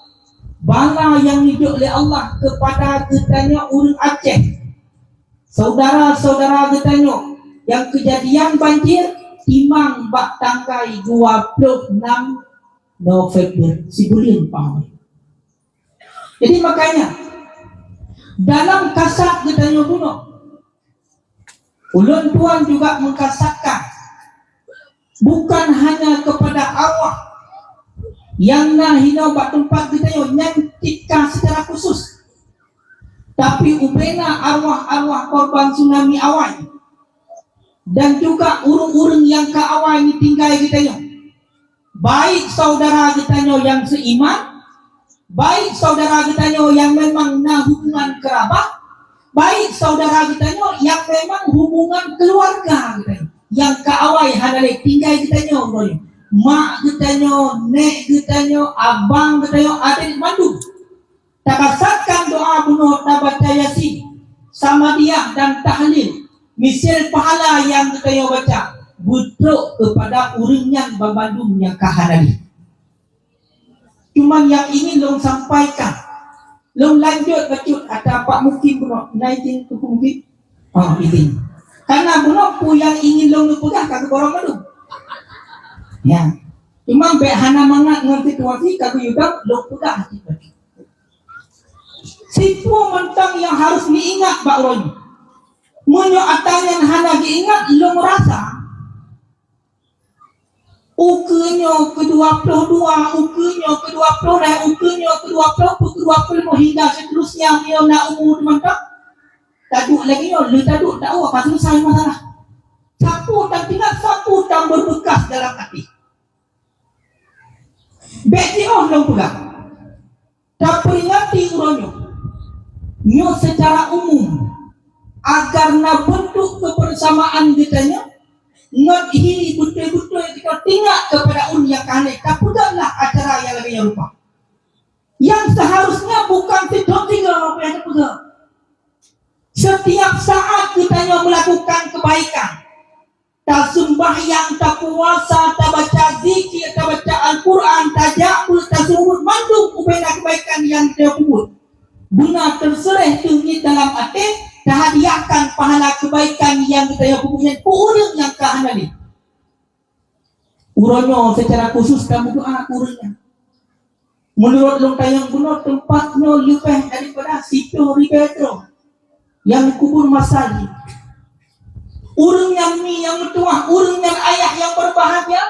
bala nyang neujok lé Allah keupada geutanyoe ureuëng Aceh. Saudara-saudara geutanyoe nyang keujadian banjir timang bak tanggai dua puluh enam November, sibuleuen paih. Jadi makanya dalam kasat geutanyoe bunoe, ulôn tuan juga mengkasatkan bukan hanya kepada arwah nyang na hinoe bak teumpat geutanyoe nyan tika secara khusus, tapi ubena arwah-arwah korban tsunami awai dan juga ureuëng-ureuëng nyang ka awai neutinggai geutanyoe. Baik saudara geutanyoe nyang seiman, baik saudara geutanyoe nyang memang na hubungan kerabat, baik saudara geutanyoe nyang memang hubungan keluarga geutanyoe, nyang ka awai hana lé tinggai geutanyoe uroe nyoe. Mak geutanyoe, nek geutanyoe, abang geutanyoe, até mandum. Takasatkan doa bunoe tabaca Yasin, Samadiyah dan Tahlil, miseue pahala nyang geutanyoe baca beutrok keupada ureuëng nyan banmandum nyang ka hana lé. Cuman nyang ingin lôn sampaikan, lôn lanjut bacut ata Pak Mukim bunoe, na izin Teungku Mukim? Oh, izin. Karena bunoe peue nyang ingin lôn peugah ka geuborong mandum. Ya. Cuma bék hana mangat ngon situasi ka geuyue dong lôn peugah bacut. Sipeue mantong nyang harôh neuingat bak uroe nyoe. Meunyoe ata nyan hana geuingat, lôn rasa ukeue nyoe keu dua ploh dua, ukeue nyoe keu dua ploh lhée, ukeue nyoe keu dua ploh, keu dua ploh lima hingga seterusnya meunyoe na umu teumantong. Taduek lagée nyoe, lheueh taduek tawoe ka selesai masalah. Sapeue tan teuingat, sapeue tan beubeukas dalam até. Bék jiôh lôn peugah. Taperingati uroe nyoe, nyoe secara umum, agar na beuntuk keubeursamaan geutanyoe, ngon hi beutôi-beutôi geutanyoe teuingat keupada ureuëng nyang ka hana lé, tapeugahlah acara nyang lagée nyan rupa. Nyang seuharusnya bukan sidroe sigoe nyang tapeugah. Setiap saat geutanyoe meulakukan keubaikan, taseumbahyang, tapuasa, tabaca zikir, tabaca Al-Quran, tajak beuet, tasubuet, mandum ubena keubaikan nyang geutanyoe peubuet. Beuna teuseureh teungét dalam até, tahadiahkan pahala keubaikan nyang geutanyoe peubuet nyan keu ureuëng nyang ka hana lé. Uroe nyoe seucara khusus tameudoá keu ureuëng nyan. Meunurot lôn tanyong bunoe, teumpat nyoe leubeh daripada siploh ribée droe nyang kubur masa jih. Ureuëng nyan mi nyang meutuwah, ureuëng nyan ayah nyang beubahgia,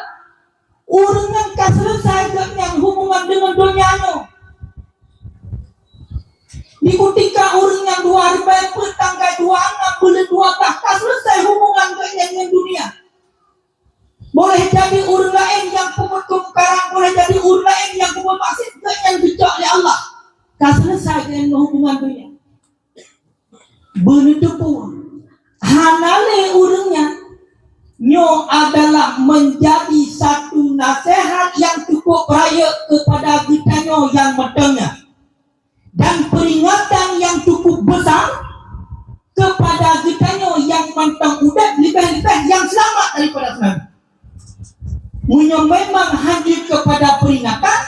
ureuëng nyan ka seuleusoe geuh nyan hubungan deungon donya nyoe. Di kutika ureuëng nyan dua ribée peuet tanggai dua nam buleuen dua blah ka seuleusoe hubungan geuh nyan ngon dunia. Boleh jadi ureuëng laén nyang peubuet keumungkaran, boleh jadi ureuëng laén nyang peubuet maksiat, geuh nyan geucok lé Allah. Ka seuleusoe geuh nyan hubungan donya. Beuneuteupeu, hana lé ureuëng nyan. Nyoe adalah meunjadi satu naseuhat nyang cukup rayeuk keupada geutanyoe nyang mantong nyan, dan peuringatan nyang cukup besar keupada geutanyoe nyang mantong udeb, leubeh-leubeh nyang seulamat daripada tsunami. Meunyoe memang hana jeuet keupada peuringatan,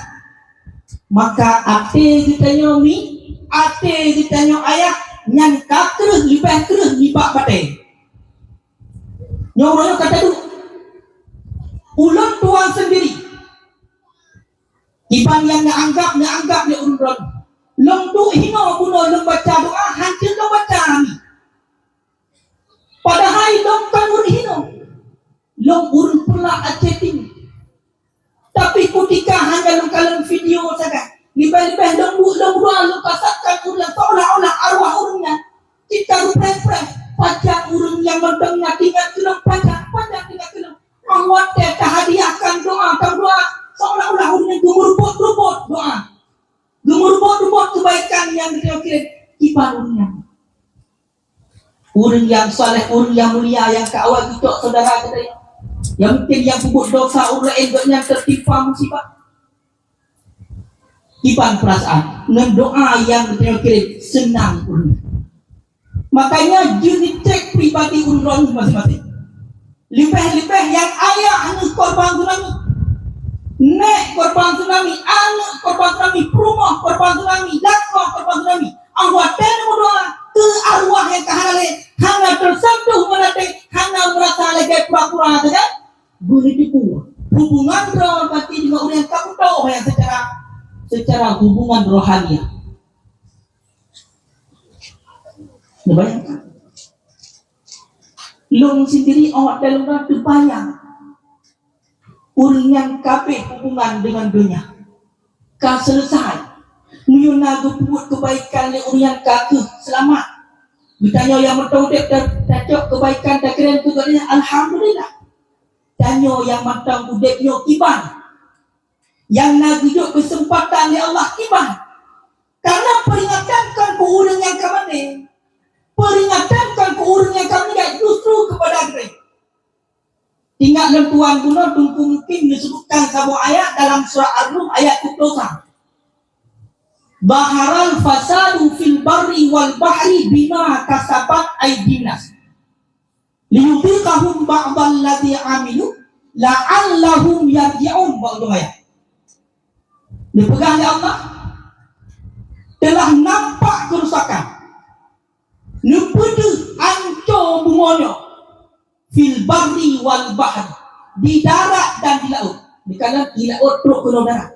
maka até geutanyoe mi, até geutanyoe ayah nyan ka kreueh, leubeh kreueh nibak batée. Nyoe uroe nyoe ka taduek. Ulôn tuan sendiri, iban nyang neuanggab, neuanggab lé ulôn droe. Lôn duek hinoe bunoe lôn baca doa, hanjeuet lôn baca nami. Padahai lôn kon ureuëng hinoe. Lôn ureuëng Peureulak Aceh Timu. Tapi kutika hana lôn kalon video sagai, leubeh-leubeh lôn bu-, lôn doa, lôn kasatkan ureuëng seolah-olah arwah ureuëng nyan. Cit ka geupreh-preh, pajan ureuëng nyang mantong nyan teuingat keu lôn, pajan, pajan teuingat keu lôn. Óh watée tahadiahkan doa, tameudoa, seolah-olah ureuëng nyan geumeureubot-reubot doa. Geumeureubot-reubot keubaikan nyang geutanyoe kirém iban ureuëng nyan. Ureuëng nyang saleh, ureuëng nyang mulia nyang ka awai geucok syedara geutanyoe, nyang mungken nyang peubuet desya ureuëng laén, gobnyan teutimpa musibah. Iban peurasaan ngon doa nyang geutanyoe kirém seunang ureuëng. Makanya jeuet neucék pribadi ureuëng droe maséng-maséng. Leubeh-leubeh nyang ayah aneuk korban tsunami, nek korban tsunami, aneuk korban tsunami, peurumoh korban tsunami, lakoe korban tsunami. Anggota meudoa keu arwah nyang ka hana lé, hana teusentuh meulaté, hana meurasa lagée pura-pura sagai. Begitu pula hubungan droe batin deungon ureuëng nyang ka meudoa nyang secara, secara hubungan rohaniah. Neubayangkan. Lôn sendiri awak dalam rasa bayang. Ureuëng nyang ka abéh hubungan deungon donya ka selesai. Meunyoe na geupeubuet keubaikan lé ureuëng nyang ka kheueh seulamat, geutanyoe nyang mantong udeb ta-, tacok keubaikan takirém keu gobnyan, alhamdulillah. Tanyoe nyang mantong udeb nyoe kiban, nyang na geujok keuseumpatan lé Allah kiban. Karena peringatan kon keu ureuëng nyang ka maté. Peringatan kon keu ureuëng nyang ka meuninggai, justru keupada geutanyoe. Ingat lôn tuan bunoe, Teungku mungkin disebutkan saboh ayat dalam surah Ar-Rum ayat dua puluh satu. "Zaharal fasadu fil barri wal bahri bima kasabat aydin nas. Liyudhiqahum ba'dalladzi amilu la'allahum yarji'un." Bak ujong ayat. Dipeugah lé Allah, telah nampak kerusakan, neupeudeuh ancô bumoe nyoe, fil barri wal bahri, di darat dan di laôt. Dikala di laôt trok keunoe darat.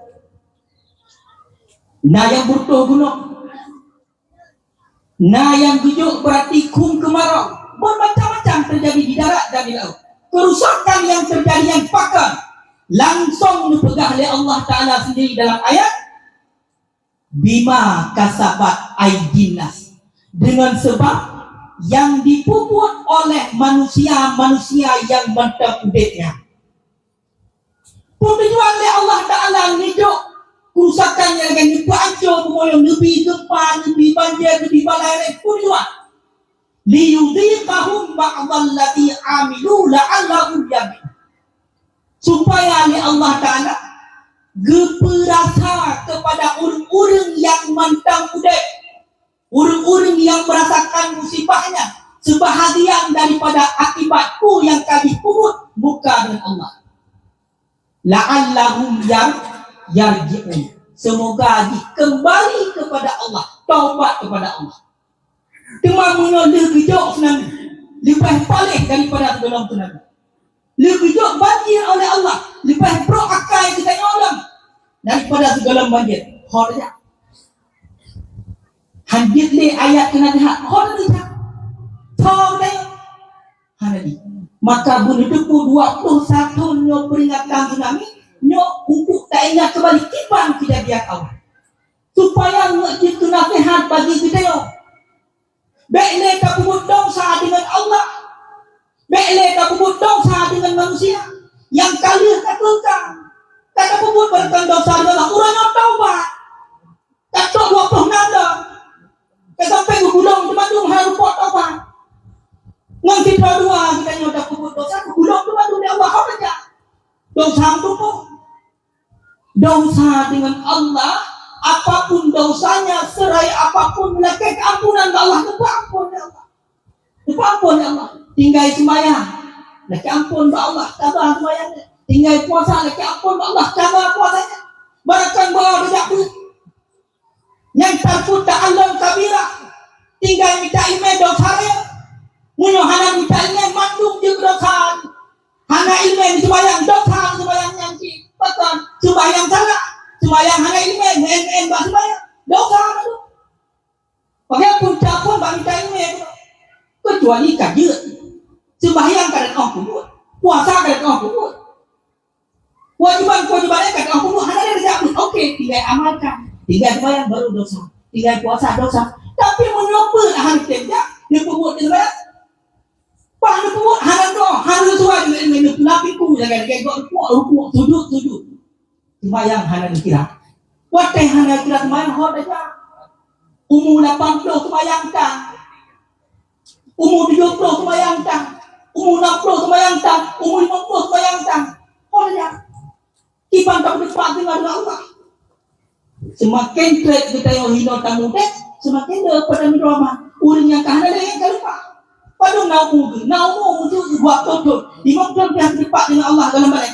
Na nyang beureutoh gunong, na nyang geujok beurati khueng keumarau. Bermacam-macam terjadi di darat dan di laôt. Kerusakan yang terjadi nyan pakon? Langsung dipeugah lé Allah Taala sendiri dalam ayat, "Bima kasabat aydin nas." Dengan sebab yang diperbuat oleh manusia-manusia yang mantong udeb nyan. Peue tujuan lé Allah Taala neujok kerusakan nyang lagée nyan, neupeuancô bumoe nyoe, neubi geumpa, neubi banjir, neubi bala laén? Peue tujuan? "Liyudhiqahum ba'dalladzi amilu la'allahum yarji'un." Supaya lé Allah Taala geupeurasa kepada ureuëng-ureuëng nyang mantong udeb, ureuëng-ureuëng nyang merasakan musibah nyan, sebahagian daripada akibat peue nyang ka jipeubuet murka deungon Allah. "La'allahum yar-, yarji'un." Semoga jih kembali kepada Allah, taubat kepada Allah. Teuma meunyoe lheueh geujok tsunami, leubeh paléh daripada sigohlom tsunami. Lheueh geujok banjir oleh Allah, leubeh brok akai geutanyoe lom daripada sigohlom banjir. Ho teuh jak. Hanjeuet lé ayat keunan that, ho teuh jak. Tho geutanyoe. Hana di. Maka beuneuteupeu dua ploh satu nyoe peringatan tsunami, nyoe untuk taingat kembali kiban kejadian awai. Supaya nyoe jeuet keu naseuhat bagi geutanyoe. Bék lé tapeubuet desya deungon Allah. Bék lé tapeubuet desya deungon manusia. Nyang ka lheueh ka teuka. Ka tapeubuet barangkapeue desya deungon Allah, uroe nyoe taubat. Ka trok dua ploh nam lom. Ka sampai geugulong teuma dum hana luput taubat. Ngon sidroe dua geutanyoe tapeubuet desya, geugulong teuma dum lé Allah, ho teuh jak. Desya meutumpôk. Desya deungon Allah, apapun desanya, serai apapun, lakée keuampunan bak Allah, geupeuampon lé Allah. Geupeuampon lé Allah. Tinggai seumayang, lakée ampon bak Allah, kaba seumayang. Tinggai puasa, lakée ampon bak Allah, kaba puasa. Barangkapeue jak beuet. Nyang tarku ta'allum kabira. Tinggai mita ileumèe desya rayeuk. Meunyoe hana mita ileumèe, mandum jeuet desya. Hana ileumèe seumayang, desya seumayang nyan cit. Pakon? Seumayang salah. Seumayang hana ileumèe, meu'en-meu'en bak seumayang. Desya mandum. Pakon punca phon bak mita ileumèe tu. Keucuali ka jeuet. Seumayang ka dan oh peubuet. Puasa ka dan oh peubuet. Kewajiban-kewajiban laén ka teupeubeuet, hana lé jak beuet. Oke, tinggai amalkan. Tinggai seumayang baru desya. Tinggai puasa desya. Tapi meunyoe beuet hana tém jak, neupeubuet di seumayang. Bah neupeubuet hana droe, hana sesuai dengan ilmu, neupeunapiku lagèe-lagèe gok rukuk, rukuk, sujud, sujud. Seumayang hana neukira. Watèe hana kira seumayang, ho teuh jak. Umu lapan ploh seumayang tan. Umu tujoh ploh seumayang tan. Umu nam ploh seumayang tan. Umu limong ploh seumayang tan. Oh, ya. Kiban tapeudeupat deungon Allah. Seumaken trép geutanyoe hinoe tamudép, seumaken le pada meudoa. Ureueng nyang ka hana lé ka lupa. Padum na umu geuh? Na umu muncul dua ploh thon. Limong thon pih tapeudeupat deungon Allah dalam balèe.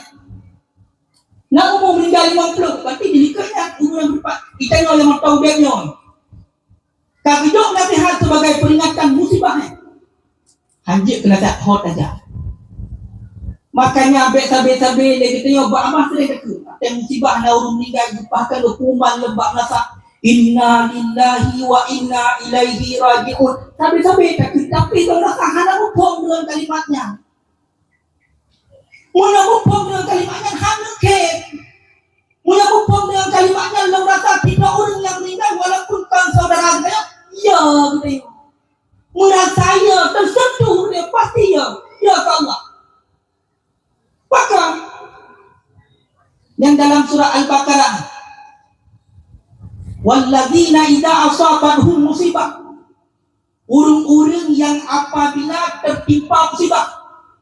Na umu meuninggai limong ploh, berarti di likot nyan umu nyang keempat. Geutanyoe nyang mantong udép nyoe. Ka geujok naseuhat sebagai peuringatan musibah nyan. Hanjeuet keu naseuhat, ho teuh jak. Makanya bèk sabé-sabé lé geutanyoe bak amah seuréh takheun. Watèe musibah na ureueng meuninggai, geupahan hukuman lom bak meunasah. "Inna lillahi wa inna ilaihi raji'un." Sabe-sabe takheun, tapi lôn rasa hana muphom deungon kalimat nyan. Meunyoe muphom deungon kalimat nyan, hana khem. Meunyoe muphom deungon kalimat nyan, lôn rasa sidroe ureueng nyang meuninggai, walaupun kon saudara geutanyoe, ya geutanyoe. Meurasa ya, teusentuh dia, pasti ya. Ya keu Allah. Pakon? Nyang dalam surah Al-Baqarah, "Walladzina idza asabathum musibah," ureueng-ureueng nyang apabila teutimpa musibah,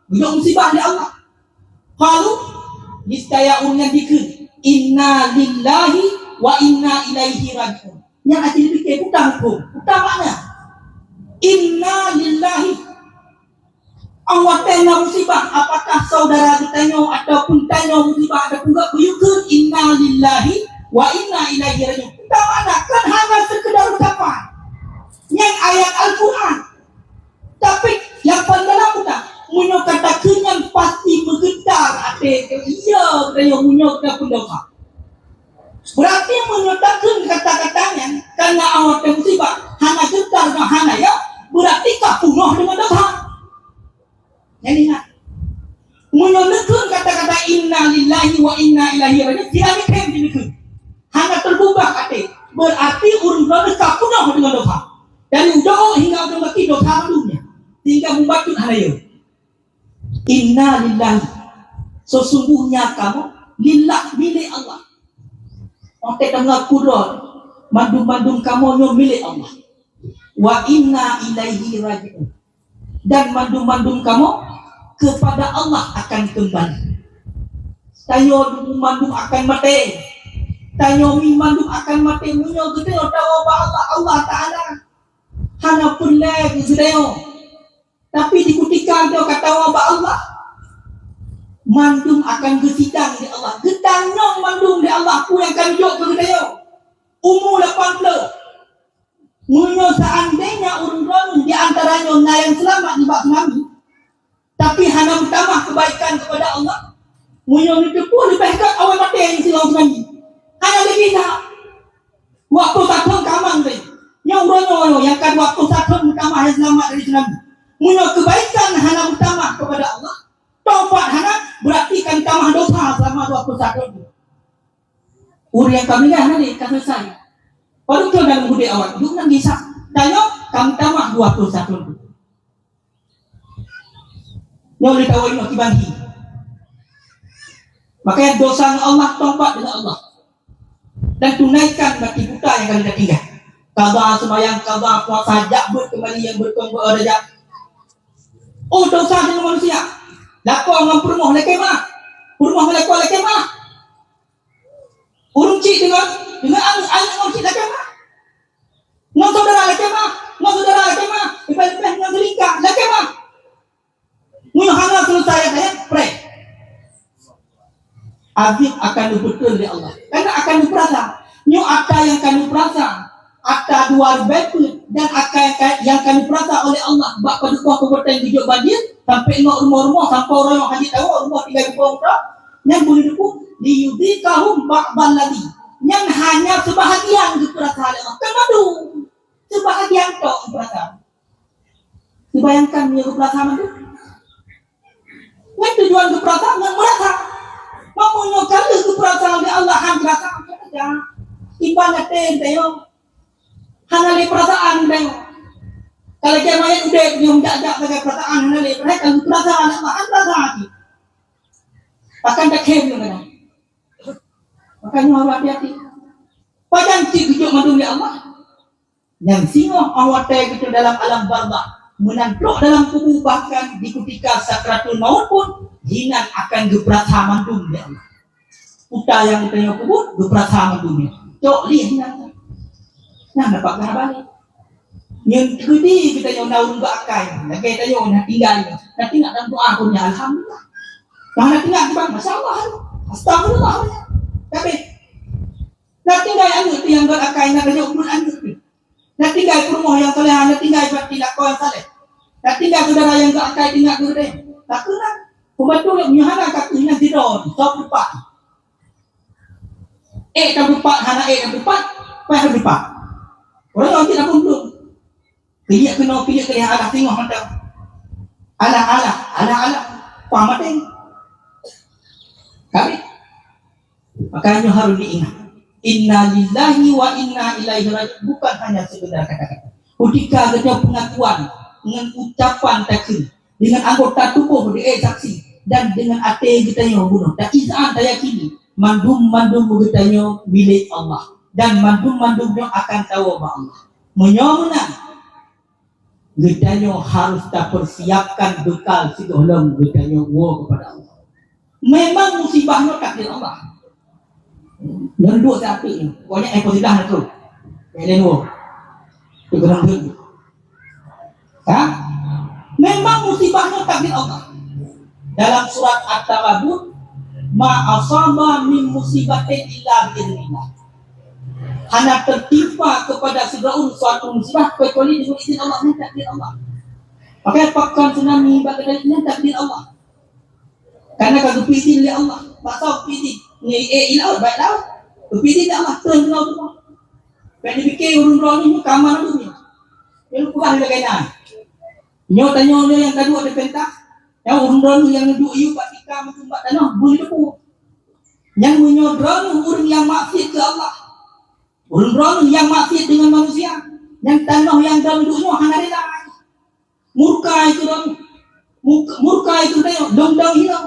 geujok musibah lé Allah, qalu, niscaya ureueng nyan jikheun, "Inna lillahi wa inna ilaihi raji'un." Nyan aci jipike peue huköm, peue makna. Inna lillahi. Watée na musibah, apakah saudara geutanyoe ataupun tanyoe musibah, ada peugah beuyue kheun, "Inna lillahi wa inna ilaihi raji'un"? Peue makna, kan hana seukeudar ucapan. Nyan ayat Al-Quran. Tapi nyang paléng dalam utak, meunyoe ka takheun nyan pasti meugetar até, iya, geutanyoe meunyoe ka peundosa. Berarti meunyoe takheun kata-kata nyan, karena awak teu musibah, hana geukar ngon hana ya, berarti ka punoh deungon dosa. Nyan ingat. Meunyoe neukheun kata-kata "Inna lillahi wa inna ilaihi raji'un", tidak dikhem di neukheun. Hana teugubah até. Berarti ureueng droe ka punoh deungon dosa. Dari udoe hingga udoe gaki dosa dunia. Sehingga mubacut hana ya. Inna lillahi, sesungguhnya kamoe lillah, milék Allah. Watée tanyoe kudrat, mandum-mandum kamoe nyoe milék Allah. Wa inna ilaihi raji'un. Dan mandum-mandum kamoe kepada Allah akan kembali. Tanyoe mandum akan maté. Tanyoe mandum akan maté, meunyoe geutanyoe tawoe bak Allah, Allah Taala hana peureulée geutanyoe. Tapi di kutika geutanyoe ka tawoe bak Allah, mandum akan geusidang lé Allah. Geutanyong mandum lé Allah peue nyang ka neujok keu geutanyoe. Umu lapan ploh. Meunyoe seandainya ureueng droeneuh di antara nyoe na nyang seulamat nibak tsunami, tapi hana meutamah keubaikan keupada Allah, meunyoe neuteupeue leubeh gét awai maté nyang sidroe tsunami. Hana lé gina. Dua ploh sithon ka mang lé. Nyoe uroe nyoe nyang ka dua ploh sithon meutamah nyang seulamat dari tsunami. Meunyoe keubaikan hana meutamah keupada Allah, taubat hana, berarti ka meutamah dosa seulama dua ploh sithon. Ureueng nyang ka meuninggai hana lé, ka seuleusoe. Padub thon dan udeb awai, duek nan gisa. Tanyoe ka meutamah dua ploh sithon. Nyoe lé tawoe inoe kiban hi. Makanya dosa ngon Allah, taubat deungon Allah. Dan tunaikan bakti buta nyang ka lheueh tatinggai. Qadha seumayang, qadha puasa, jak beuet keumbali nyang beuet keu beuet jak. Oh, dosa deungon manusia. Lakoe ngon peurumoh lakée meu'ah. Peurumoh ngon lakoe lakée meu'ah. Ureueng chik deungon, deungon aneuk, aneuk ngon chik lakée meu'ah. Ngon syedara lakée meu'ah, ngon syedara lakée meu'ah. Leubeh-leubeh ngon seulingka lakée meu'ah. Meunyoe hana seuleusoe ayat-ayat, preh. Azab akan geupeutreun lé Allah. Karena akan geupeurasa. Nyoe ata nyang ka geupeurasa, ata dua ribèe peuet, dan ata nyang ka, nyang ka geupeurasa oleh Allah bak padub boh kabupaten geujok banjir, sampoe ingat rumoh-rumoh, sampoe ureueng nyang hana tawoe, rumoh tinggai di bawah. Nyan bunoe teupeu, "Liyudhiqahum ba'dalladzi." Nyan hanya seubahagian geupeurasa lé Allah. Kan mandum. Seubahagian tok geupeurasa. Dibayangkan meunyoe geupeurasa mandum. Nyan tujuan geupeurasa ngon meurasa. Meunyoe ka lheueh geupeurasa lé Allah han rasa, ya, iban até geutanyoe. Hana lé peurasaan geutanyoe. Ka lagèe manyét udép nyang jak-jak sagai peurasaan hana lé, padahai ka geupeurasa lé Allah han rasa lagi. Akan takhém lé geutanyoe. Makanya harus hati-hati. Pajan cit geujok mandum lé Allah. Nyang singoh 'oh watèe geutanyoe dalam alam barzakh, meunan trok dalam kubu, bahkan di kutika sakratul maut pun, hinan akan geupeurasa mandum lé Allah. Kuta nyang geutanyoe peubuet, geupeurasa mandum nyan. Cok lé hinan. Nah, dapat haba lé. Nyang keudi geutanyoe na ureueng beuakai, lagèe tanyoe na tinggai, na tinggai dalam doa pun nyan, alhamdulillah. Nah, na tinggai kiban, masya Allah, astagfirullah. Tapi na tinggai aneuk nyang beuakai, na tanyoe pun aneuk. Na tinggai peurumoh nyang saleh, na tinggai bak lakoe nyang saleh. Na tinggai syedara nyang geuakai tinggai geureudeh. Takeuh lah. Pembantu nyang hana takeuh nyan sidroe, soe peupat. Eh, ka peupat, hana eh, ka peupat. Payah dipak. Orang yang tidak pun belum. Keliek keunoe, keliek keunoe, alah singoh mantong. Alah, alah, alah, alah. Pah maté. Habis. Makanya harus diingat. Inna lillahi wa inna ilaihi raji'un bukan hanya sekedar kata-kata. Kutika geutanyoe pengakuan ngon ucapan takheun, dengan anggota tubuh di eh, saksi, dan dengan até geutanyoe bunoe. Dan izan tayakini, mandum-mandum geutanyoe milék Allah. Dan mandum-mandum nyoe akan tawoe bak Allah. Meunyoe meunan, geutanyoe harus tapersiapkan bekal sigohlom geutanyoe woe kepada Allah. Memang musibah nyoe takdir Allah. Nyoe duduk sapi ni. Pokoknya eh, musibah na tu. Eh, lain woe. Tu kena duit. Ha? Memang musibah nyoe takdir Allah. Dalam surat At-Taghabun, "Ma asaba min musibatin illa bi idznillah." Hana tertimpa kepada sidroe ureuëng suatu musibah kecuali dengan izin Allah, nyan takdir Allah. Pakon pakon tsunami bak keudali, nyan takdir Allah. Karena ka geupeuizin lé Allah. Bak soe geupeuizin? Ngon eh, i laôt, bak laôt. Geupeuizin lé Allah, treun keunoe teuma. Bèk jipike ureuëng droeneuh nyoe ka aman ureuëng nyoe. Nyoe peugah lagèe nyan. Nyoe tanyoe nyoe nyang ka duek di pentas. Nyoe ureuëng droeneuh nyang duek yue bak tika meuteumpat tanoh, beuneuteupeue. Nyang meunyoe droeneuh ureuëng nyang maksiet keu Allah, ureuëng droeneuh nyang maksiet deungon manusia, nyang tanoh nyang droeneuh duek nyoe hana rila. Murka keu droeneuh, murka keu droeneuh, lôn dong hino.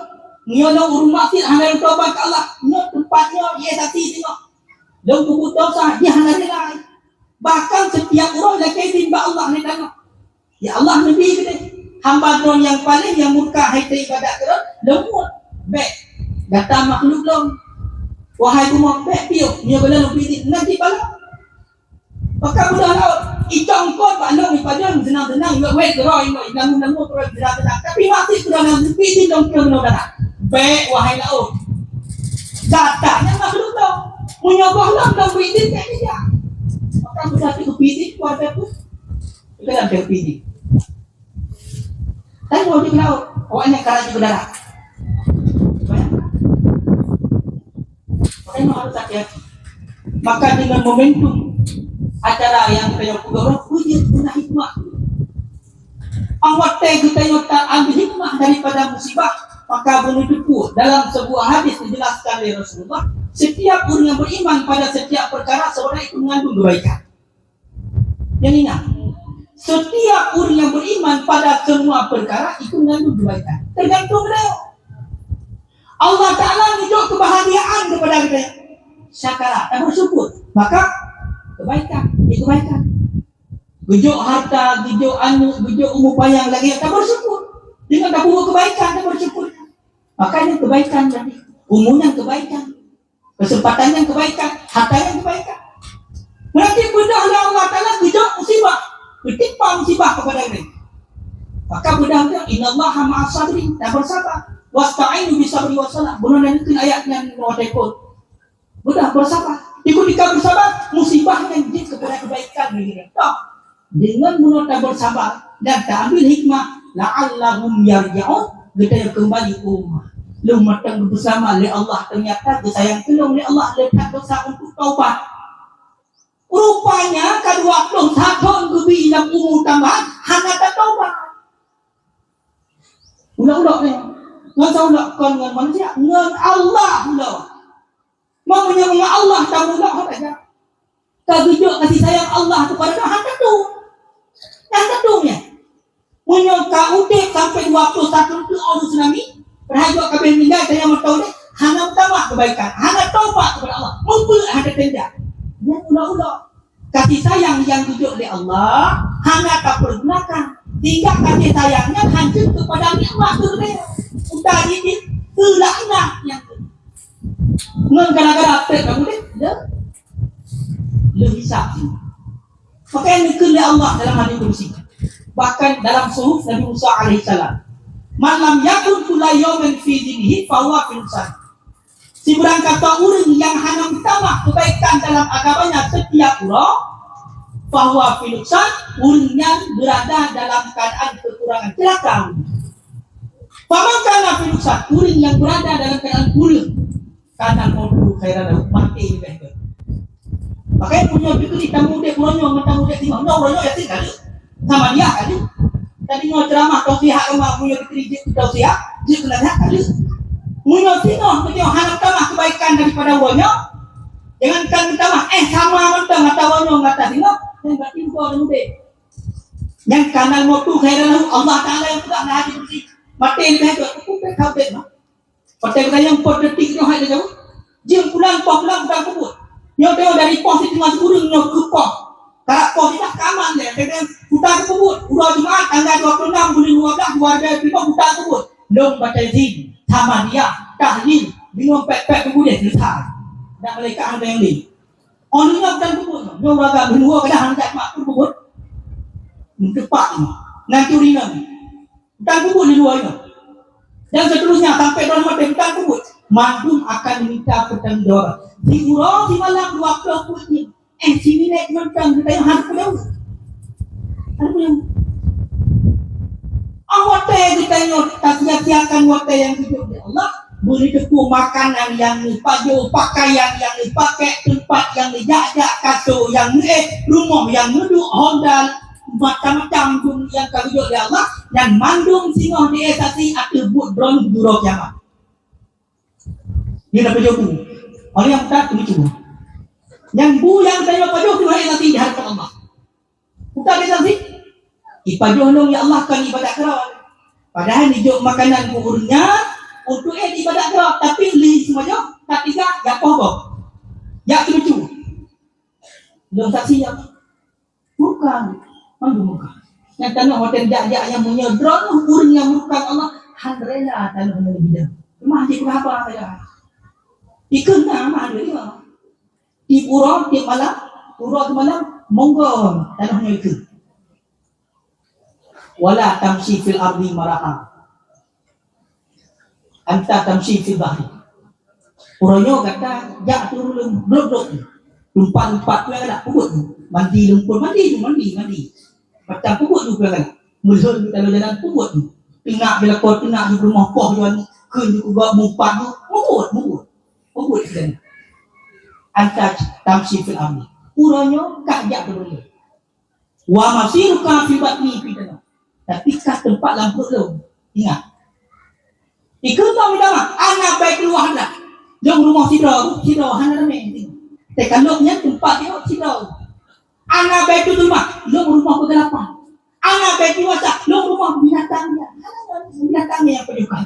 Nyoe lôn ureuëng maksiet hana lôn tobat keu Allah. Nyoe teumpat nyoe, ye saksi singoh. Lôn peubuet dosa, jih hana rila. Bahkan setiap uroe lakèe izin bak Allah lé tanoh. Ya Allah, neubi keudeh. Hamba Droe nyang paleng nyang murka hai teu ibadat keu Droe, leumbot. Bèk gata makhluk lôn. Wahai bumoe, bèk piôh, nyoe geulah lôn pidit, na jipalong. Maka beudôh laôt, icong kon bak lôn ipajan, seunang-seunang, wet-wet keudroe, inoe, inangu-nangu keudroe, seunang-seunang. Tapi maté keudroe nyang pidit lôn keu meunoe gata. Bèk, wahai laôt. Gata nyan makhluk lôn. Meunyoe gohlom lôn pidit, bèk jijak. Maka beudôh pidit, keuluwarga pun. Itu dalam T P D. Tapi mau di laut, awaknya kalah di udara. Makanya harus hati-hati. Maka dengan momentum acara yang kita yang pegawai, ujian guna hikmah. Awak teh kita yang tak ambil hikmah daripada musibah, maka boleh dipuk dalam sebuah hadis dijelaskan oleh Rasulullah, setiap orang yang beriman pada setiap perkara sebenarnya itu mengandung kebaikan. Yang ingat, setiap orang yang beriman pada semua perkara itu mengandung kebaikan. Tergantung beliau. Allah Ta'ala menunjuk kebahagiaan kepada kita. Syakara, dan bersyukur. Maka, kebaikan, ya kebaikan. Gejok harta, gejok anak, gejok umur panjang lagi, tak bersyukur. Dengan tak buat kebaikan, tak bersyukur. Makanya kebaikan tadi. Umurnya kebaikan. Kesempatan nyang kebaikan, harta nyang kebaikan. Berarti beudôh lé Allah Ta'ala geujok musibah, geutimpa musibah kepada ureueng. Maka beudôh lé, "Innallaha ma'as sabirin," dan bersabar. "Wasta'inu bis sabri was salah." Bunoe dan keu ayat nyang nomor telepon. Beudôh bersabar. Ikut tika bersabar, musibah nyang jeuet kepada kebaikan diri. Toh. Dengan bunoe tabersabar dan taambil hikmah, la'allahum yarji'un, geutanyoe keumbali u rumoh. Lôn mantong geubeusama lé Allah, ternyata geusayang keu lôn lé Allah, lé that desya untuk taubat. Rupanya ka dua ploh sithon geubi lam umu tambahan, hana tataubat. Ulok-ulok nyoe, ngon soe ulok? Kon ngon manusia, ngon Allah ulok. Meunyoe ngon Allah taulok, hana jak. Ka geujok kasih sayang Allah kepada kau, hana tetu. Hana tetu nyan. Meunyoe ka udeb sampai dua puluh satu tu awak tsunami, padahai jok ka abéh meninggai, tanya meutuah udeb, hana meutamah kebaikan, hana taubat kepada Allah, mupeue hana tenda. Nyan ulo-ulo. Kasih sayang nyang geujok lé Allah hana tapergunakan. Sehingga kasih sayang nyan hancur kepada nikmat tu tadi. Udah jadi tu laknat nyang tu. Ngon gara-gara treb kamu deh, dah. Leuh hisab sini. Maka yang dikheun lé Allah dalam hadis kursi. Bahkan dalam suhuf Nabi Musa alaihissalam, "Man lam yakun kulla yaumin fi dinihi fahuwa fi nuqsan." Sibarang kata ureueng nyang hana meutamah kebaikan dalam agamanya setiap uroe, fahuwa fi nuqsan, ureueng nyan berada dalam keadaan kekurangan, celaka. Faman kana fi nuqsan, ureueng nyang berada dalam keadaan kureueng, kana mautuhu khairan lahu, maté leubeh baik. Pakai punya fikri tamu dek uroe nyoe ngon tamu dek singoh. Nyoe uroe nyoe yakin kali. Sama dia kali. Tadi nyoe ceramah tausiah agama punya fikri jeuet tausiah, jeuet kena lihat kali. Meunyoe singoh meunyoe hana tamah kebaikan daripada uroe nyoe, jangankan tamah, eh, sama mantong mata uroe nyoe mata singoh, dan berarti engkau ada mudik. Nyang kanan motu khairan lahu, Allah Taala yang peugah na hati bersih. Maté ni dah tu, aku tak tahu dek mah. Patai geutanyoe empat detik nyoe hai lagèe jeuem bulan, poh bulan bukan peubuet. Nyoe tengok dari poh siteungoh sikureueng nyoe keu poh. Karab poh sidah ka aman lé, kadang buta peubuet. Uroe Jumaat tanggal dua puluh enam bulan dua belas dua ribu dua puluh lima buta peubuet. Lom baca Yasin, Samadiyah, tahlil, bingung pet-pet peubuet deh selesai. Dak malaikat hana yang lain. Oh nyoe bukan peubuet. Nyoe ureueng agam dua kadang hana jak mak pun peubuet. Tepat nyoe. Ngan curi nyoe. Bukan peubuet di luwa nyoe. Dan seterusnya sampai dalam hati bukan peubuet. Mandum akan minta pertanggungjawab. Di uroe di malam dua puluh peuet nyoe. Eh, sini naik mantang kita yang harus punya. Harus punya. Ah, watèe geutanyoe tasia-siakan watèe nyang geujok lé Allah, beuri teupeu makanan nyang neupajoh, pakaian nyang neupakèk, teumpat nyang neujak-jak, kaso nyang neuéh, rumoh nyang neuduek, honda, macam-macam pun nyang ka geujok lé Allah, nyan mandum singoh diéh saksi ateueh buet droeneuh di uroe kiamat. Dia dah pajoh bu. Orang yang buta kena cuba. Nyang bu nyang geutanyoe pajoh tu hai saksi di hadapan Allah. Bukan dia saksi. Ipajoh lôn ya Allah kon ibadat keudroe. Padahai neujok makanan keu ureueng nyan untuk eh ibadat keudroe, tapi lé seumajoh ka tiga ya poh gob. Ya lucu. Lôn saksi ya. Bukan. Mandum bukan. Nyang tanoh hotel jak-jak nyang meunyoe droeneuh ureueng nyang bukan Allah han rela tanoh ngon bidang. Cuma di berapa saja. Ikut nama dia. Tiep uroe, tiep malam, uroe seumalam, monggo tanoh nyoe keu. Wala tamshi fil ardi maraha. Anta tamshi fil bahri. Uroe nyoe gata jak turun lom blok-blok. Lumpat-lumpat tu yang galak peubuet tu. Mandi lumpur, mandi tu, mandi, mandi. Macam peubuet tu yang galak. Meulhon tu dalam jalan peubuet tu. Teunak bila kau teunak di rumah poh tu anu, kheun di kubak mumpat tu, peubuet, peubuet. Peubuet tu. Anta tamshi fil ardi. Uroe nyoe kah jak turun lom. Wa masiruka fi batni fitnah. Tapi kah teumpat lam pruet lôn. Ingat. Ikheun bak minta maaf. Ana Baitullah dah. Lôn rumoh sidroe, sidroe hana ramé. Teuka lôn nyan teumpat sidroe, sidroe. Ana Baitullah, lôn rumoh beugalapan. Ana Baitullah, lôn rumoh binatang dia. Hana binatang yang penyuka.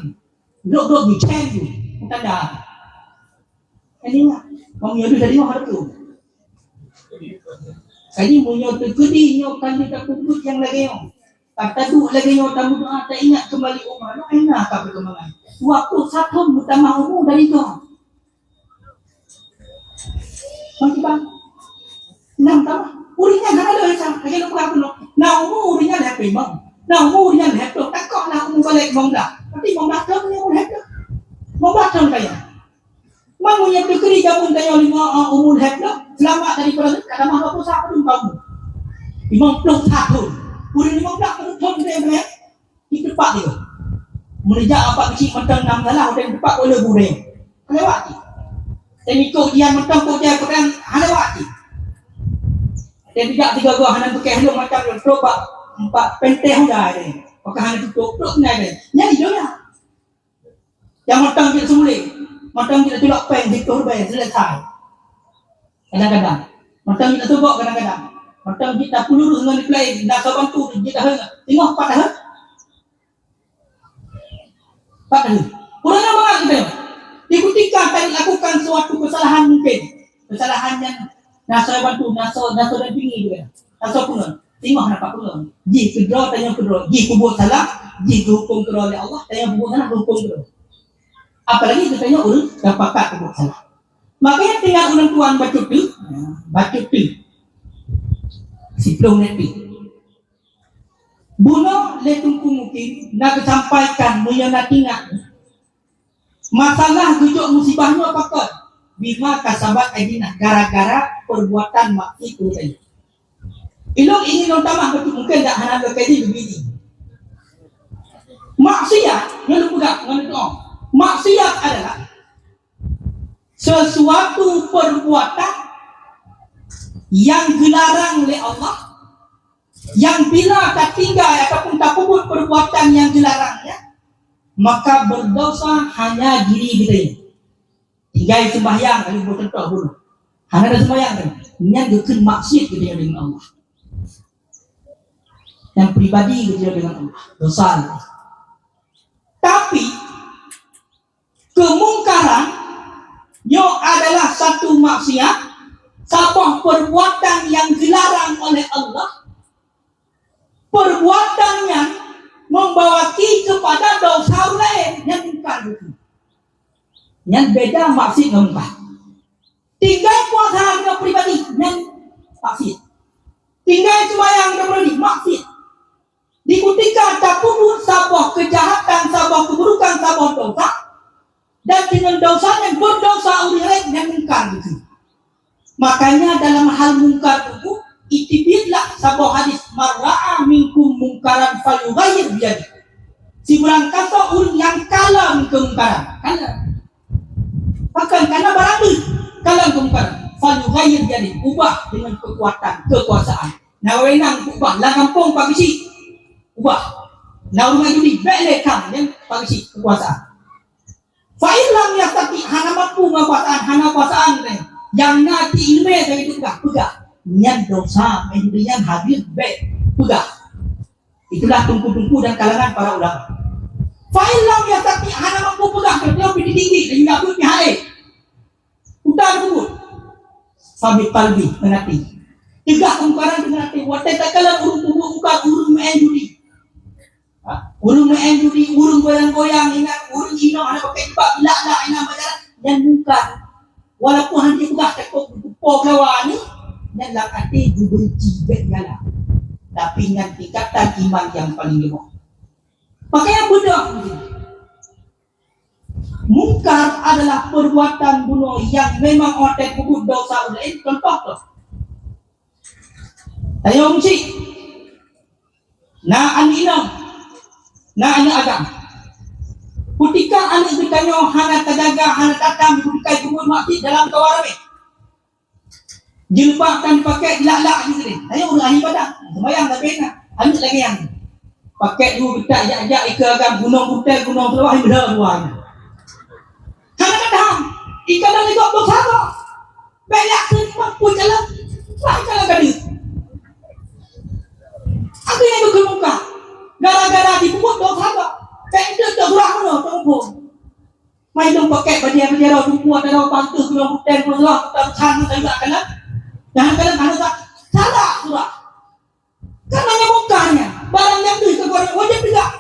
Dok-dok di ceng tu. Bukan dah. Kan ingat. Bang Yadu tadi mah harus tu. Jadi, meunyoe teukeudi nyoe ka lheueh tapeubuet nyang lagèe nyoe, ka taduek lagèe nyoe, tameudoa, taingat keumbali umat, nyoe hana ka perkembangan. Dua puluh satu bertambah umur dari tu. Bang, bang. Enam tambah. Ureueng nyan hana lé Isa. Lagèe lôn peugah keunoe. Na umur ureueng nyan lhèe plôh limong. Na umur ureueng nyan lhèe plôh. Takot na umur balek limong blah. Berarti limong blah thon nyan umur lhèe plôh. Limong blah thon kaya. Man meunyoe teukeudi jameun tanyoe lima, ah, umur lhèe plôh, seulamat daripada ka tamah dua puluh satu tahun. Limong ploh satu. Ureueng limong blah ploh thon teuh, teuh, di teumpat dia. Meunijak apak keuchik mantong nam salah, ureueng teumpat boleh gurèe. Lewat cit. Teunikok jian mantong kok jai peudang, hana lewat cit. Teunikok tiga gua hana beukeh lom macam lôn trok bak empat penteh Honda ni. Maka hana tutup, trok kena ni. Nyan dia lah. Nyang mantong jeuet seumuleng, mantong jeuet tulak péng siplôh ribèe, selesai. Kadang-kadang. Mantong jeuet tubok kadang-kadang. Mantong jeuet tapulurus ngon diplai, na soe bantu, jeuet tahun. Singoh empat tahun. Empat tahun. Kurang amanah kita. Di ketika tadi lakukan suatu kesalahan mungkin. Kesalahan yang na soe bantu, na soe, na soe dampingi juga. Na soe peungon. Singoh na pat peungon. Jih keudroe, tanyoe keudroe. Jih peubuet salah, jih geuhuköm keudroe lé Allah, tanyoe peubuet salah, geuhuköm keudroe. Apalagi geutanyoe ureueng nyang pakat peubuet salah. Makanya tinggal ureueng tuan bacut tu, bacut tu. Siplôh menit tu. Bunoe lé Teungku Mukim na geusampaikan meunyoe na tinggai. Masalah geujok musibah nyoe pakon? Bima kasabat aidina, gara-gara perbuatan maksiat ureueng. Ilôn ingin lôn tamah beutôi, mungkin dak hana lôn kaji lebih. Maksiat, nyoe lôn peugah ngon lôn tu'oh. Maksiat adalah sesuatu perbuatan nyang geularang lé Allah, nyang bila tatinggai ataupun tapeubuet perbuatan nyang geularang nyan, maka berdosa hanya diri geutanyoe. Tinggai sembahyang, lalu buet contoh bunoe. Hana ada sembahyang kan? Nyan geukheun maksiat geutanyoe dengan Allah. Nyang pribadi geutanyoe dengan Allah. Dosa. Tapi, kemungkaran nyoe adalah satu maksiat, saboh perbuatan nyang geularang oleh Allah. Perbuatan nyan membawaki kepada dosa ureueng laén, nyan mungkar. Nyan beda maksiat ngon mungkar. Tinggai puasa ngon pribadi, nyan maksiat. Tinggai sembahyang ngon pribadi, maksiat. Di kutika tapeubuet saboh keujahatan, saboh keuburukan, saboh dosa, dan dengan dosa nyan berdosa ureueng laén, nyan mungkar. Makanya dalam hal mungkar itu, iteubietlah saboh hadis, "Man ra'a minkum munkaran falyughayyir biyadih." Sibarang kasoe ureueng nyang kalon keumungkaran. Kalon. Pakon? Karena barang deuh kalon keumungkaran. Falyughayyir biyadih. Ubah dengan kekuatan, kekuasaan. Na wewenang ubah, lam gampông pageusik. Ubah. Na ureueng judi, bèk lé kang, nyan pageusik kekuasaan. Fa in lam yastati', hana mampu ngon kuasaan, hana kuasaan lé. Nyang na ti ileumèe dari tu peugah, peugah. Nyan dosa, meunan nyan hadis bèk peugah. Itulah teungku-teungku dan kalangan para ulama. Fa in lam yastati', hana mampu peugah, keudroe pih tinggi, dan juga buet pih halé. Udah teupeubuet. Fa biqalbih, ngon até. Teugah keumungkaran deungon até. Watèe takalon ureueng peubuet mungkar, ureueng meu'èn judi. Ha? Ureueng meu'èn judi, ureueng goyang-goyang inan, ureueng inong hana pakai jilbab, lak-lak inan bak jalan, nyan mungkar. Walaupun hana jipeugah takot geupeue lawan nyan, nyan lam até geubenci bèk galak. Tapi nyan tingkatan iman nyang paleng lemah. Pakaian beudôh. Mungkar adalah perbuatan bunoe nyang memang watèe peubuet dosa ulèe, contoh tu. Tanyoe meucik. Na aneuk inong, na aneuk agam. Kutika aneuk geutanyoe hana tajaga, hana tatam, kutika jipeubuet maksiat dalam kawan ramè. Jilbab tan pakèk, lak-lak jih tadi. Tanyoe ureueng ahli ibadah, seumayang tapi na aneuk lagèe nyan. Pakèk dua beutak jak-jak ikeue agam gunong butèe, gunong seulawah, imeulhö dua nyan. Hana tatam, ikalon lé gob dosa gob. Bèk yak keu mampu jalan, bah jalan ka deuh. Akhé nyan geukheun mungkar. Gara-gara jipeubuet dosa gob. Bèk deuh teuh surah meunoe teuh muphom. Mai lôn pakèk bajèe-bajèe droe, teungku ata droe, pantoh, gunong butèe, gunong seulawah, ata beusan, ata juga kalon. Nyang kalon hana sa-, salah surah. Kan hana mungkar nyan. Barang nyang deuh keu ureueng wajéb teupeugah.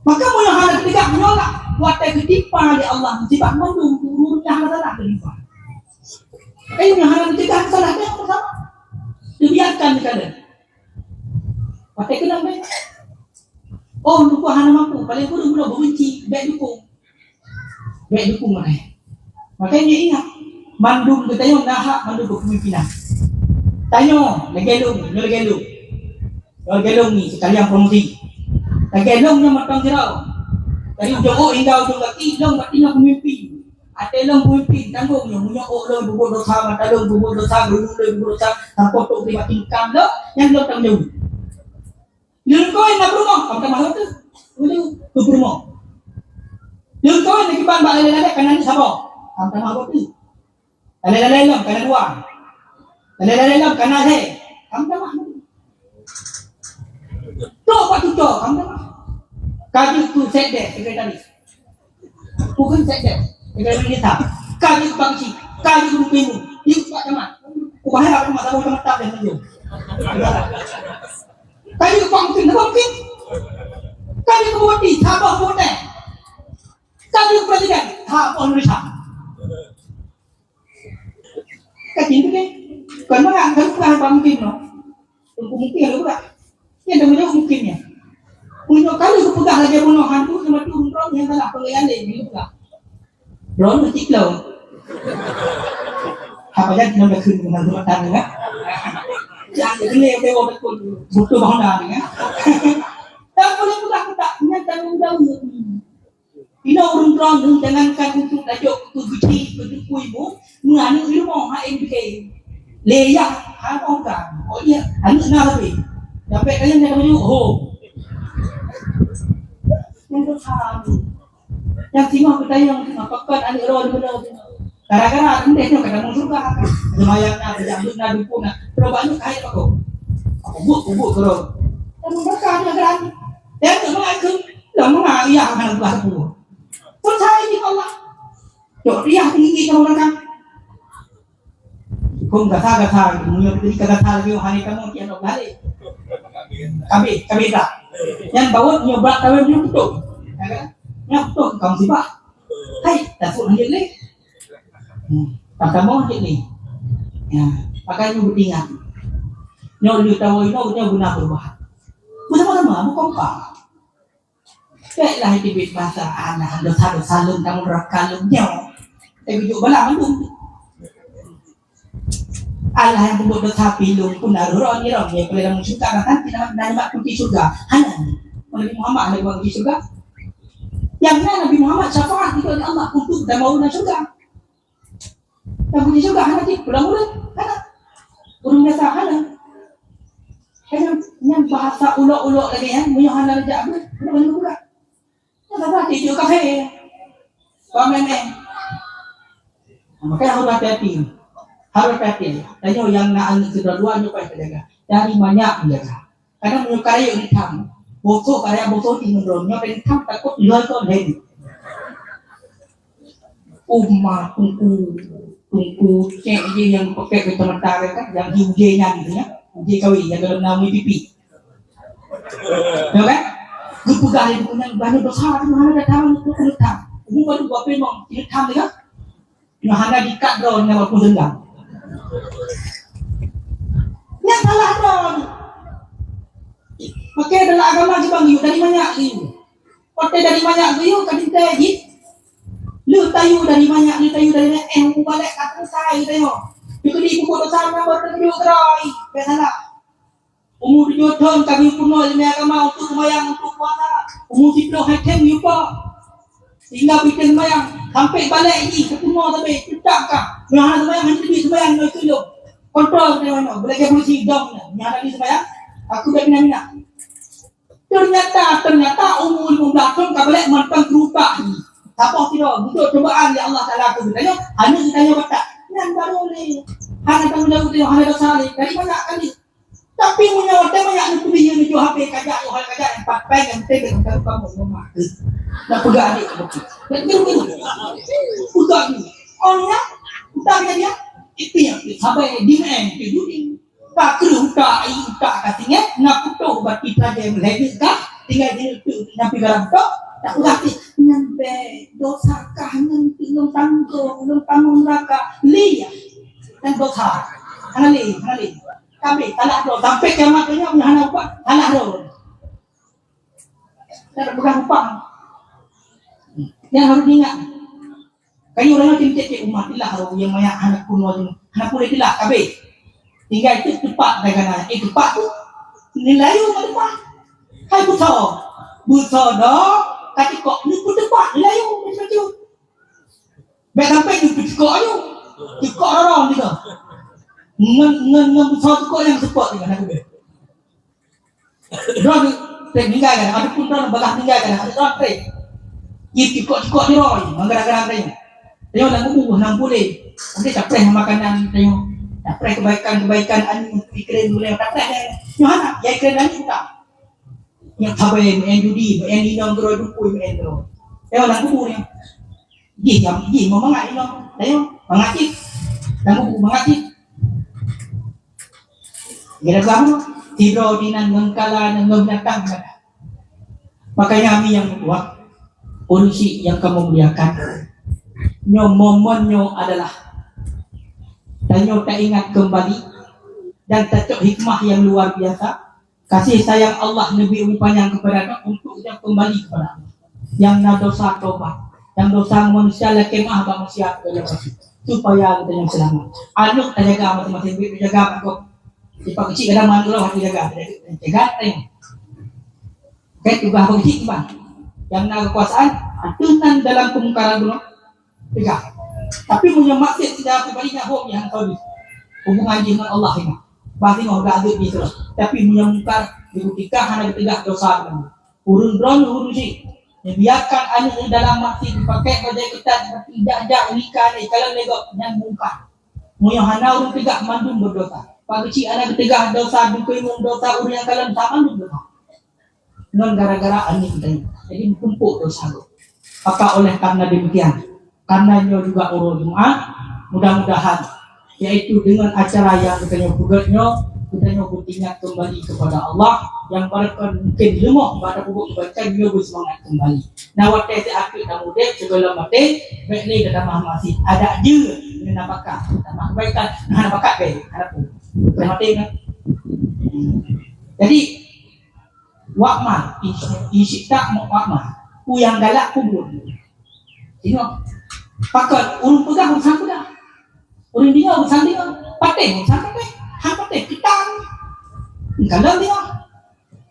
Maka meunyoe hana teupeugah, meunyoe lah, watèe geutimpa lé Allah musibah, mandum ureueng nyang hana salah geutimpa. Tapi meunyoe hana teupeugah, salah nyan sama. Dibiarkan dikalon. Watèe keunong bèk. Oh, lupa hana mampu, paléng kureueng bunoe beubenci, bèk dukung. Bèk dukung, makanya. Makanya ingat, mandum geutanyoe na hak mandum beupemimpinan. Tanyoe, lagèe lôn, nyoe lagèe lôn. Nyoe lagèe lôn ni, sekalian promosi. Lagèe lôn nyoe mantong sidroe. Dari ujong ôk hingga ujong gaki, lôn bak nyoe pemimpin. Até lôn pemimpin, tanggong nyoe. Meunyoe ôk lôn peubuet dosa, mata lôn peubuet dosa, geuh lôn peubuet dosa, sampoe trok bri bak tingkang lôn, nyan lôn tanggong jaweueb. Lôn kawén na peurumoh, ka meutamah lôn teuh. Ulôn keu peurumoh. Lôn kawén na kiban bak lalé-lalé ka na aneuk saboh, ka meutamah lôn teuh. Lalé-lalé lôn ka na dua. Lalé-lalé lôn ka na lhèe, ka meutamah lôn teuh. Trok bak tutoe, ka meutamah. Ka jeuet keu sekdes, sekretaris. Bukan sekdes. Sekdes desa. Ka jeuet bak geuchik. Ka jeuet guru primun. Jeuet bak camat. Ubahnya bak camat, saboh camat tam dan tunjuk. Ka jeuet bak mungkin, saboh mungkin. Ka jeuet bupati, saboh bupati. Ka jeuet presiden, saboh Indonesia. Ka jeuet tu deh. Bukan mangat, kan bukan bak mungkin, no. Teungku mungkin lôn peugah. Nyan teuma jaweueb mungkin nyan. Meunyoe ka lheueh geupeugah lagèe bunoe hantu, teuma turun droe nyang salah peungeurian lé nyang geupeugah. Droeneuh cit lom. Haba jan lôn dakheun deungon teumatan nyan. Jan keuneuk deungon beutôi, beutôi bahona nyan. Dan ulôn peugah keutak, nyan tanggong jaweueb. Inoe ureueng droeneuh, jangankan untuk tajok keu geuchik, keu teungku ibu, Aneuk di rumoh, hai M P K. Lé yah, hai kong ka. Oh iya, aneuk na tapi. Sampai kalian dah tahu, oh. Yang tu tahu. Yang singoh kita yang apa kan aneuk roh di mana. Gara-gara rendah tu kata mau surga. Lumayan na, jangan na dukun na. Coba ni kai apa kau? Kubur, kubur kau. Kamu berkah dia kan. Dan tu mengaku, lah mengaku ya akan buat apa. Pun saya di Allah. Cok riah tinggi keu ureueng nyan. Huköm gata-gata, meunyoe teuka gata lagèe hana kamoe, kian lom galeh. Kabeh, kabeh dah. Nyan bawot nyoe bak kawin nyoe beutôi. Ya kan? Nyan beutôi kamoe sibak. Hai, tasuk lanjut lé. Hmm, tak kamoe lanjut lé. Ya, pakai nyoe beutingat. Nyoe lheueh tawoe nyoe, nyoe guna perubahan. Beusama-sama, beukompak. Ceklah teubiet basa, alah, dosa-dosa lôn kamoe raka lôn nyoe. Eh, bijôk bala mandum. Alah, nyang peubuet dosa pih lôn pun harôh nirông, nyang peureulèe lam syeuruga, bahkan tidak ada nikmat kunci syeuruga. Hana. Nabi Muhammad hana nikmat kunci syeuruga. Nyang na Nabi Muhammad syafaat dikeue lé Allah untuk dan mau na syeuruga. Nyang kunci syeuruga hana cit, pulang ureueng, hana. Ureueng biasa hana. Kan nyan, nyan bahasa ulok-ulok lagèe nyan, meunyoe hana jak beuet, hana boleh buka. Nyan bahasa cit, cit kafé. Paham, eh? Nah, makanya harus hati-hati. Harus hati-hati. Tanyoe nyang na aneuk sidroe dua nyoe payah tajaga. Dari manyak menjaga. Kadang meunyoe karayek ngon tham, bosoh karayek bosoh di ngon droeneuh, nyoe ngon tham takot lheueh kon lheueh. Uma tungku, tungku cek je nyang pakai kacamata dia kan, nyang uje nyan tu ya, uje kawin, nyang dalam nama pipi. Ya kan? Geupeugah lé buku nyan, banyak dosa tu, hana ada tahu tu kena tham. Umur baru dua puluh lima, kena tham dia kan? Nyoe hana dikat droe nyoe walaupun dendam. Nyan salah droe. Oke, dalam agama juga ngiyu dari manyak ngiyu. Oke, dari manyak ngiyu ka dintai jih. Lheueh tayu dari manyak, lheueh tayu dari manyak, eh, mubalek ka selesai gitu nyoe. Jadi ibu kota sana bertemu gerai, biasalah. Umu tujoh thon ka geupeurunoe ileumèe agama untuk seumayang, untuk puasa. Umu siplôh hai thon geuyue po. Sehingga bikin seumayang sampai balek jih, geupeurunoe sabe, teutab ka. Nyoe hana seumayang, hana jeuet seumayang, nyoe keu lôn. Kontrol keu nyoe, nyoe. Beulagèe polisi dong nyoe. Nyoe hana jeuet seumayang, aku dak mina-mina. Ternyata, ternyata umu limong blah thon ka balek mantong keu utak jih. Saboh sidroe, beutôi cobaan lé Allah Taala keu geutanyoe, hana geutanyoe batat. Nyan baru lé. Hana tanggung jaweueb tanyoe, hana dosa lé. Dari mana kali? Tapi meunyoe watèe manyak neupeubiyeue, neujok H P kajak, yoh hai kajak, nyang pat pèng nyang penting deungon karu kamoe ngon mak. Nak peugah adik kamoe. Nak peugah ni. Peugah ni. Oh, nyan, utak dia, dia. Itu yang sabai di main, itu judi. Ka kreueh utak, ai utak ka singét, na putôh bak kita je meuleubeh ka, tinggai di itu, nyampe dalam tok, tak peugah cit. Nyan bèk, dosa kah nyan, lôn tanggong, lôn tanggong neuraka. Lé, nyan dosa. Hana lé, hana lé. Tapi, salah droe. Sampai kiamat dunia, hana upah, salah droe. Tak peugah upah. Nyan harôh ingat. Kayu raya tim cek-cek umat, ilah nyang maya hana pun wajib. Hana pun ilah, kabeh. Tinggai tu tepat dah kana. Eh, tepat tu. Nilai you mah tepat. Hai buso. Buso dah, ka cekok. Ni pun tepat, nilai you macam-macam. Bèk sampai tu peucekok ayu. Cekok rorong gitu. Ngon, ngon, ngon buso cekok nyang seupôt dengan aku deh. Droe trép tinggai kan, ada pun droe bagah tinggai kan, ada droe trép. Jih cekok-cekok di roi, meugadang-gadang tanya. Tanya lam kubu, nam pulé. Nanti tapreh makanan, tanya. Tapreh kebaikan-kebaikan, anu, pikiran boleh, tapreh. Nyoh hana, ya kira nanti buka. Nyang sabai meu'en judi, meu'en inong keudroe dukui, meu'en droe. Tengok lam kubu nyan. Jih nyang, jih meumangat inong. Tengok, mangat cit. Lam kubu mangat cit. Geudah kamoe, sidroe dinan ngon kala ngon binatang geudah. Makanya ami nyang meutuah, ureueng syik nyang kamoe muliakan. Nyoe momen nyoe adalah tanyoe taingat keumbali dan tacok hikmah nyang luar biasa. Kasih sayang Allah leubeh panyang keupada droe untuk nyang keumbali keupada Allah. Nyang na dosa tobat, nyang dosa manusia lakèe meu'ah bak manusia keupada Allah, supaya geutanyoe seulamat. Aneuk tajaga maséng-maséng, bèk tajaga bak gob. Sipa keuchik kadang mandum hana jaga, jaga tanyoe. Kan tugaih bak keuchik bang. Nyang na keukuasaan, ateueh nan dalam peumungkaran bunoe. Peugah. Tapi meunyoe maksiat secara pribadi nyan hom nyang tadi. Hubungan jih ngon Allah nyan. Bah singoh geuazeueb jih terus. Tapi meunyoe mungkar, di kutika hana geuteugah dosa nyan. Ureueng droe ureueng syik. Nyebiarkan aneuk dalam maksiat, dipakai bajée keutat, tapi jak-jak lika aneuk kalon lé gob, nyan mungkar. Meunyoe hana ureueng teugah, mandum berdosa. Pak keuchik hana geuteugah dosa, dukui mum dosa, ureueng nyang kalon sa mandum dosa. Ngon gara-gara aneuk tadi. Jadi, meutumpôk dosa gob. Maka oleh karena demikian, karena nyoe juga uroe Jumat, mudah-mudahan, yaitu dengan acara yang geutanyoe peugét nyoe, geutanyoe beuingat kembali kepada Allah, yang barangkapeue mungkin leumoh bak tapeubuet keubajikan, nyoe beuseumangat kembali. Nah, watée siat pih tamudeb sigohlom maté, bék lé tatamah maksiat. Adak jeuet ngon nafakah, tamah kebaikan, nah, nafakah bék, hana peue. Lé maté kan? Jadi, wa'mal, in syi'ta wa'mal. Peue nyang galak peubuet. Tengok. Pakon, ureueng peugah, ureueng peugah. Ureueng deungoe, ureueng deungoe. Patéh, ureueng patéh. Han patéh, kita. Kalon deungoe.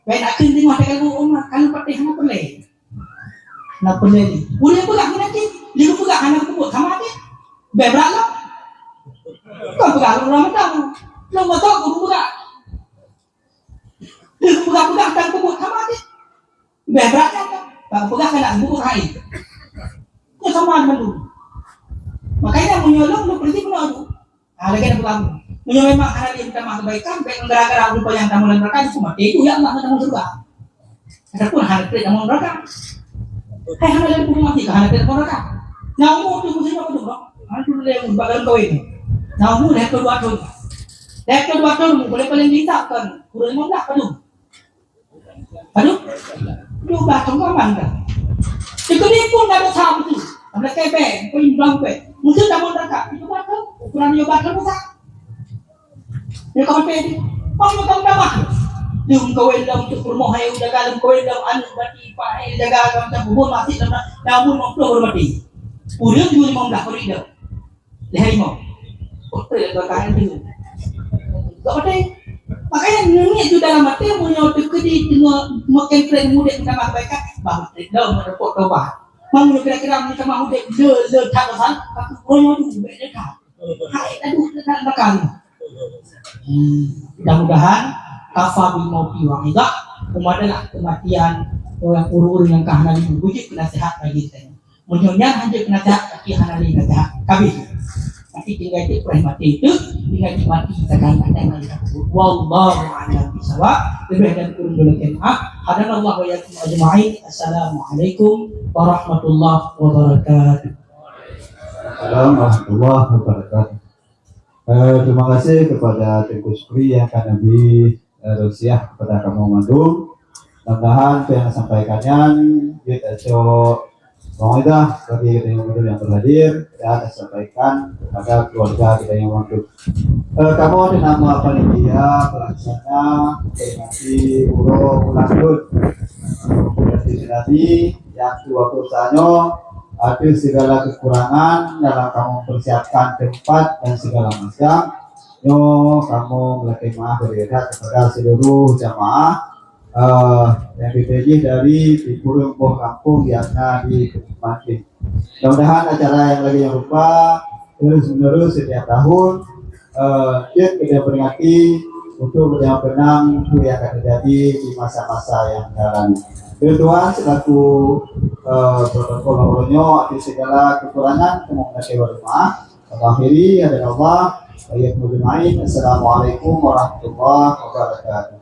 Baik nak kheun deungoe, tak kheun umat. Kalon patéh, hana peureulée. Hana peureulée ni. Ureueng peugah, hana cit. Dia peugah, hana peubuet. Sama aja. Bèk brat lom. Kon peugah lôn Ramadan. Lôn beutôi ureueng peugah. Dia peugah-peugah dan peubuet sama aja. Bèk brat kan? Bak peugah keunan buet hai. Nyoe sama mandum. Makanya meunyoe lôn, lôn prinsip keunoe tu. Ha, lagèe na peugah. Meunyoe memang hana lé meutamah kebaikan, bèk gara-gara rupa nyang tamong lam neraka, dihukum maté. Itu ya Allah, tamong syurga. Ataupun hana trép tamong neraka. Hai, hana lé hukum maté, hana trép tamong neraka. Nah, umur tu mesti apa tu, bro? Hana tu lé bak dalam kawin. Nah, umur lhèe ploh dua thôn. Lhèe ploh dua thôn, paling-paling dihisab kan. Kurang lima belas padum. Aduh, dua belas tahun aman dah. Itu ni pun dah dosa betul. Dah kebek, pun belum kebek. Mungkin dah mau dekat. Itu betul. Ukuran dia betul besar. Dia kau betul. Pang betul dah mah. Dia kawin dah untuk rumah hai jaga, dia kawin dah anak berarti pak hai jaga, macam bubur masih dah. Namun mau keluar mati. Udah dua lima belas hari dah. Lhèe limong. Putri lé bakaran tu. Gak betul. Makanya nengok tu dalam hati, meunyoe teukeudi teungoh makin keren mudik meutamah kebaikan, bah betul dah meureumpok tobat. Meunyoe kira-kira meutamah mudik le, le that dosa, aku meunyoe tu bèk le that. Hai, aduh, le that bakal. Hmm, mudah-mudahan kafa bil mauti wa'idhah, umat adalah kematian orang ureueng-ureueng nyang ka hana lé bujuk nasihat bagi kita. Meunyoe nyan hanjeuet naseuhat, tapi hana lé naseuhat. Kabeh. Tapi tinggai teuk preh maté teuk, tinggai teuk mati sagai até mari takut. Wallahu a'lam bishawab. Lebih dan kurang dulu maaf. Hadanallahu wa iyyakum ajma'in. Assalamualaikum warahmatullahi wabarakatuh. Assalamualaikum warahmatullahi wabarakatuh. Eh, terima kasih kepada Teungku Syukri yang akan memberi, eh, tausiah kepada kamoe mandum. Mudah-mudahan apa yang disampaikan nyan jeuet cocok mauidhah bagi kita yang mandum yang berhadir dan disampaikan kepada keluarga kita yang mandum. Eh, kamoe di nama panitia pelaksana peringati uroe ulang tahun Universitas Islam Negeri yang kedua puluh satu, ateueh segala kekurangan dalam kamoe mempersiapkan tempat dan segala macam. Nyoe kamoe meulakée maaf beureukat kepada seluruh jamaah, eh, nyang geupeujih dari tiep ureueng boh gampông nyang na di Bukit Manting. Mudah-mudahan acara nyang lagée nyoe rupa terus menerus setiap tahun, eh, jeuet kita peringati untuk menjawab kenang apa yang akan terjadi di masa-masa yang akan datang. Kebetulan selaku, eh, protokol awalnya, ada segala kekurangan, kamoe meulakée maaf. Akhiri, hadanallah wa iyyakum ajma'in. Assalamualaikum warahmatullahi wabarakatuh.